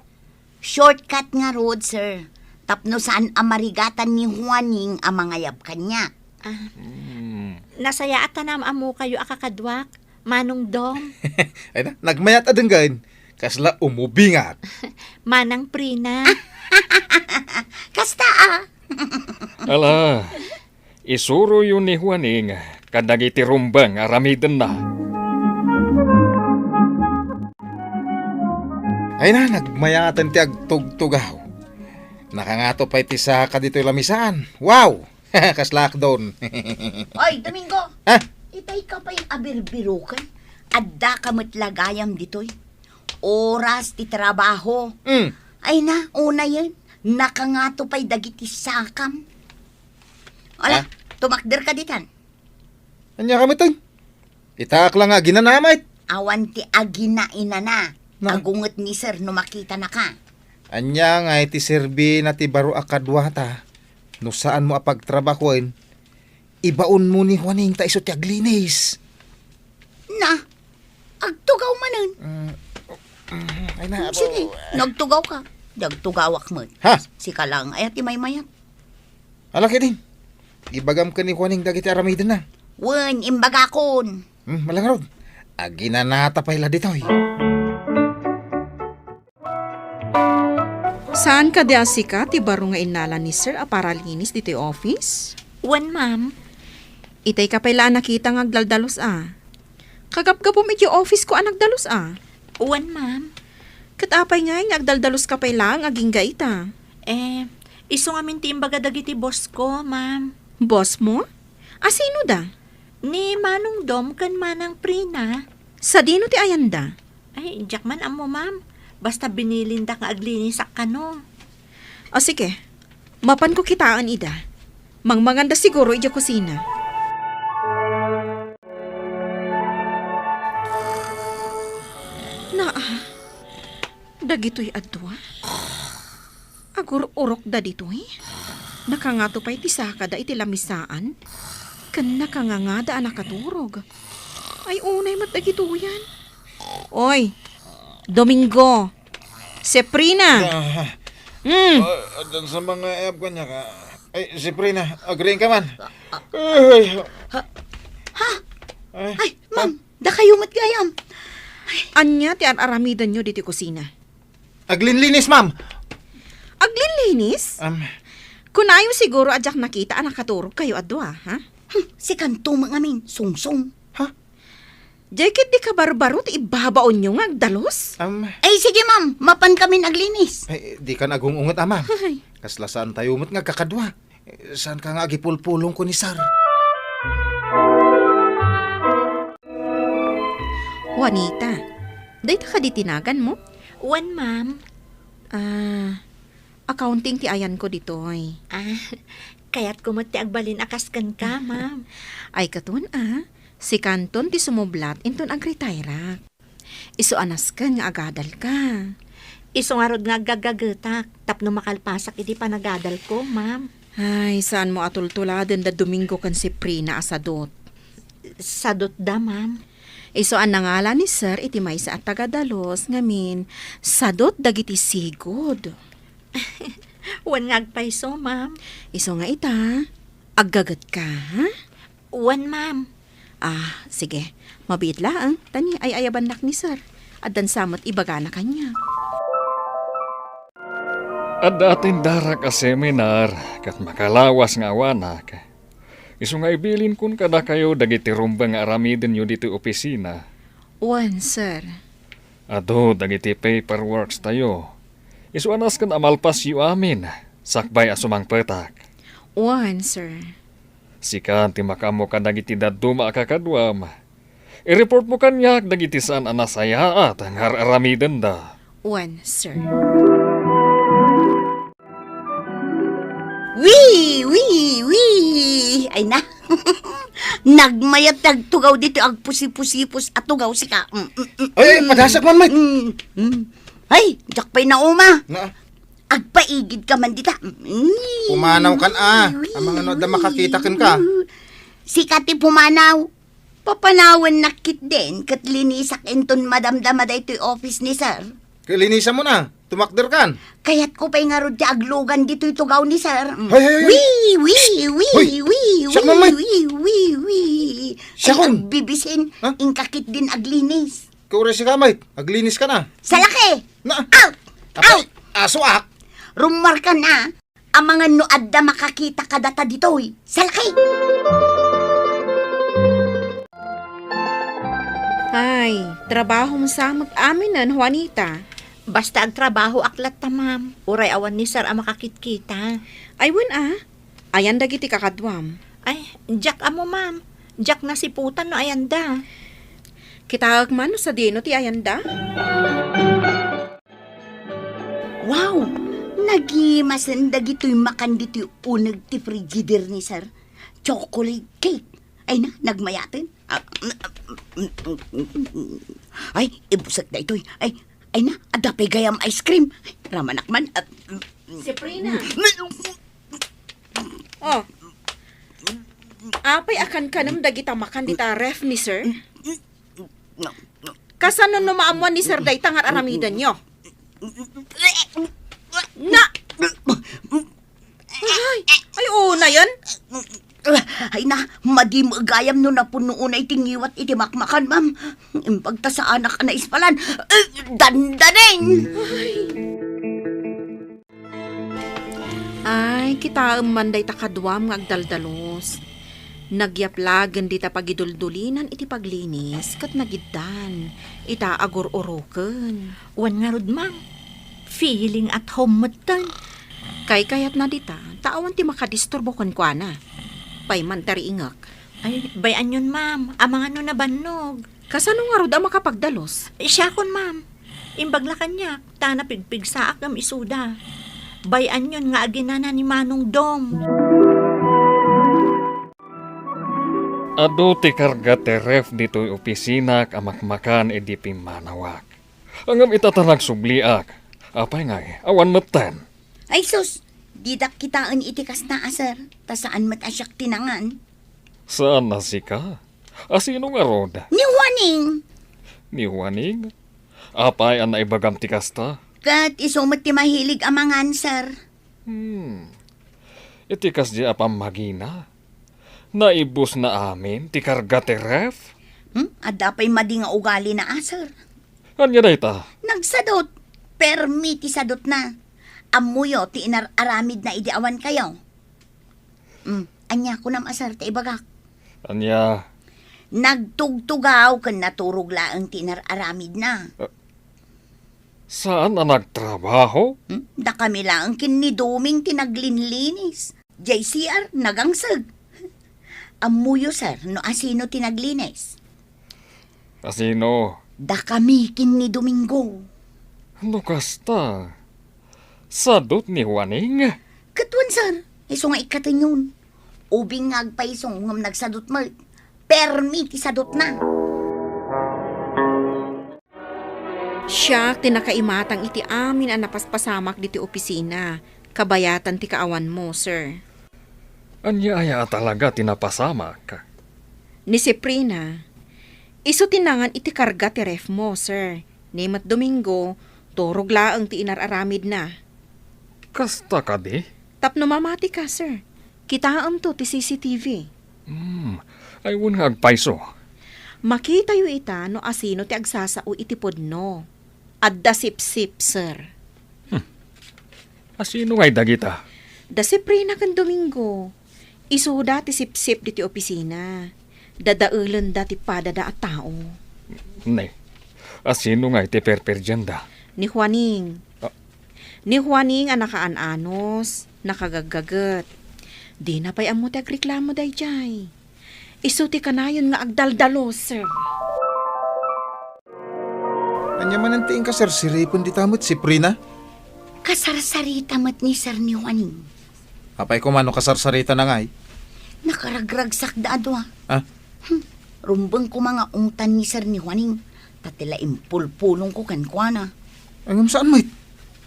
Shortcut ngarud, sir. Tapno saan a marigatan ni Juaning a mangayab kaniak. Ah. Hmm. Nasayaat a naam-ammokayo a kakaduak, Manong Dom. Ay na, nagmayat a denggen. Kasla umubingat. Manang Prina. Kasta, ah. Ala, isuroyo ni Juaning kadagiti rumbeng a aramidenna. Ay na, nagmayaten ti agtugtugaw. Nakangato pay ti saka ditoy lamisaan. Wow! Kasla akdon. Oy, Domingo! Ah? Itay ka pay abirbiruken? Adda ka met la gayam ditoy. Oras ti trabaho. Mm. Ay na, unayen. Nakangato pay dagiti sakam. Ala, ah? Tumakder ka ditan. Ania ka metten? Itaak la nga aginana met. Awan ti aginainana. Na? Agunget ni sir no makitanaka. Ania ngay ti serbina ti baro a kaduata no saanmo a pagtrabahoen? Ibaonmo ni Juaning ta isu ti aglinis. Na, agtugaw manen. Mm, mm, ay na, sige, apo. Nagtugaw ka. Nagtugawak met. Ha? Sika lang, ay, ti maymayat. Ala ketdin. Ibagam ken ni Juaning dagiti aramidenna. Wen, imbagakon. Hmm, malangrod. Aginanata pay la ditoy. Saan kadi a sika ti baro nga innala ni Sir a paralinis ditoy office? Wen, ma'am. Itay ka pay la a nakita nga agdaldalos a. Kagapgapum iti office ko a nagdalos a. Wen, ma'am. Ket apay ngay nga agdaldalos ka pay laeng agingga ita? Eh, isu ngamin ti imbaga dagiti boss ko, ma'am. Boss mo? A sino da? Ni Manong Dom ken Manang Prina. Sadino ti ayanda? Ay, diak man ammo, ma'am. Basta binilinda nga aglinisak kano. O sige, mapanko kitaen ida. Mangmanganda siguro idiay kusina. Naa, dagitoy a dua? Agur-urokda ditoy? Nakangato pay ti sakada iti lamisaan? Ken nakangangada a nakaturog? Ay, unay met dagitoyan. Oy, Domingo! Seprina! Ah, Hmm. ah, addan sa mga ayab kaniak, ah. Ay, Seprina, agriingka man. Ay, Ha? Ha? Ay, Ay, ma'am, dakayo met gayam. Ania ti ar-aramidenyo ditoy kusina? Aglinlinis, ma'am. Aglinlinis? Am. Kunayo siguro a diak nakita a nakaturog kayo a dua, ha? Hmm, sikanto met ngamin, sungsong. Ha? Diay ket di kabarbaro ti ibbabaonyo nga agdalus? Am. Ay, sige, ma'am, mapan kamin aglinis. Ay, dikan agung-unget, a, ma'am. Ay. Kasla saantayo met nga agkakadua. Eh, saanka nga agipulpulong ko ni Sir? Juanita, dayta kadi ti naganmo? Wen, ma'am. Ah, accounting ti ayanko ditoy. Ah, kayatko met ti agbalin a kas kenka, ma'am. Ay, katon, ah. Sikanton ti sumublat inton agretairak. Isu a nasken nga agadalka. Isu ngarud nga aggagagetak tapno makalpasak iti panagadalko, ma'am. Ay, saanmo a tultuladen da Domingo ken Seprina a sadut. Sadutda, ma'am. Isu a nangala ni Sir iti maysa a tagadalus ngamin, sadut dagiti sigud. Wen nga agpayso, ma'am. Isu nga ita, aggagetka, ha? Wen, ma'am. Ah, sige. Mabiit laeng, ta ni ay-ayabannak ni Sir. Addan sa met ibagana kaniak. Adda atendarak a seminar ket makalawas nga awanak. Isu nga ibilinkon kadakayo dagiti rumbeng nga aramidenyo ditoy opisina. Wen, sir. Adu dagiti paperworks tayo. Isu a nasken a malpasyo amin, sakbay a sumangpetak. Wen, sir. Sika ti makaammo kadagiti dadduma a kakaduam. I-report mo kaniak dagiti saan a nasayaat nga ar-aramidenda. Wen, sir. Wi, wi, wi! Ay na. Nagmayat ti agtugaw ditoy agpusipusipus a tugaw sika. Mm, mm, mm, Ay, ay, mm. Padasak man, Mike. Mm, mm. Ay, diak pay nauma. Na? Agpaigid ka man dita. Mm. Pumanaw kan, a. Wi, Amang ano, adda wi, makakita ken ka. Wi. Sika ti pumanaw. Papanawennak ketdin ket linisak inton madamdama daytoy office ni sir. Ket linisam mo na, tumakder kan. Kayatko pay ngarud ti aglugan ditoy tugaw ni sir. Mm. Hay, hay, hay. Wi, wi, wi, Hoy! Wi, Siak wi, man, Mike. Wi, wi, wi. Siak Ay, on. Agbibisin, Ha? Inka ketdin aglinis. Kauray sika, Mike. Aglinis ka na. Salaki! Na. Out! Apay, Out! Aso ak. Rumarka na. Amangan no adda makakita kadata ditoy. Salaki! Ay, trabahom sa met aminen, Juanita. Basta agtrabahoak latta, ma'am. Uray awan ni sir a makakitkita. Ay, wen a. Ayan dagiti kakaduam. Ay, diak ammo, ma'am. Diak nasiputan no ayanda. Kitaek man no sadino ti ayanda? Wow! Nagimasen dagitoy makan ditoy uneg ti Frigidaire ni sir. Chocolate cake. Ay na, nagmayaten. Ah, ay, ibusek daytoy. Ay, ay na, adda pay gayam ice cream. Ay, ramanak man. Ah, Seprina. Oh. Apay a kankanem dagita makan dita ref ni sir? Kasano no maammuan ni sir dayta nga ar-aramidenyo? Na! Ay, ay, unayen. Ay na, madi met gayam no napuno unay ti ngiwat iti makmakan, ma'am. Imbag ta saanak a naispalan. Eh, dandaning! Ay. Ay, kitaem man dayta kaduam nga agdaldalos. Nagyaplagen dita pagiduldulinan iti paglinis ket nagiddan ita agur-uroken. Wen ngarud, ma'am, feeling at home metten. Kaykayatna dita, ta awan ti makadisturbo kenkuana. Pay man ti riingek. Ay, bay-anyon, ma'am. Amangan no nabannog. Kasano ngarud a makapagdalus? Siakon, ma'am. Imbag la kaniak, ta napigpigsaak ngem isuda. Bay-anyon nga aginana ni Manong Dom. Adu ti karga ti ref ditoy opisinak a makmakan idi pimmanawak. Ngem ita ta nagsubliak. Apay ngay, awan metten. Ay sus, didak kitaen iti kasta a sir, ta saan met a siak ti nangan. Saan a sika? A sino ngarud? Ni Juaning. Ni Juaning? Apay a naibagam ti kasta? Ket isu met ti mahilig a mangan, sir. Hmm. Iti kasdi a pammagina, naibusna amin ti karga ti ref? Hmm? Adda pay madi nga ugalina a, sir. Ania dayta? Nagsadut. Permi ti sadutna. Ammoyo ti inar-aramidna idi awan kayo. Hmm, ania kunam a, sir, ti ibagak? Ania? Nagtugtugaw ken naturog laeng ti inar-aramidna. Saan a nagtrabaho? Hmm? Dakami laeng ken ni Doming ti naglinlinis. Jay C R, nagangseg. Ammoyo, sir, no asino ti naglinis? Asino? Dakami ken ni Domingo. No kasta, sadut ni Juaning? Ket wen, sir, isu nga ikkatenyon. Ubing nga agpayso ngem nagsadut met. Permi ti sadutna. Siak ti nakaimatang iti amin a napaspasamak diti opisina, kabayatan ti kaawanmo, sir. Ania aya a talaga ti napasamak? Ni Siprina, isu ti nangan iti karga ti ref mo, sir. Ni met Domingo, turog laeng ti inar-aramidna. Kasta kadi? Tapno mamati ka, sir. Kitaemto ti C C T V. Hmm, ay wen nga agpayso. Makitayo ita no asino ti agsasao iti pudno. Adda sipsip, sir. Hmm. Asino ngay dagita? Da Siprina ken Domingo. Isuda ti sipsip diti opisina. Dadaelenda ti padada a tao. Ne, asino ngay ti perperdianda? Ni Juaning. Ah. Ni Juaning a nakaan-anos, nakagaggaget. Dina pay ammo ti agreklamo daydiay. Isu ti kanayon nga agdaldalos, sir. Ania manen ti inka, sir, siripen dita met, Siprina? Kasarsarita met ni Sir ni Juaning. Apay koma no kasarsarita na ngay? Nakaragragsak da a dua. Ah? Hmm, rumbeng koma nga ungtan ni Sir ni Juaning, ta ti la impulpulongko kenkuana. Ay, ngem saan met?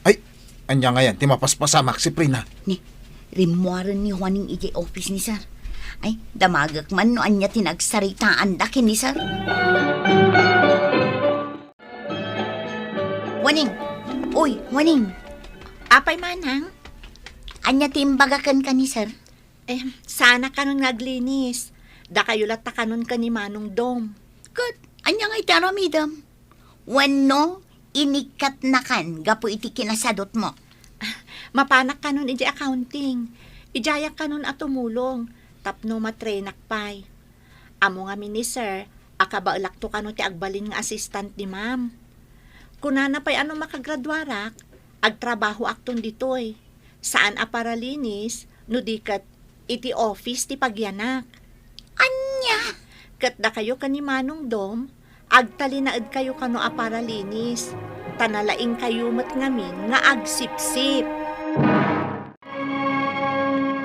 Ay, ania ngayan ti mapaspasamak, Siprina? Ni, rimmuaren ni Juaning idiay office ni Sir. Ay, damagek man no ania ti nagsaritaanda ken ni Sir. Juaning! Uy, Juaning! Apay, manang? Ania ti imbaga kenka ni Sir? Eh, saanak kanon nga aglinis. Dakayo latta kanon ken ni Manong Dom. Ket, ania nga iti aramidem? Wenno, inikkatnakan gapu iti kinasadutmo? Mapanak kanon idiay accounting. Idiayak kanon a tumulong tapno matrainak pay. Ammo ngamin ni Sir a kabaelakto kano ti agbalin nga assistant ni Ma'am. Kunana pay a no makagraduarak, agtrabahoakton ditoy. Saan a paralinis, no di ket iti office ti pagyanak. Ania? Ket dakayo ken ni Manong Dom, agtalinaedkayo kano a paralinis, ta nalaingkayo met ngamin nga agsipsip.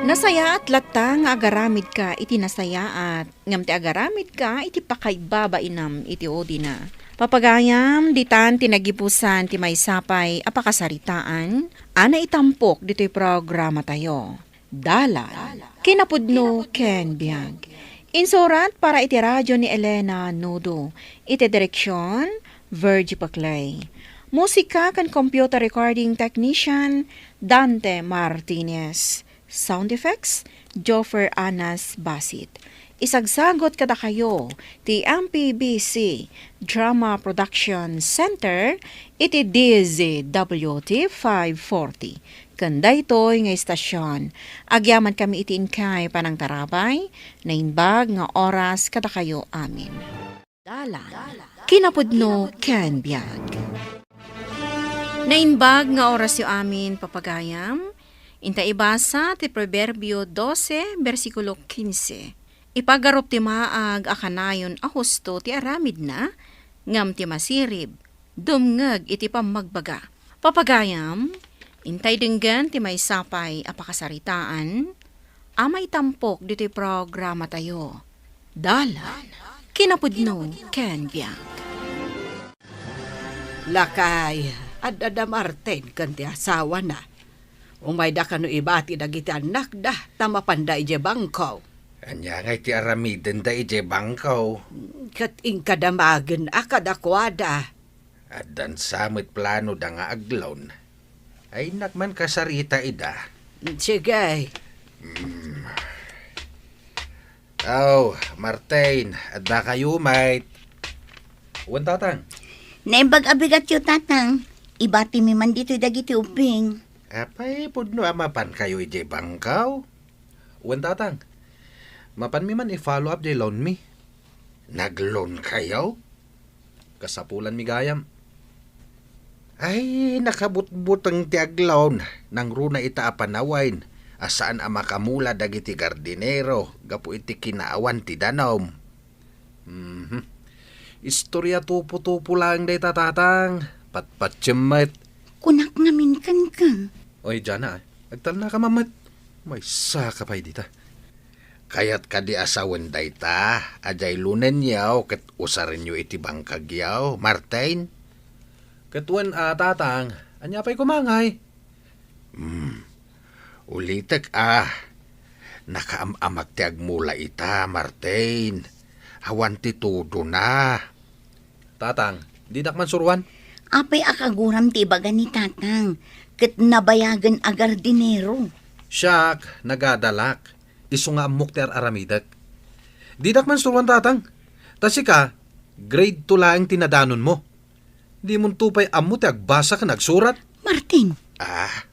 Nasayaat latta nga agaramidka iti nasayaat, ngem ti agaramidka iti pakaibabainam iti udina. Papagayam, ditan ti nagibusan ti maysa pay a pakasaritaan a naitampok ditoy programatayo. Dalan, kinapudno ken biag. Insurat para iti radio ni Elena Nudo. Iti direksion, Virgie Paclay. Musika ken computer recording technician, Dante Martinez. Sound effects, Joffer Anas Basit. Isagsagot kadakayo ti M P B C Drama Production Center iti D Z W T five forty. ken daytoy nga istasion. Agyamankami iti inkay panangtarabay, naimbag nga oras kadakayo amin. Dalan, kinapudno ken biag. Naimbag nga orasyo amin, papagayam. Inta ibasa ti Proverbio dose, bersikulo kinse. Ipagarup ti maag a kanayon a husto ti aramidna, ngem ti masirib, dumngeg iti pammagbaga. Papagayam, intay denggen ti maysa pay a pakasaritaan a maitampok ditoy programatayo. Dalan, kinapudno ken biag. Lakay, adda da Martin ken ti asawana. Umayda kano ibati dagiti annakda ta mapanda idiay bangko. Ania ngay ti aramidenda idiay bangko? Ket inkadamagen a kadakuada. Addan sa met planoda nga agloan. Ay, innak man kasarita ida. Sige. Mm. Aw, Martin, adda kayo, mate? Wen, Tatang. Naimbag a bigatyo, Tatang. Ibatimi man ditoy dagiti ubbing. Apay, pudno a mapan kayo idiay bangkaw? Wen, Tatang. Mapanmi man i-follow up diay loan mi. Nag-loan kayo? Kasapulanmi gayam. Ay, nakabutbuteng ti aglawn. Nangruna ita a panawen a saan a makamula dagiti gardinero gapu iti kinaawan ti danum. Mhm. Istorya tupo-tupo laeng dayta, Tatang. Patpatiem met. Kunak ngamin kenka. Oy, Jana, agtalnaka man met. Maysa ka pay dita. Kayat kadi a sawen dayta, a diay lunenyo ket usarenyo iti bangkagyo, Martin? Ket wen a, Tatang, ania pay koma ngay? Hmm. Ulitek a, nakaam-amak ti agmula ita, Martin. Awan ti tudona. Tatang, didak man suruan. Apay a kaguram ti ibaga ni Tatang, ket nabayagen a gardinero. Siak, nagadalak. Isu nga ammok ti ar-aramidek. Didak man suruan, Tatang. Ta sika, grade two laeng ti nadanonmo. Dimonto pay ammo ti agbasa ken agsurat. Martin! Ah,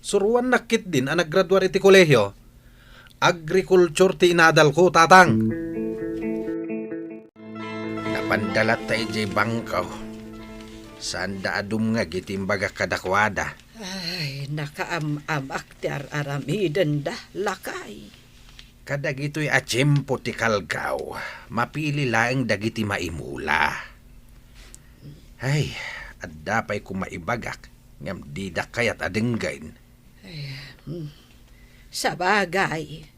suruannak ketdin a naggraduar iti kolehio. Agriculture ti inadalko, Tatang. Napanda latta idiay bangko. Saanda a dumngeg iti imbagak kadakuada. Ay, nakaam-amak ti ar-aramidenda, lakay. Kadagitoy a tiempo ti kalgaw, mapili laeng dagiti maimula. Ay, adda pay koma ibagak, ngem didak kayat a denggen. Ay, hmm. Sabagay,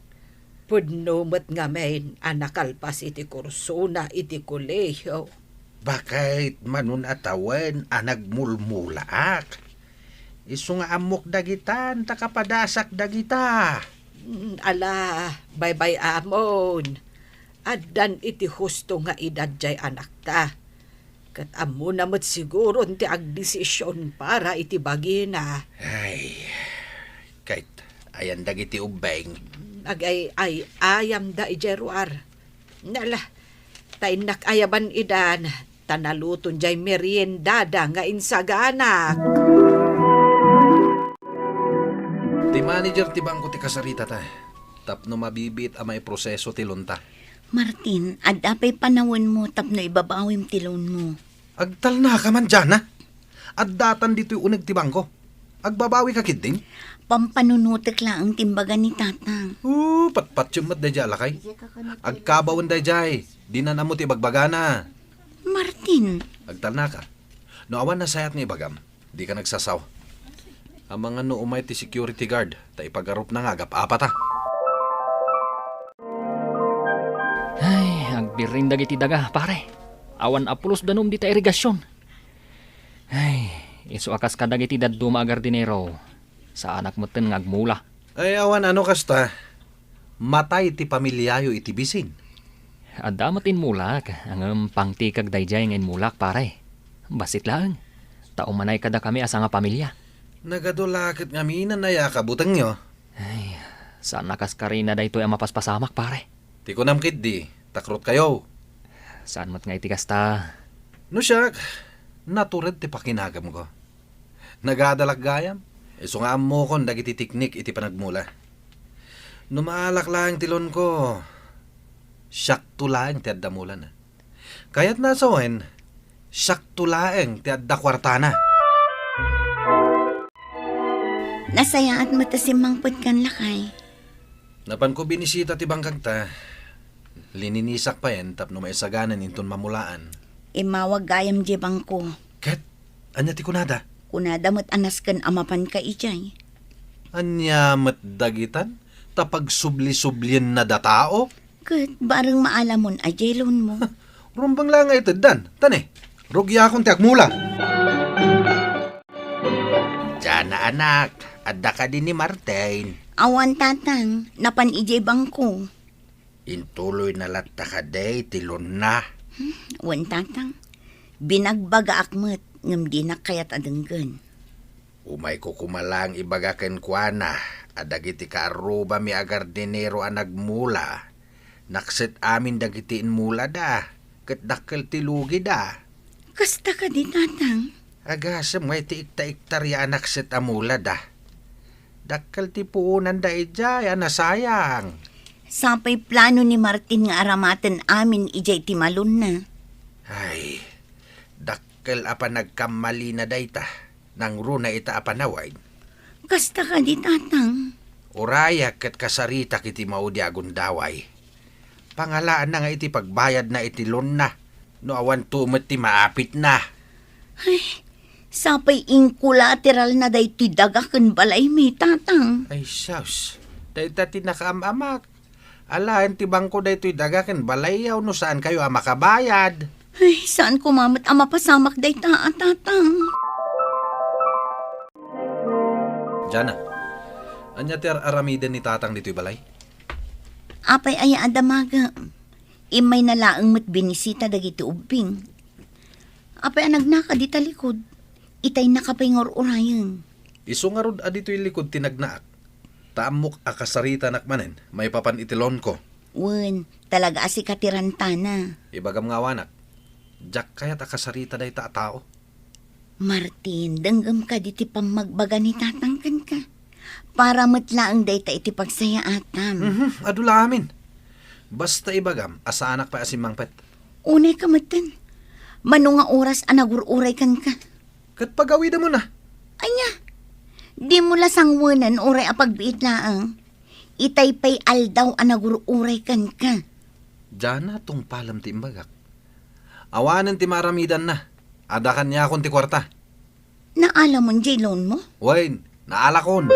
pudno met ngamin a nakalpas iti kursona iti kolehio. Baket manon a tawen a nagmulmulaak. Isu nga ammok dagitan ta kapadasak dagita. Mm, ala, baybay-amon. Addan iti husto nga edad diay anakta. Ket ammona met siguron ti agdesision para iti bagina. Ay, ket ayan dagiti ubbing. Agay-ay-ayamda idiay ruar. Nala, ta innak ayaban idan, ta naluton diay meriendada nga insaganak. Ti manager ti bangko ti kasaritata, tapno mabibiit a maiproseso ti loanta. Martin, adda pay panawenmo tapno ibabawim ti loanmo. Agtalnaka man, Jana. Addatan ditoy uneg ti bangko. Agbabawika ketdin? Pampanunotek laeng ti imbaga ni Tatang. Oh, patpatiem met daydiay a lakay. Agkabawen daydiay. Dinan ammo ti ibagbagana. Martin. Agtalnaka. No awan nasayaat nga ibagam, dika nagsasaw. Amangan no umay ti security guard, ta ipagarupna nga agap-apata. Ay, agbirring dagiti daga, pare. Awan a pulos danum dita irigasion. Ay, isu a kas kadagiti dadduma a gardinero, saanak metten nga agmula. Ay, awan a no kasta, matay ti pamiliayo iti bisin. Adda met inmulak, ngem pangtikag daydiay nga inmulak, pare. Bassit laeng, ta umanay kadakami a sangapamilia. Nagadu la ket ngamin a nayakabutengyo. Ay, saan a kas karina daytoy a mapaspasamak, pare. Ti kunam ketdi, takrotkayo. Saan met nga iti kasta? No siak, natured ti pakinagamko. Nagadalak gayam. Isu nga ammokon dagiti teknik iti panagmula. No maalak laeng ti loanko, siakto laeng ti adda mulana. Kayatna a sawen, siakto laeng ti adda kuartana. Nasayaat met a simmangpetkan, lakay. Napanko binisita ti bangkagta. Lininisak payen tapno maisaganan inton mamulaan. Immawag gayam diay bangko. Ket, ania ti kunada? Kunada met a nasken a mapanka idiay. Ania met dagitan? Ta pagsubli-sublienna datao? Ket bareng maalamon a diay loanmo. Rumbeng la nga iteddan. Tani, rugiakon ti agmula. Diana, anak, adda kadi ni Martin? Awan, tatang, napan idiay bangko. Intuloyna latta kadi ti loanna? Hmm, wen, tatang. Binagbagaak met, ngem dinak kayat a denggen. Umayko koma laeng ibaga kenkuana a dagiti kaarrubami a gardinero a nagmula, nakset amin dagiti immulada, ket dakkel ti lugida. Kasta kadi, tatang? Agasem nga iti ikta-iktar ya a nakset a mulada. Dakkel ti puonanda idiay a nasayang. Sapay plano ni Martin nga aramaten amin idiay ti malonna. Ay, dakkel a panagkammalina dayta. Nangruna ita a panawen. Kasta kadi, tatang? Urayak ket kasaritak iti maudi a gundaway. Pangalaanna nga iti pagbayadna iti loanna, no awanto met ti maapitna. Ay, sapay inkolateralna daytoy daga ken balaymi, tatang. Ay, sus. Dayta ti nakaam-amak. Alaen ti bangko daytoy daga ken balayyo no saankayo a makabayad. Ay, saan koma met a mapasamak dayta a tatang. Jana, ania ti ar-aramiden ni tatang ditoy balay? Apay aya a damagem? Immayna laeng met binisita dagiti ubbing. Apay a nagnaka dita likud? Itay nakapay nga ur-urayen. Isu ngarud a ditoy likud ti nagnaak. Ta ammok a kasaritanak manen maipapan iti loanko. Wen, talaga a sika ti rantana. Ibagam nga awanak, diak kayat a kasarita dayta a tao. Martin, denggem kadi ti pammagbaga ni tatang kenka. Para met laeng dayta iti pagsayaatam. Mhm, adu la amin. Basta ibagam a saanak pay a simmangpet. Unay ka metten. Mano nga oras a nagur-uray kenka? Ket pagawidemon a. Ania? Dimo la sangwenen uray a pagbiit laeng. Itay pay aldaw a nagur-uray kenka. Diana, tungpalem ti imbagak. Awanen ti maaramidanna. Adda kaniakon ti kuarta. Naalamon diay loanmo? Wen, naalakon.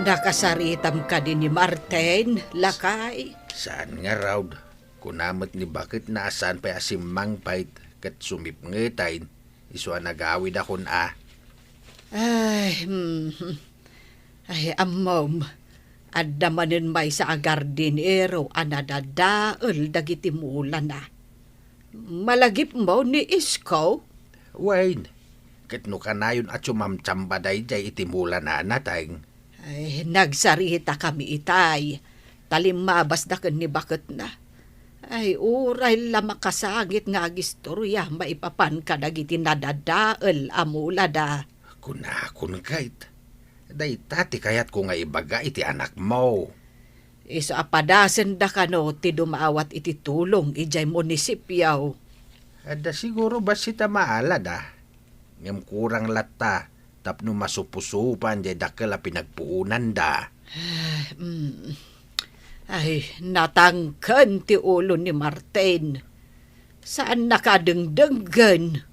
Nakasaritam kadi ni Martin, lakay? Saan ngarud. Kuna met ni baketna a saan pay a simmangpet ket sumipngetayen, isu a nagawidakon a. Ay, hmm. Ay, ammom, adda manen maysa a gardinero a nadadael dagiti mulana. Malagipmo ni Isko? Wen, ket no kanayon a sumamsamba daydiay iti mulana, Nateng. Ay, nagsaritakami itay, ta limmabasda ken ni baketna. Ay, uray la makasangit nga agistoria maipapan kadagiti nadadael a mulada. Kunakon ket, dayta ti kayatko nga ibaga iti anakmo. Isu a padasenda kano ti dumawat iti tulong idiay munisipio. Adda siguro bassit a maalada, ngem kurang latta tapno masupusupan diay dakkel a pinagpuonanda. Mm. Ay, natangken ti ulo ni Martin. Saannaka a dengdenggen.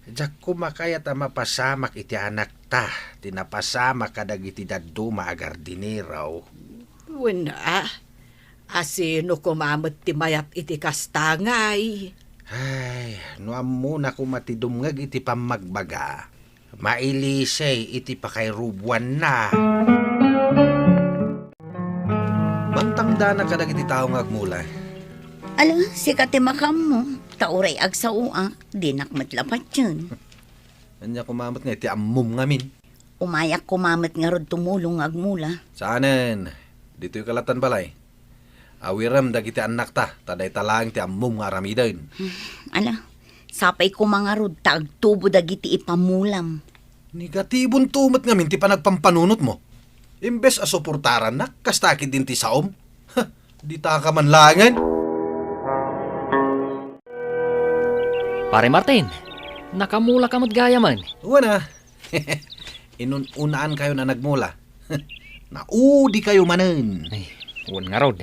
Diak koma kayat a mapasamak iti anakta ti napasamak kadagiti dadduma a gardinero. Wen a, asino koma met ti mayat iti kasta ngay? Ay, no ammona koma ti dumngeg iti pammagbaga, mailisay iti pakairuboanna. Mangtangdanak kadagiti tao nga agmula. Ala, sika ti makaammo, ta uray agsaoak, dinak met la patien. Ania koma met nga iti ammom ngamin? Umayak koma met ngarud tumulong nga agmula. Saanen, ditoy kalatan balay. Awirem dagiti annakta, ta dayta laeng ti ammom nga aramiden. Ala, Sapay koma ngarud ta agtubo dagiti ipamulam. Negatibonto met ngamin ti panagpampanunotmo. Imbes a suportarannak, kasta ketdin ti saom. Ha, dita ka man laengen. Pare Martin, nakamulaka met gayamen. Wen a. Inun-unaankayon a nagmula. Naudikayo manen. Ay, wen ngarud.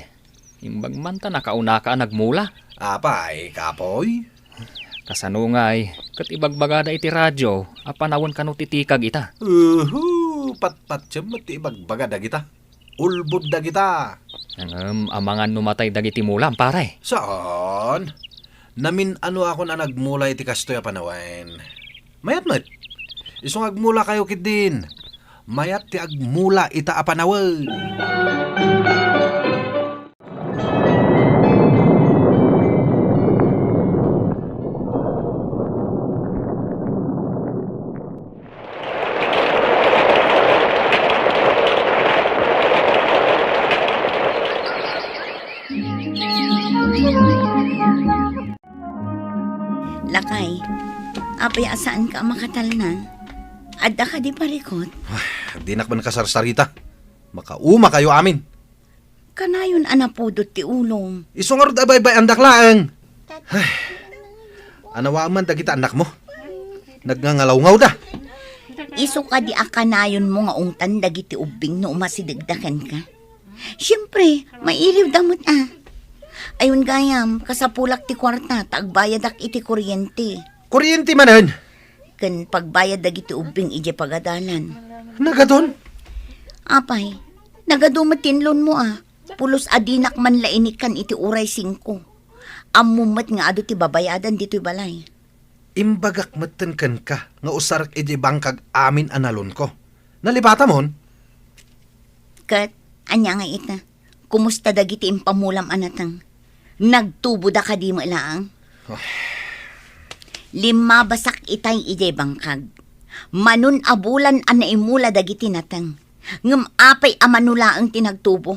Imbag man ta nakaunaka a nagmula. Apay, kapoy? Kasano ngay, ket ibagbagada iti radio a panawen kano ti tikag ita. Uhu, patpatiem met ti ibagbaga dagita. Ulbod dagita. Ngem amangan no matay dagiti mulam, pare. Saan? Namin-anoakon a nagmula iti kastoy a panawen. Mayat met. Isu nga agmulakayo ketdin. Mayat ti agmula ita a panawen. Lakay, apay a saanka a makatalna? Adda kadi parikut? Ay, dinak man kasarsarita. Makaumakayo amin. Kanayon a napudot ti ulom. Isu ngarud a baybay-andak laeng. Ay, anawaem man dagita annakmo. Nagngangalawngawda. Isu kadi a kanayonmo nga ungtan dagiti ubbing no umasidegda kenka? Siempre, mailiwda met a. Ayon gayam, kasapulak ti kuarta ta agbayadak iti kuryente. Kuryente manen? Ken pagbayad dagiti ubbing idiay pagadalan. Nagadon? Apay, nagadu met ti inlonmo a. Pulos a dinak man la inikkan iti uray singko. Ammom met nga adu ti babayadan ditoy balay. Imbagak metten kenka nga usarek idiay bangkag amin a nalonko. Nalipatamon? Ket, ania nga ita? Kumusta dagiti impamulam a nateng? Nagtuboda kadi met laeng? Ay. Limmabasak itay idiay bangkag. Manon a bulan a naimula dagiti nateng. Ngem apay a mano laeng ti nagtubo?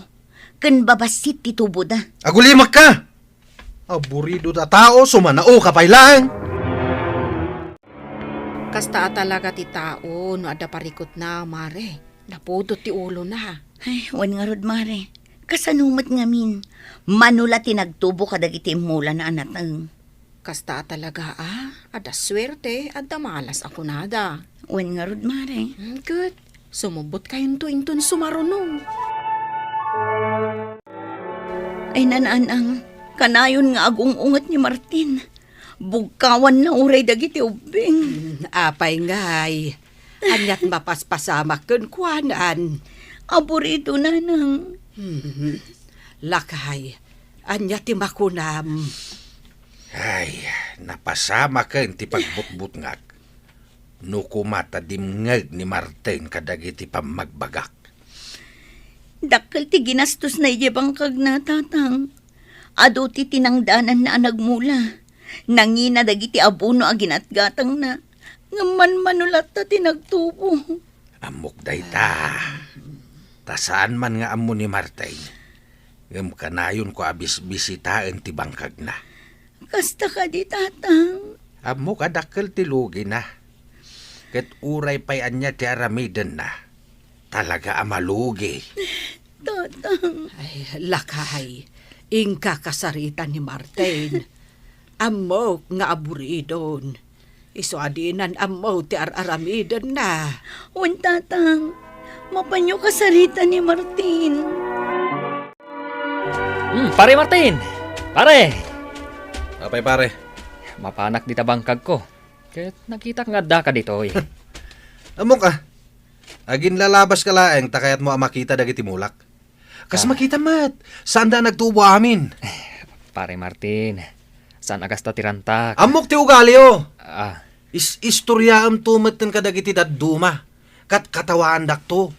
Ken babassit ti tuboda. Agulimekka! Aburido ta tao, sumanaoka pay laeng. Kasta a talaga ti tao no adda parikutna, mare. Napudot ti ulona. Ay, wen ngarud, mare. Kasano met ngamin? Mano la ti nagtubo kadagiti immulana a nateng. Kasta a talaga a, adda suerte, adda malas a kunada. Wen ngarud, mare. Hmm, ket, sumubotkayonto inton sumaruno. Ay, nanang, kanayon nga agung-unget ni Martin. Bugkawanna uray dagiti ubbing. Hmm, apay ngay? Aniat mapaspasamak kenkuanan? Aburido, nanang. Hmm, lakay, ania ti makunam? Ay, napasamaken ti pagbutbutngak. No koma ta dimngeg ni Martin kadagiti pammagbagak. Dakkel ti ginastosna idiay bangkagna, tatang. Adu ti tinangdananna a nagmula. Nangina dagiti abono a ginatgatangna. Ngem manmano latta ti nagtubo. Ammok dayta. Ta saan man nga ammo ni Martin. Ngem kanayonko a bisbisitaen ti bangkagna. Kasta kadi, tatang? Ammok a dakkel ti lugina. Ket uray pay ania ti aramidenna, talaga a malugi. Tatang. Ay, lakay, inka kasarita ni Martin. Ammok nga aburidon. Isu a dinan ammo ti ar-aramidenna. Wen, tatang, mapanyo kasarita ni Martin. Hmm, pare Martin! Pare! Apay, pare? Mapanak dita bangkagko. Ket nakitak nga addaka ditoy. Ammok a. Aginlalabaska laeng ta kayatmo a makita dagiti mulak. Kas Ah. makita met, saanda a nagtubo amin. Pare Martin, saan a kasta ti rantak? Ammok ti ugalio. Ah. Is-, istoriaemto metten kadagiti dadduma. Kat-, katawaandakto.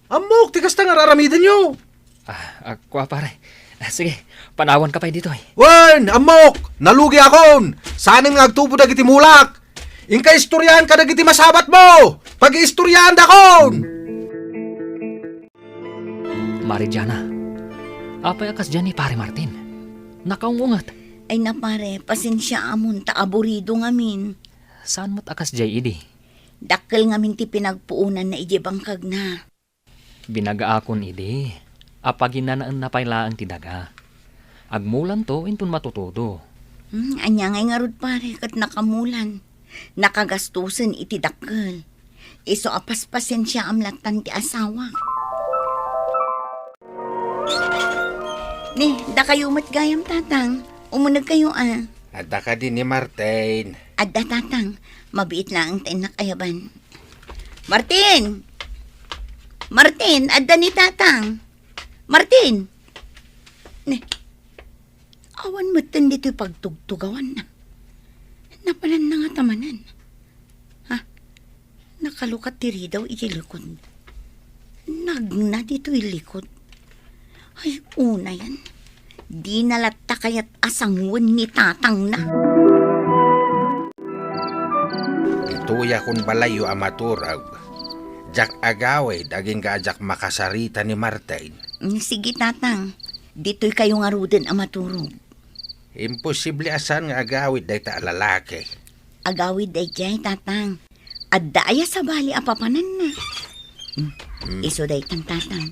Ammok ti kasta nga ar-aramidenyo. Ah, ah, kua, pare. Ah, sige, panawanka pay ditoy. Wen, ammok! Nalugiakon! Saanen nga agtubo dagiti mulak! Inka istoriaan kadagiti masabatmo! Pag-iistoriaandakon! Mari Diana, apay a kasdiay ni Pare Martin? Nakaung-unget. Ay na, pare, pasensiaamon ta aburido ngamin. Saan met a kasdiay idi? Dakkel ngamin ti pinagpuonanna idiay bangkagna. Binagaakon idi, apaginanaenna pay laeng ti daga. Agmulanto inton matutudo. Hmm, ania ngay ngarud, pare, ket nakamulan? Nakagastusen iti dakkel. Isu a paspasensiaam lattan ti asawak. Ni, dakayo met gayam, Tatang. Umunegkayo a. Adda kadi ni Martin? Adda, Tatang. Mabiit laeng ta innak ayaban. Martin! Martin, adda ni Tatang. Martin! Ni, awan metten ditoy pagtugtugawanna. Napalanna ngata manen. Ha? Nakalukat ti ridaw iti likod. Nagna ditoy likod. Ay, unayan. Dina latta kayat a sangoen ni Tatangna. Ditoyak kun balayyo a maturog. Diak agawid agingga a diak makasarita ni Martin. Mm, sige, Tatang. Ditoykayo ngaruden a maturog. Imposible a saan nga agawid dayta a lalaki. Agawid daydiay, Tatang. Adda aya sabali a papananna? Hmm. Hmm. Isu daytan, Tatang.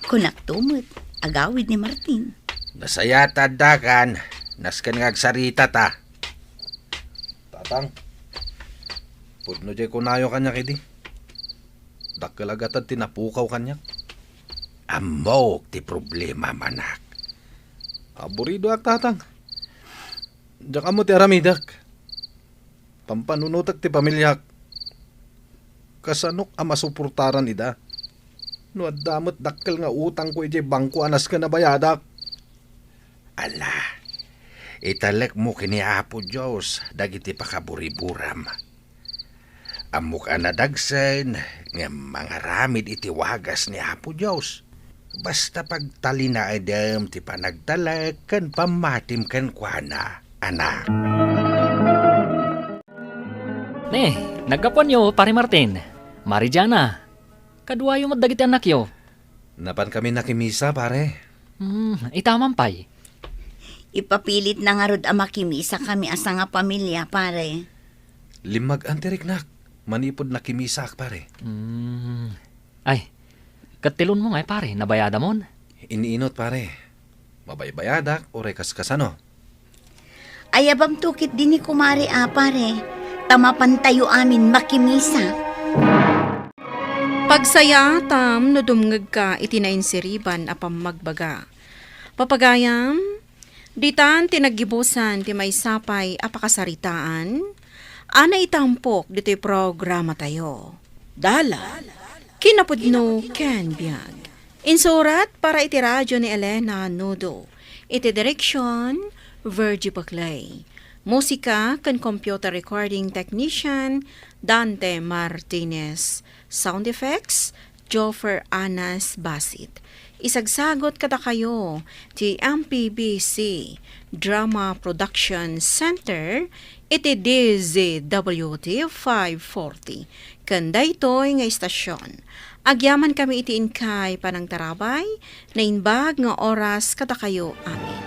Kunakto met, agawid ni Martin. Nasaya ta addakan, nasken nga agsarita ta. Tatang, pudno diay kunayo kaniak idi. Dakkel a gatad ti napukaw kaniak. Ammok ti problema, manak. Aburidoak, Tatang. Diak ammo ti aramidek. Pampanunotek ti pamiliak. Kasanok a masuportaran ida? No adda met dakkel nga utangko idiay bangko a nasken a bayadak. Ala, italekmo ken ni Apo Dios dagiti pakaburiburam. Ammok a nadagsen ngem mangaramid iti wagas ni Apo Dios. Basta pagtalinaedem ti panagtalek ken pammatim kenkuana, anak. Ne, naggapuanyo, Pare Martin. Mari Diana. Kaduayo met dagiti annakyo. Napankami nakimisa, pare. Hmm, itaman pay. Ipapilitna ngarud a makimisakami a sangapamilia, pare. Limmagan ti riknak manipud nakimisaak, pare. Hmm. Ay, ket ti loanmo ngay, pare, nabayadamon? Iniinot, pare. Mabaybayadak, uray kaskasano. Ayabamto ketdi ni kumare a, pare, ta mapantayo amin makimisa. Pagsayaatam no dumngegka iti nainsiriban a pammagbaga. Papagayam, ditan ti naggibusan ti maysa pay a pakasaritaan a naitampok ditoy programatayo. Dala, kinapudno ken biag. Insurat para iti radyo ni Elena Nudo. Iti direksyon, Virgie Paclay. Musika ken computer recording technician, Dante Martinez. Sound effects, Joffer Anas Basit. Isagsagot kadakayo ti M P B C Drama Production Center iti D Z W T five forty. Ken daytoy nga istasyon, agyamankami iti inkay panangtarabay, naimbag nga oras kadakayo amin.